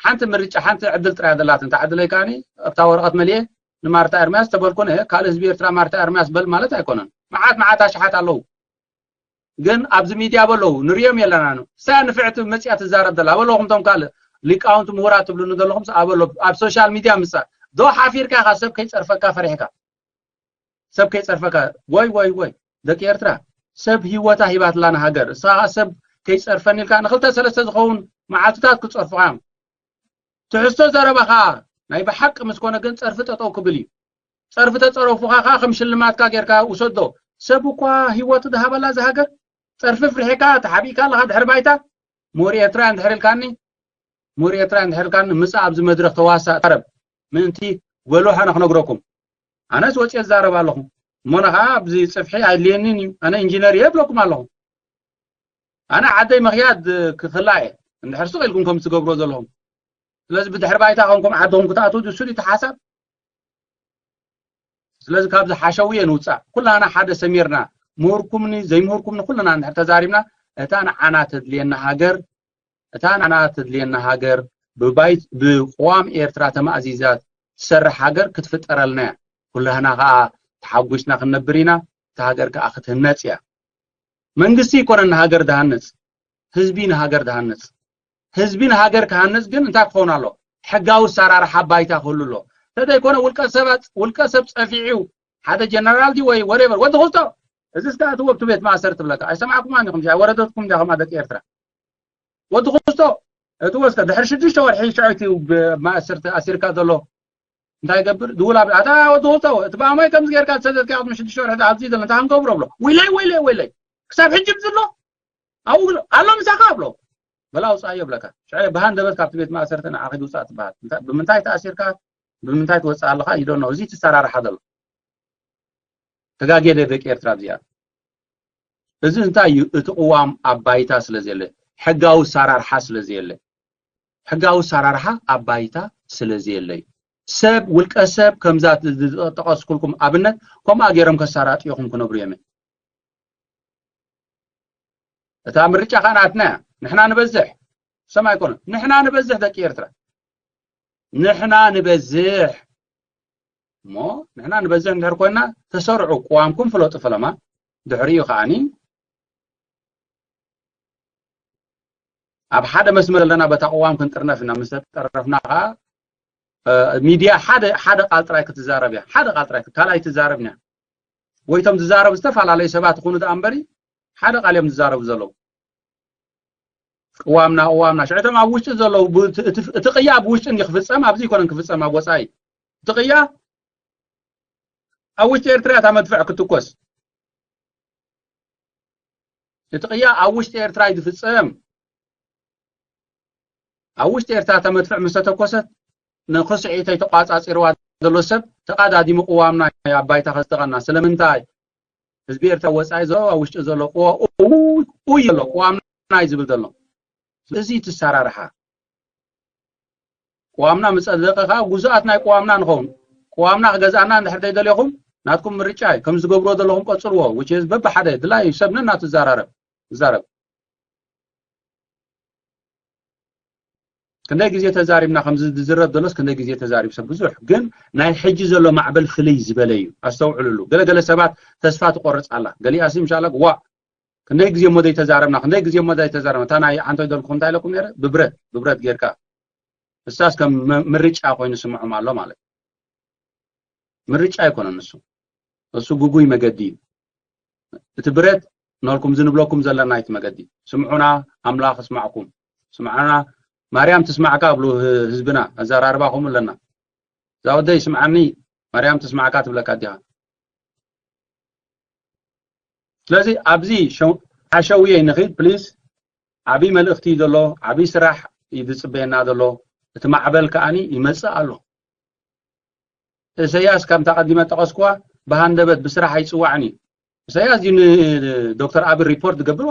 ሓንቲ ምርጫ ሓንቲ ዕድል ጥራይ ዘለትኒ እታ ዕድለይ ከኣ ኣብታ ወረቐት መሊኤ ንማርታ ኤርምያስ ተበልኩ ነየ ካልእ ህዝቢ ኤርትራ ማርታ ኤርምያስ በል ማለት ኣይኮነን። መዓት መዓት ኣሽሓት ኣለዉ ግን ኣብዚ ሚድያ በለዉ ንርእዮም የለና ን እሳ ንፍዕቲ መፅያ ትዛረብ ዘላ ኣበለኹም ቶም ካልእ ሊቃውንቲ ምሁራት ትብሉኒ ዘለኹም ኣበሎ ኣብ ሶሻል ሚድያ ምፃእ ዶ ሓፊርካ ኢኻ ሰብ ከይፀርፈካ ፈሪሕካ ሰብ ከይፀርፈካ ወይ ወይ ወይ ደቂ ኤርትራ ሰብ ህይወታ ሂባትላ ንሃገር እሳ ከዓ ሰብ ከይፀርፈኒ ኢልካ ንክልተ ሰለስተ ዝኸውን መዓልትታት ክፀርፉኻ እዮም ትሕዝቶ ዘረባ ከዓ ናይ ብሓቂ ምስ ኮነ ግን ፀርፊ ጠጠው ክብል እዩ ፀርፊ ተፀረፉኻ ከዓ ከም ሽልማትካ ጌርካ ውሰዶ ሰብ እኳ ህይወቱ ዝሃበላ ዝሃገር ፀርፊ ፍርሒካ ተሓቢእካ ኣለካ ድሕሪ ባይታ ምሁር ኤርትራ እንድሕር ኢልካኒ ምሁር ኤርትራ እንድሕር ኢልካኒ ምፃእ ኣብዚ መድረክ ተዋሳእ ቀረብ ምእንቲ በሉ ሓነ ክነግረኩም ኣነስ ወፅየ ዝዛረብ ኣለኹ እሞነ ከዓ ኣብዚ ፅፍሒ ኣድልየኒን እዩ ኣነ ኢንጂነር እየ ብለኩም ኣለኹ ኣነ ዓደይ ምኽያድ ክኽላ እየ እንድሕር ስቕ ኢልኩም ከም ትገብሮ ዘለኹም ስለዚ ብድሕሪ ባይታ ከምኩም ዓድኹም ክትኣትዉ ዝሱ እቲ ሓሳብ ስለዚ ካብዚ ሓሸውየ ንውፃእ ኩላና ሓደ ሰሚርና ምሁርኩምኒ ዘይምሁርኩምኒ ኩልና እንድሕር ተዛሪብና እታ ንዓና ተድልየና ሃገር እታ ንዓና ተድልየና ሃገር ብባይት ብቅዋም ኤርትራ ተማእዚዛ ትሰርሕ ሃገር ክትፍጠረልና እያ ኩላህና ከዓ ተሓጒስና ክንነብር ኢና እታ ሃገር ከዓ ክትህነፅ እያ መንግስቲ ይኮነን ንሃገር ዝሃንፅ ህዝቢ ንሃገር ዝሃንፅ ህዝቢ ንሃገር ክሃንፅ ግን እንታይ ክኸውን ኣሎ ሕጋዊ ኣሰራርሓ ባይታ ክህሉ ኣሎ ተዘይኮነ ውልቀ ሰባት ውልቀ ሰብ ፀፊዑ ሓደ ጀነራል ዲ ወይ ወሬቨር ወዲ ክስቶ እዚ እስካ እቲ ወብቱ ቤት ማእሰር ትብለካ ኣይሰማዕኩም ኣኒኹም ሻ ወረደትኩም እንዲኹም ደቂ ኤርትራ ወዲ ክስቶ እቲ ወስከ ድሕሪ ሽዱሽተ ወርሒ ሽዑ እቲ ማእሰርቲ ኣሲርካ ዘሎ እንታይ ይገብር ድውል ኣብ ኣታ ወዲ ክስቶ እቲ ብኣሞይ ከምዚ ጌርካ ዝሰደድካ ቅድሚ ሽዱሽተ ወርሒ ኣብዚ ዘሎ እንታይ ክንገብሮ ብሎ ወይለይ ወይለይ ወይለይ ክሳብ ሕጂ ብዝሎ ኣብኡ ኣሎ ምሳኻ ኣብሎ በላ ውፃእ የብለካ ሽዑ ብሃንደበት ካብቲ ቤት ማእሰርቲ ንዓኺ ውፃእ ትበሃል ብምንታይ ተኣሲርካ ብምንታይ ትወፅእ ኣለኻ ኢዶ ነው እዚ ትሰራርሓ ዘሎ ተጋጌለ ደቂ ኤርትራ እዚኣ እዚ እንታይ እዩ እቲ ቅዋም ኣብ ባይታ ስለ ዘየለ ሕጋዊ ሰራርሓ ስለ ዘየለ ሕጋዊ ሰራርሓ ኣብ ባይታ ስለ ዘየለ እዩ ሰብ ውልቀ ሰብ ከምዛ ዝጠቀስኩልኩም ኣብነት ከምኣ ገይሮም ከሳራጥዮኹም ክነብሩ እዮም እታ ምርጫ ከዓ ናትና እያ ንሕና ንበዝሕ ሰማይ ኮነ ንሕና ንበዝሕ ደቂ ኤርትራ ንሕና ንበዝሕ እሞ ንሕና ንበዝሕ እንድሕር ኮይና ተሰርዑ ቅዋምኩም ፍለጡ ፈለማ ድሕሪኡ ከዓኒ ኣብ ሓደ መስመር ዘለና በታ ቅዋም ክንጥርነፍ ኢና ምስ ተጠረፍና ከዓ ሚድያ ሓደ ሓደ ቃል ጥራይ ክትዛረብ እያ ሓደ ቃል ጥራይ ካልኣይ ትዛረብ እያ ወይቶም ዝዛረቡ ዝተፈላለዩ ሰባት ይኹኑ ደኣ እምበሪ ሓደ ቃል እዮም ዝዛረቡ ዘለዉ ቅዋምና ቅዋምና ሽዕቶም ኣብ ውሽጢ ዘለዉ እቲ ቅያ ኣብ ውሽጢ ክፍፀም ኣብዚ ይኮነን ክፍፀም ኣብ ወፃኢ እቲ ቅያ ኣብ ውሽጢ ኤርትራ እታ መድፍዕ ክትኮስ እቲ ቅያ ኣብ ውሽጢ ኤርትራ ይዝፍፀም ኣብ ውሽጢ ኤርትራ እታ መድፍዕ ምስ ተተኮሰት ንክስዒተይ ተቋፃፂርዋ ዘሎ ሰብ ተቃዳዲሙ ቅዋምና ኣብ ባይታ ከዝተቀና ስለምንታይ ህዝቢ ኤርትራ ወፃኢ ዘሎ ኣብ ውሽጢ ዘሎ ኡይ ኣሎ ቅዋምና እዩ ዝብል ዘሎ እዚ ትሰራርሓ ቅዋምና ምፀደቀ ከዓ ጉዙኣት ናይ ቅዋምና ንኸውን ቅዋምና ክገዝኣና እንድሕር ዘይደለኹም ናትኩም ምርጫ እዩ ከም ዝገብሮ ዘለኹም ቀፅልዎ ውች በብሓደ ድላይ ሰብ ነናቱ ዝዛራረብ ዝዛረብ ክንደይ ግዜ ተዛሪብና ከምዚ ዝዝረብ ዘሎስ ክንደይ ግዜ ተዛሪብ ሰብ ብዙሕ ግን ናይ ሕጂ ዘሎ ማዕበል ፍልይ ዝበለ እዩ ኣስተውዕልሉ ገለገለ ሰባት ተስፋ ትቆርፅ ኣላ ገሊኣሲ ምሻላ ዋ ክንደይ ግዜ እሞ ዘይተዛረብና ክንደይ ግዜ እሞ ዘይተዛረብና እታ ናይ ዓንቶ ይደልኩ እንታይ ኢለኩም ነረ ብብረት ብብረት ጌርካ እሳስ ከም ምርጫ ኮይኑ ስምዖም ኣሎ ማለት ምርጫ ኣይኮነን ንሱ እሱ ጉጉይ መገዲ እዩ እቲ ብረት ነልኩም ዝንብለኩም ዘለና እቲ መገዲ ስምዑና ኣምላኽ ስማዕኩም ስምዓና ማርያም ትስማዕካ ብሉ ህዝብና ኣዘራርባ ከምኡ ኣለና እዛ ወደይ ስምዓኒ ማርያም ትስማዕካ ትብለካ ዲኻ ስለዚ ኣብዚ ሓሸውየ ንኺድ ፕሊዝ ዓብይ መልእኽቲ እዩ ዘሎ ዓብይ ስራሕ እዩ ዝፅበየና ዘሎ እቲ ማዕበል ከዓኒ ይመፅእ ኣሎ እሰያስ ከምታ ቀዲመ ጠቐስኩዋ ብሃንደበት ብስራሕ ኣይፅዋዕን እዩ እሰያስ እዩ ንዶክተር ኣብይ ሪፖርት ዝገብር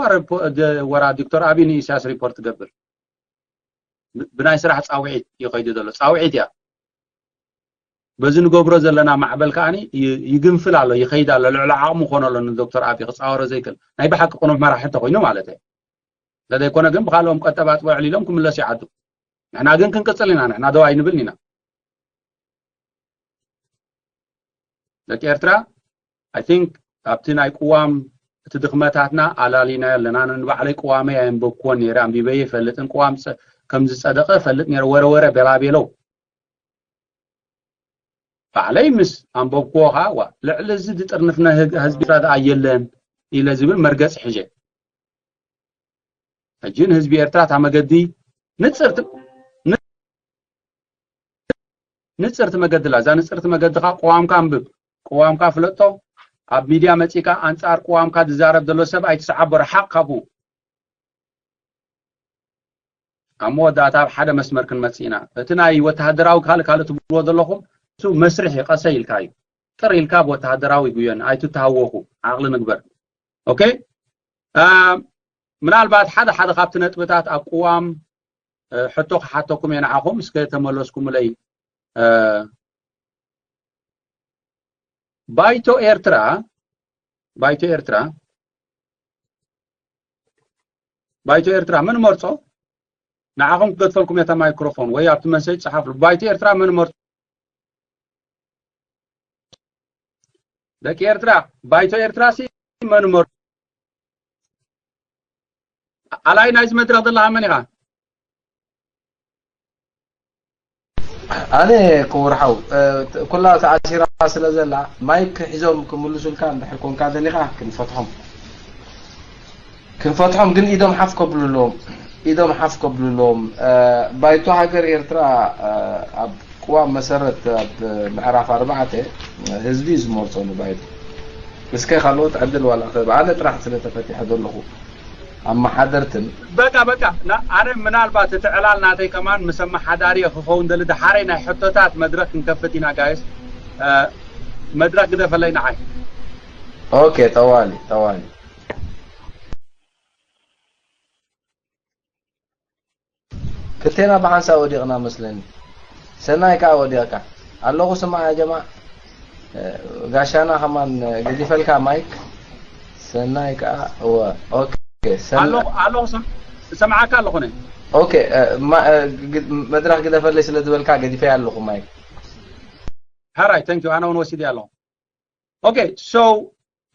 ወራ ዶክተር ኣብይ ንእስያስ ሪፖርት ዝገብር ብናይ ስራሕ ፃውዒት እዩ ከይዱ ዘሎ ፃውዒት እያ በዚ ንገብሮ ዘለና ማዕበል ከዓ ይግንፍል ኣሎ ይኸይድ ኣሎ ልዕሊ ዓቕሙ ኮነ ኣሎ ንዶክተር ኣብይ ክፃወሮ ዘይክእል ናይ ብሓቂ ቅኑዕ መራሒ ተኮይኑ ማለት እዩ እንተዘይኮነ ግን ብካልኦም ቀጠባጥቦ ዕሊሎም ክምለስ ይዓዱ ንሕና ግን ክንቅፅል ኢና ንሕና ደው ኣይንብልን ኢና ደቂ ኤርትራ I think ኣብቲ ናይ ቅዋም እቲ ድኽመታትና ኣላሊናዮ ኣለና ንባዕለይ ቅዋመይ ኣየንበብክዎን ነይረ ኣንቢበ ይፈልጥን ቅዋም ከም ዝፀደቐ ፈልጥ ነይረ ወረ ወረ ቤላ ቤለው ባዕለይ ምስ ኣንበብክዎ ከዓ ዋ ልዕሊ እዚ ዝጥርንፍና ህዝቢ ኤርትራ ደኣ የለን ኢለ ዝብል መርገፂ ሕže ሕጂ ንህዝቢ ኤርትራ እታ መገዲ ንፅርቲ ንፅርቲ መገዲ ላ እዛ ንፅርቲ መገዲ ከዓ ቅዋምካ ኣንብብ ቅዋምካ ፍለጦ ኣብ ሚድያ መፂካ ኣንፃር ቅዋምካ ዝዛረብ ዘሎ ሰብ ኣይትሰዓቦ ርሓቕ ካብኡ ኣብ መወዳእታ ኣብ ሓደ መስመር ክንመፅእ ኢና እቲ ናይ ወተሃደራዊ ካልእ ካልእ ትብልዎ ዘለኹም እሱ መስርሕ እዩ ቀሰይ ኢልካ እዩ ጥር ኢልካ ብወተሃደራዊ ጉዮን ኣይትተሃወኹ ዓቕሊ ንግበር ኦኬ ምናልባት ሓደ ሓደ ካብቲ ነጥብታት ኣብ ቅዋም ሕቶ ክሓተኩም እየ ንዓኹም እስከ ተመለስኩምለይ ባይቶ ኤርትራ ባይቶ ኤርትራ ባይቶ ኤርትራ መን መርጾ ንዓኹም ክገድፈልኩም እየ ማይክሮፎን ወይ ኣብቲ መሰጅ ጸሓፍሉ ባይቶ ኤርትራ መን መርጾ ደቂ ኤርትራ ባይቶ ኤርትራ ሲ መን መርጾ ኣላይ ናይዚ መድረኽ ዘለኻ መን ኢኻ ኣነ ክቡር ሓው ኩላ ተኣሲራ ስለ ዘላ ማይክ ሒዞም ክምልሱልካ እንድሕር ኮንካ ደሊኻ ክንፈትሖም ክንፈትሖም ግን ኢዶም ሓፍ ከብሉ ኣለዎም ኢዶም ሓፍ ከብሉ ኣለዎም ባይቶ ሃገር ኤርትራ ኣብ ቅዋም መሰረት ኣብ ምዕራፍ ኣርባዕተ ህዝቢ እዩ ዝመርፆ ንባይቶ እስከ ካልኦት ዕድል ዋላ ክህብ ኣነ ጥራሕ ስለ ተፈቲሐ ዘለኹ ኣመሓደርትን በቃ በቃ ና- ኣነ ምናልባት እቲ ዕላል ናተይ ከማን ምስ ኣመሓዳሪ ክኸውን ደሊ ደሓረይ ናይ ሕቶታት መድረክ ክንከፍት ኢና ጋይስ። መድረክ ግደፈለይ ንዓይ። ኦኬ ጠዋሊ ጠዋሊ ክልቴና ብሓንሳእ ወዲቕና መስለኒ። ሰናይ ከዓ ወዲቕካ ኣለኹ። ስማዕ ያ ጀማ፣ ጋሻና ከማን ገዲፈልካ ማይክ። ሰናይ ከዓ እወ። ኦኬ ሰናይ ኣለኹ ኣለኹ ሰም- እሰምዓካ ኣለኹ ነ ኦኬ። መድረክ ግደፈለይ ስለ ዝበልካ ገዲፈያ ኣለኹ ማይክ። ሃራይ ተንኪ ኣነ እውን ወሲደ ኣለኹ። ኦኬ ሶ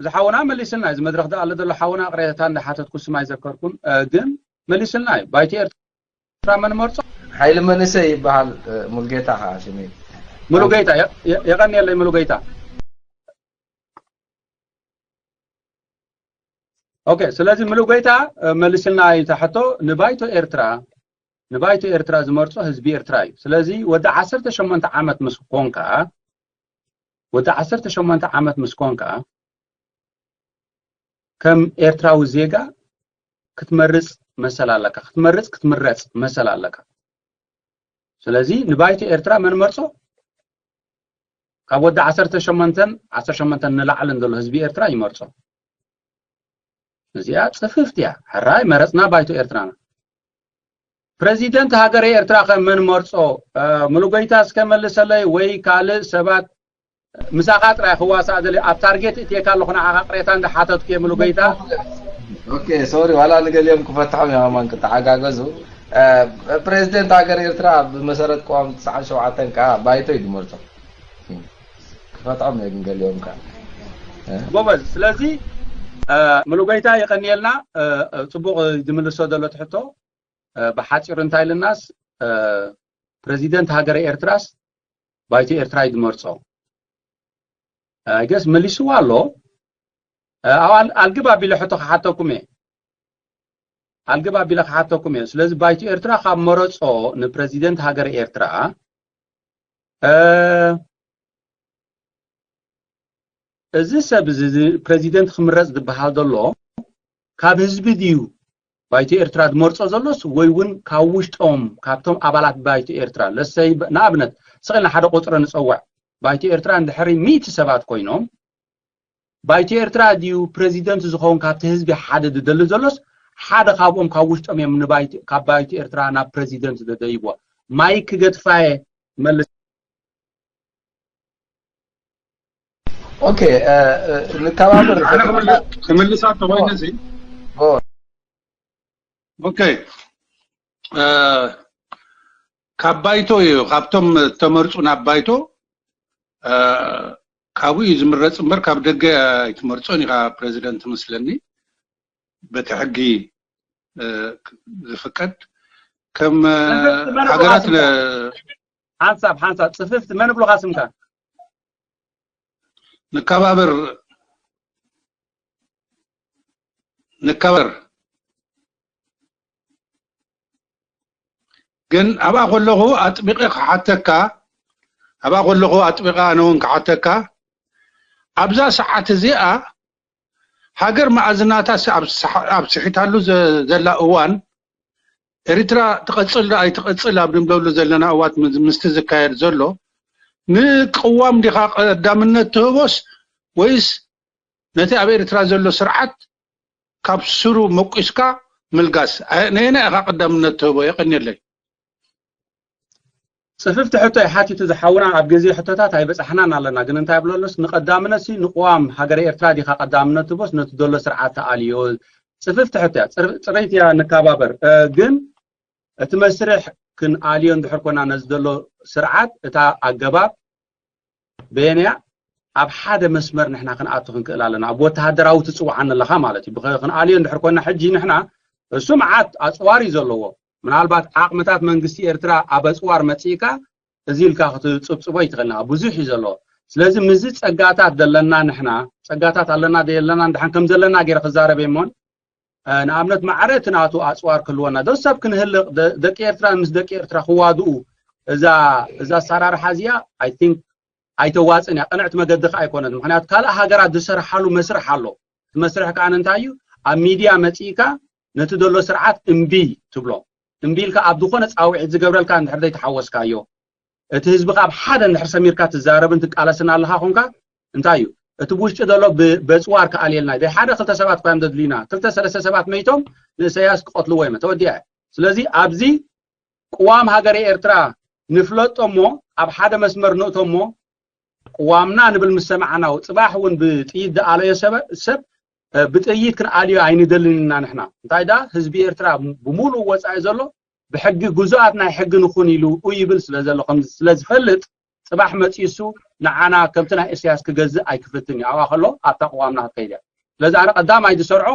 ዝሓውና መሊስልና እዚ መድረክ ዳ ኣሎ ዘሎ ሓውና ቅሬታ እንዳሓተትኩ ስም ኣይዘከርኩን። ግን መሊስልና እዩ። ባይቲ ኤርትራ መን መርጾ? ሓይሊ መንእሰይ ይበሃል። ሙሉጌታ ከዓ ሽመይ ሙሉጌታ የቐንየለይ ሙሉጌታ። ኦኬ ስለዚ ሙሉጌታ መሊስልና እዩ። ታሕቶ ንባይቶ ኤርትራ ንባይቶ ኤርትራ ዝመርጾ ህዝቢ ኤርትራ እዩ። ስለዚ ወዲ ዓሰርተ ሸሞንተ ዓመት ምስ ኮንካ ወዲ ዓሰርተ ሸሞንተ ዓመት ምስ ኮንካ ከም ኤርትራዊ ዜጋ ክትመርጽ መሰል ኣለካ። ክትመርጽ ክትምረጽ መሰል ኣለካ። ስለዚ ንባይቶ ኤርትራ መን መርጾ? ካብ ወዲ ዓሰርተ ሸሞንተን ዓሰርተ ሸሞንተን ንላዕልን ዘሎ ህዝቢ ኤርትራ ይመርጾ። እዚኣ ጽፍፍት እያ። ሕራይ መረጽና ባይቶ ኤርትራና። ፕረዚደንት ሃገረ ኤርትራ ከ መን መርጾ? ሙሉጌታ እስከ መልሰለይ ወይ ካልእ ሰባት ምሳኻ ጥራይ ክዋሳእ ደልየ ኣብ ታርጌት እትየካ ኣለኹ ንዓኻ ቅሬታ እንዳሓተትኩ እየ ሙሉጌታ። ኦኬ ሶሪ ዋላ ንገሊኦም ክፈትሖም እዮም ኣማን ክተሓጋገዙ። ፕሬዚደንት ሃገር ኤርትራ ብመሰረት ቅዋም ትስዓን ሸውዓተን ከዓ ባይቶ እዩ ዝመርጾ። ክፈትሖም እዮም ገሊኦም ከዓ። ጎበዝ ስለዚ ሙሉጌታ የቐንየልና። ጽቡቕ ዝምልሶ ዘሎ ትሕቶ ብሓፂሩ እንታይ ኢልናስ ፕረዚደንት ሃገረ ኤርትራስ ባይቶ ኤርትራ እዩ ዝመርፆ። ገስ መሊስዋ ኣሎ። ኣልግብ ኣቢለ ሕቶ ክሓተኩም እየ። ኣልግብ ኣቢለ ክሓተኩም እየ። ስለዚ ባይቶ ኤርትራ ካብ መረፆ ንፕረዚደንት ሃገረ ኤርትራ እዚ ሰብ እዚ ፕረዚደንት ክምረፅ ዝበሃል ዘሎ ካብ ህዝቢ ድዩ ባይቶ ኤርትራ ዝመርፆ ዘሎስ ወይ እውን ካብ ውሽጦም ካብቶም ኣባላት ባይቶ ኤርትራ ለሰይ ንኣብነት ስቕ ኢልና ሓደ ቁፅሪ ንፀውዕ። ባይቶ ኤርትራ እንድሕሪ ሚእቲ ሰባት ኮይኖም ባይቶ ኤርትራ ድዩ ፕረዚደንት ዝኸውን ካብቲ ህዝቢ ሓደ ዝደሊ ዘሎስ ሓደ ካብኦም ካብ ውሽጦም እዮም ካብ ባይቶ ኤርትራ ናብ ፕረዚደንት ዘደይብዎ? ማይክ ገድፋየ መልስ። ኦኬ ንከባበር ክምልሳ ተኮይነ እዚ ኦኬ ካብ ባይቶ እዩ ካብቶም ተመርፁ ናብ ባይቶ ካብኡ እዩ ዝምረፅ እምበር ካብ ደገ ኣይትመርፆን ኢኻ ፕረዚደንት መስለኒ በቲ ሕጊ ዝፍቀድ ከም ሃገራት ሓንሳብ ሓንሳብ ፅፍፍቲ መን ብሎካ ስምካ ንከባበር ንከባበር ግን ኣብኣ ከለኹ ኣጥቢቐ ክሓተካ ኣብኣ ከለኹ ኣጥቢቐ ኣነ እውን ክሓተካ ኣብዛ ሰዓት እዚኣ ሃገር መኣዝናታ ኣብ ስሒታሉ ዘላ እዋን ኤርትራ ትቐጽል ኣይትቐጽል ኣብ ንብለሉ ዘለና እዋት ምስቲ ዝካየድ ዘሎ ንቅዋም ዲኻ ቀዳምነት ትህቦስ ወይስ ነቲ ኣብ ኤርትራ ዘሎ ስርዓት ካብ ስሩ መቂስካ ምልጋስ ነየና ኢኻ ቀዳምነት ትህቦ? የቀንየለይ። ጽፍፍቲ ሕቶ ይሓቲቱ ዝሓውና ኣብ ግዜ ሕቶታት ኣይበጻሕናን ኣለና ግን እንታይ ብለሉስ ንቀዳምነት ሲ ንቅዋም ሃገረ ኤርትራ ዲኻ ቀዳምነት ትቦስ ነቲ ዘሎ ስርዓት ተኣልዮ ጽፍፍቲ ሕቶ እያ ጽርይት እያ ንካባበር ግን እቲ መስርሕ ክንኣልዮ እንድሕር ኮና ነዚ ዘሎ ስርዓት እታ ኣገባብ በየንያ ኣብ ሓደ መስመር ንሕና ክንኣቱ ክንክእል ኣለና ኣብ ወተሃደራዊ ትፅውዓኒ ኣለኻ ማለት እዩ ክንኣልዮ እንድሕር ኮና ሕጂ ንሕና እሱ መዓት ኣፅዋር እዩ ዘለዎ ምናልባት ዓቕምታት መንግስቲ ኤርትራ ኣብ ኣፅዋር መፂእካ እዚ ኢልካ ክትፅብፅቦ ይትኽእል ኢኻ ብዙሕ እዩ ዘለዎ ስለዚ ምዚ ፀጋታት ዘለና ንሕና ፀጋታት ኣለና የለና ንድሓን ከም ዘለና ገይረ ክዛረብ እሞን ንኣብነት ማዕረ እቲ ናቱ ኣፅዋር ክህልወና ዶ ሰብ ክንህልቕ ደቂ ኤርትራ ምስ ደቂ ኤርትራ ክዋድኡ እዛ እዛ ኣሰራርሓ እዚኣ I think ኣይተዋፅን እያ ቅንዕቲ መገዲ ከዓ ኣይኮነት ምክንያቱ ካልእ ሃገራት ዝሰርሓሉ መስርሕ ኣሎ እቲ መስርሕ ከዓ እንታይ እዩ ኣብ ሚድያ መፂእካ ነቲ ዘሎ ስርዓት እምቢ ትብሎ። እምቢ ኢልካ ኣብ ዝኾነ ፃውዒት ዝገብረልካ እንድሕር ዘይተሓወስካዮ፣ እቲ ህዝቢ ካብ ሓደ እንድሕር ሰሚርካ ትዛረብን ትቃለስን ኣለኻ ኮንካ፣ እንታይ እዩ እቲ ብውሽጢ ዘሎ ብ- በፅዋር ክኣልየልና? ዘይ ሓደ ክልተ ሰባት ኮይኖም ዘድልዩና፣ ክልተ ሰለስተ ሰባት መይቶም ንእሰያስ ክቐትልዎ እዮም። ተወዲኣ። ስለዚ ኣብዚ ቅዋም ሃገረ ኤርትራ ንፍለጦ እሞ ኣብ ሓደ መስመር ንእቶ እሞ ቅዋምና ንብል ምስ ሰማዕና፣ ጽባሕ እውን ብጥይት ዝኣለዮ ሰበ- ሰብ እ፣ ብጥይት ክንኣልዮ ኣይንደልን ኢና ንሕና። እንታይ ደኣ ህዝቢ ኤርትራ ብምሉእ ወጻኢ ዘሎ ብሕጊ ግዙኣት ናይ ሕጊ ንኹን ኢሉ ኡ ይብል ስለ ዘሎ ከም ስለ ዝፈልጥ ጽባሕ መጺሱ ንዓና ከምቲ ናይ እስያስ ክገዝእ ኣይክፍትን እዩ። ኣብኣ ከሎ ኣብታ ቅዋምና ክትከይድ እያ። ስለዚ ኣነ ቀዳማይ ዝሰርዖ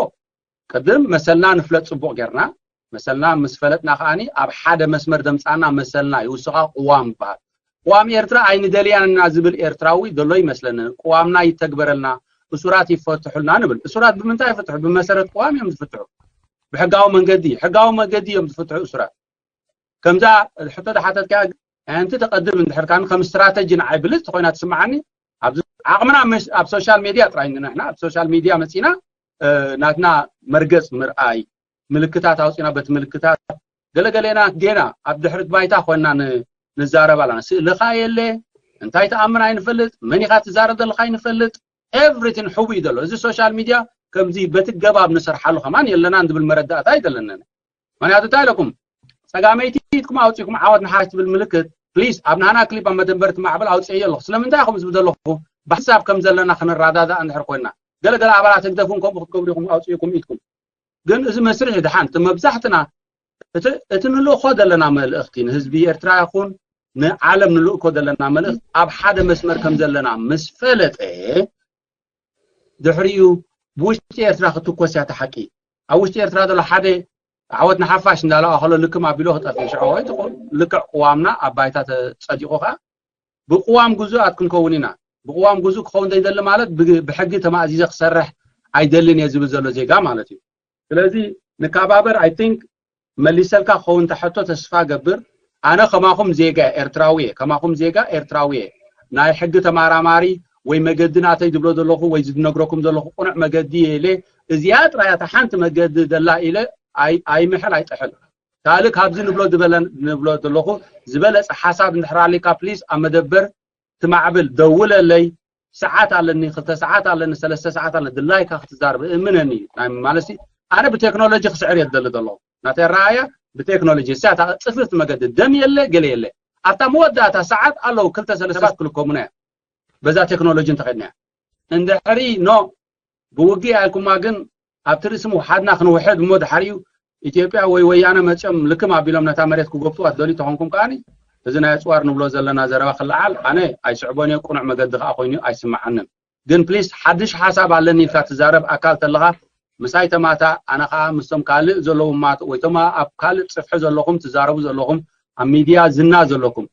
ቅድም መሰልና ንፍለጥ ጽቡቕ ጌርና። መሰልና ምስ ፈለጥና ከኣኒ ኣብ ሓደ መስመር ዘምጻና መሰልና እዩ። እሱ ኸኣ ቅዋም ይበሃል። ቅዋም ኤርትራ ኣይንደልያን ኢና ዝብል ኤርትራዊ ዘሎ ይመስለኒ። ቅዋምና ይተግበረልና፣ እሱራት ይፈትሑልና ንብል። እሱራት ብምንታይ ይፍትሑ? ብመሰረት ቅዋም እዮም ዝፍትሑ። ብሕጋዊ መንገዲ፣ ሕጋዊ መንገዲ እዮም ዝፍትሑ እሱራት። ከምዛ ሕቶ ዝሓተትካ ኣንቲ ተቐድም እንድሕር ካን ከም ስትራተጂ ንዓይ ብልጽቲ ኮይና ትስምዓኒ። ኣብዚ ዓቕምና ምስ- ኣብ ሶሻል ሜድያ ጥራይ ንሕና ኣብ ሶሻል ሜድያ መጺና እ፣ ናትና መርገጽ ምርኣይ፣ ምልክታት ኣውጺና በቲ ምልክታት ገለገሌና ጌና ኣብ ድሕሪት ባይታ ኮይና ን- ንዛረብ ኣለና። ስእልኻ የለ፣ እንታይ ተኣምን ኣይንፈልጥ፣ መን ኢኻ ትዛረብ ዘለኻ ኣይንፈልጥ። ኤቭሪቲን ሕዊ እዩ ዘሎ። እዚ ሶሻል ሚድያ ከምዚ በቲ ገባብ ንሰርሓሉ ከማን የለናን ዝብል መረዳእታ ኣይደለንን። ምክንያቱ እንታይ ኢለኩም ጸጋመይቲ ኢድኩም ኣውጺእኩም ዓወት ንሓራሽ ትብል ምልክት ፕሊስ ኣብ ናህና ክሊፕ ኣብ መደበር ትማዕብል ኣውጽኤዮ ኣለኹ። ስለምንታይ ኢኹም ዝብል ዘለኹ ብሓንሳብ ከም ዘለና ክንረዳዳእ እንድሕር ኮይና ገለ ገለ ኣባላት ህግደፍ እውን ከምኡ ክትገብሩ ኢኹም ኣውጺእኩም ኢድኩም። ግን እዚ መስርሕ እዩ ድሓን እቲ መብዛሕትና እቲ እቲ ንልእኾ ዘለና መልእኽቲ ንህዝቢ ኤርትራ ይኹን ንዓለም ንልእኮ ዘለና መልእኽቲ ኣብ ሓደ መስመር ከም ዘለና ምስ ፈለጠ ድሕሪኡ ብውሽጢ ኤርትራ ክትኮስ እያ እቲ ሓቂ። ኣብ ውሽጢ ኤርትራ ዘሎ ሓደ ዓወት ንሓፋሽ እንዳለዋ ከሎ ልክም ኣቢሎ ክጠፍእ ሽዑ ወይ ትኹን ልክዕ ቅዋምና ኣብ ባይታ ተጸዲቑ ከኣ ብቅዋም ግዙኣት ክንከውን ኢና። ብቅዋም ግዙእ ክኸውን ዘይደሊ ማለት ብ- ብሕጊ ተማእዚዘ ክሰርሕ ኣይደልን እየ ዝብል ዘሎ ዜጋ ማለት እዩ። ስለዚ ንካባበር ኣይ ቲንክ መሊሰልካ ክኸውን ተሕቶ ተስፋ ገብር። ኣነ ከማኹም ዜጋ ኤርትራዊ እየ፣ ከማኹም ዜጋ ኤርትራዊ እየ። ናይ ሕጊ ተማራማሪ ወይ መገዲ ናተይ ዝብሎ ዘለኹ ወይ ዝነግረኩም ዘለኹ ቅኑዕ መገዲ እየ ኢለ እዚኣ ጥራይ እታ ሓንቲ መገዲ ደላ ኢለ ኣይ- ኣይምሕል ኣይጥሕል። ካልእ ካብዚ ንብሎ ዝበለ ንብሎ ዘለኹ ዝበለጸ ሓሳብ እንድሕር ኣሊካ ፕሊስ ኣብ መደበር ትማዕብል ደውለለይ። ሰዓት ኣለኒ፣ ክልተ ሰዓት ኣለኒ፣ ሰለስተ ሰዓት ኣለኒ፣ ድላይካ ክትዛረብ እምነኒ። ናይ ማለት ኣነ ብቴክኖሎጂ ክስዕር እየ ዝደሊ ዘለኹ። ናተይ ኣረኣእያ ብቴክኖሎጂ እሳ እታ ጽፍፍቲ መገዲ ደም የለ ገለ የለ። ኣብታ መወዳእታ ሰዓት ኣለዉ ክልተ ሰለስተ ሰባት ክልከሙና እያ። በዛ ቴክኖሎጂ እንተኸድና እያ። እንድሕሪ ኖ ብውግእ ኣልኩማ ግን ኣብቲ ርእሲ ምውሓድና ክንውሕድ እሞ ድሓሪኡ ኢትዮጵያ ወይ ወያነ መፂኦም ልክም ኣቢሎም ነታ መሬት ክጎብጥዋ ትደልዩ ተኾንኩም ከኣኒ እዚ ናይ ኣፅዋር ንብሎ ዘለና ዘረባ ክለዓል ኣነ ኣይስዕቦን እየ። ቅኑዕ መገዲ ከዓ ኮይኑ ኣይስምዓንን። ግን ፕሊስ ሓድሽ ሓሳብ ኣለኒ ኢልካ ትዛረብ ኣካል ተለኻ ምሳይ ተማታ ኣነ ከዓ ምስቶም ካልእ ዘለዉ ማት ወይ ቶም ኣብ ካልእ ፅፍሒ ዘለኹም ትዛረቡ ዘለኹም ኣብ ሚድያ ዝና ዘለኩም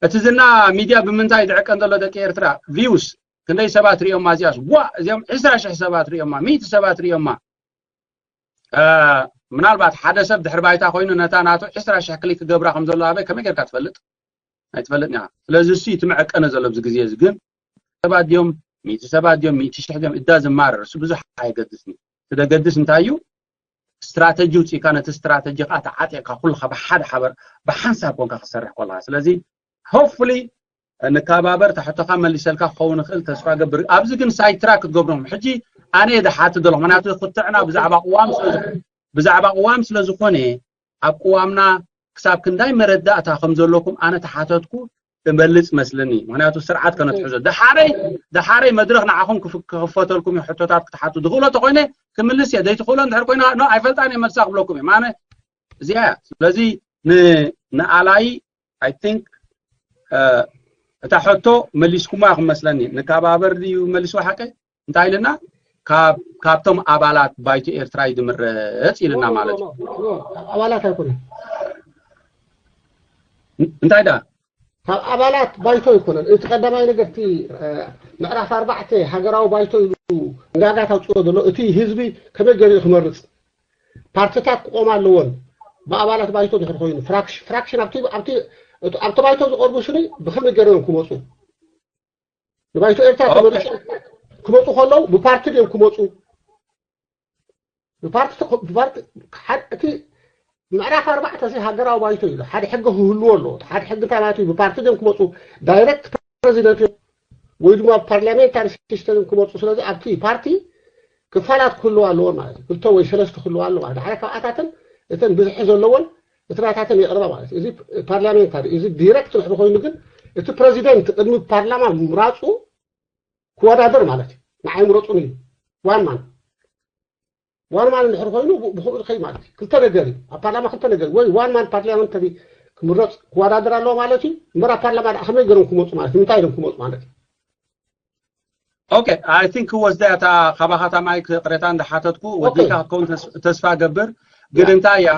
እቲ ዝና ሚድያ ብምንታይ ዝዕቀን ዘሎ ደቂ ኤርትራ ቪውስ ክንደይ ሰባት ሪኦማ እዚኣስ ዋ እዚኦም ዕስራ ሽሕ ሰባት ሪኦማ ሚእቲ ሰባት ሪኦማ ምናልባት ሓደ ሰብ ድሕሪ ባይታ ኮይኑ ነታ ናቱ ዕስራ ሽሕ ክሊክ ክገብራ ከም ዘሎ ኣበይ ከመይ ጌርካ ትፈልጥ ኣይትፈልጥ ኒኻ ስለዚ እሱ እዩ ትምዕቀነ ዘሎ ኣብዚ ግዜ እዚ ግን ሰባት ድዮም ሚእቲ ሰባት ድዮም ሚእቲ ሽሕ ድዮም እዳ ዝማረር እሱ ብዙሕ ኣየገድስኒ እቲ ደገድስ እንታይ እዩ ስትራተጂ ውፅኢካ ነቲ ስትራተጂ ከዓ ተዓጢቕካ ኩልካ ብሓደ ሓበር ብሓንሳብ ኮንካ ክሰርሕ ከለካ ስለዚ ሆፕፉሊ ንካባበር ታሕቶካ መሊሰልካ ክኸውን ይኽእል ተስፋ ገብር ኣብዚ ግን ሳይትራ ክትገብሮም ሕጂ ኣነ እየ ዝሓትት ዘለኹ ምክንያቱ ክትዕና ብዛዕባ ቅዋም ብዛዕባ ቅዋም ስለ ዝኾነ ኣብ ቅዋምና ክሳብ ክንዳይ መረዳእታ ከም ዘለኩም ኣነ ተሓተትኩ እበልጽ መስለኒ ምክንያቱ ስርዓት ከነትሕዞ ደሓረይ ደሓረይ መድረክ ንዓኹም ክኽፈተልኩም እዩ ሕቶታት ክትሓቱ ዝኽእሎ ተኮይነ ክምልስ እየ ዘይትኽእሎ እንድሕር ኮይና ኖ ኣይፈልጣን እየ መልሳ ክብለኩም እየ ማነ እዚኣ እያ ስለዚ ንኣላይ ኣይ ቲንክ እታ ሕቶ መሊስኩማ ኢኹም መስለኒ ንካባበር ድዩ መሊስዋ ሓቀ እንታይ ኢልና ካብ ካብቶም ኣባላት ባይቶ ኤርትራ እዩ ዝምረጽ ኢልና ማለት እዩ ኣባላት ኣይኮነ እንታይ ዳ ካብ ኣባላት ባይቶ ኣይኮነን እቲ ቀዳማይ ነገር እቲ ምዕራፍ ኣርባዕተ ሃገራዊ ባይቶ ኢሉ እንዳጋት ኣውፅኦ ዘሎ እቲ ህዝቢ ከመይ ገሪኡ ክመርፅ ፓርቲታት ክቆማ ኣለዎን ብኣባላት ባይቶ ድሕር ኮይኑ ፍራክሽን ኣብቲ ባይቶ ዝቀርቡ ሽኒ ብከመይ ገሪኦም ክመፁ ንባይቶ ኤርትራ ተመሪፆም ክመፁ ከለዉ ብፓርቲ ድዮም ክመፁ ብፓርቲ ተኮ- ብፓርቲ ሓደ እቲ ምዕራፍ ኣርባዕተ እዚ ሃገራዊ ባይቶ እዩ። ሓደ ሕጊ ክህልዎ ኣለዎ። ሓደ ሕጊ እንታይ ማለት እዩ? ብፓርቲ ድዮም ክመፁ፣ ዳይሬክት ፕሬዚደንት እዮም ወይ ድማ ፓርላሜንታሪ ሲስተም እዮም ክመፁ። ስለዚ ኣብቲ ፓርቲ ክፋላት ክህልዋ ኣለዎ ማለት እዩ። ክልተ ወይ ሰለስተ ክህልዋ ኣለዎ ማለት እዩ። ሓደ ካብኣታትን እተን ብዝሒ ዘለዎን እቲ ናታተን የቕርባ ማለት እዩ። እዚ ፓርላሜንታሪ፣ እዚ ዲሬክት ድሕሪ ኮይኑ ግን እቲ ፕሬዚደንት ቅድሚ ፓርላማ ምምራፁ ክወዳደር ማለት እዩ። ንዓይ ምረፁን እዩ ዋን ማን ዋን ማን እንድሕር ኮይኑ ብ- ብኽኡ ዝኸይ ማለት እዩ። ክልተ ነገር እዩ ኣብ ፓርላማ ክልተ ነገር ወይ ዋን ማን ፓርላመንተሪ ክምረፅ ክወዳደር ኣለዎ ማለት እዩ። እምበር ኣብ ፓርላማ ደኣ ከመይ ገይሮም ክመፁ ማለት እዩ? እንታይ ኢሎም ክመፁ ማለት እዩ? Okay, I think ወስደ እታ ካባኻ እታ ማይክ ቅሬታ እንዳሓተትኩ ወዲካ ክትከውን ተስ- ተስፋ ገብር። ግን እንታይ እያ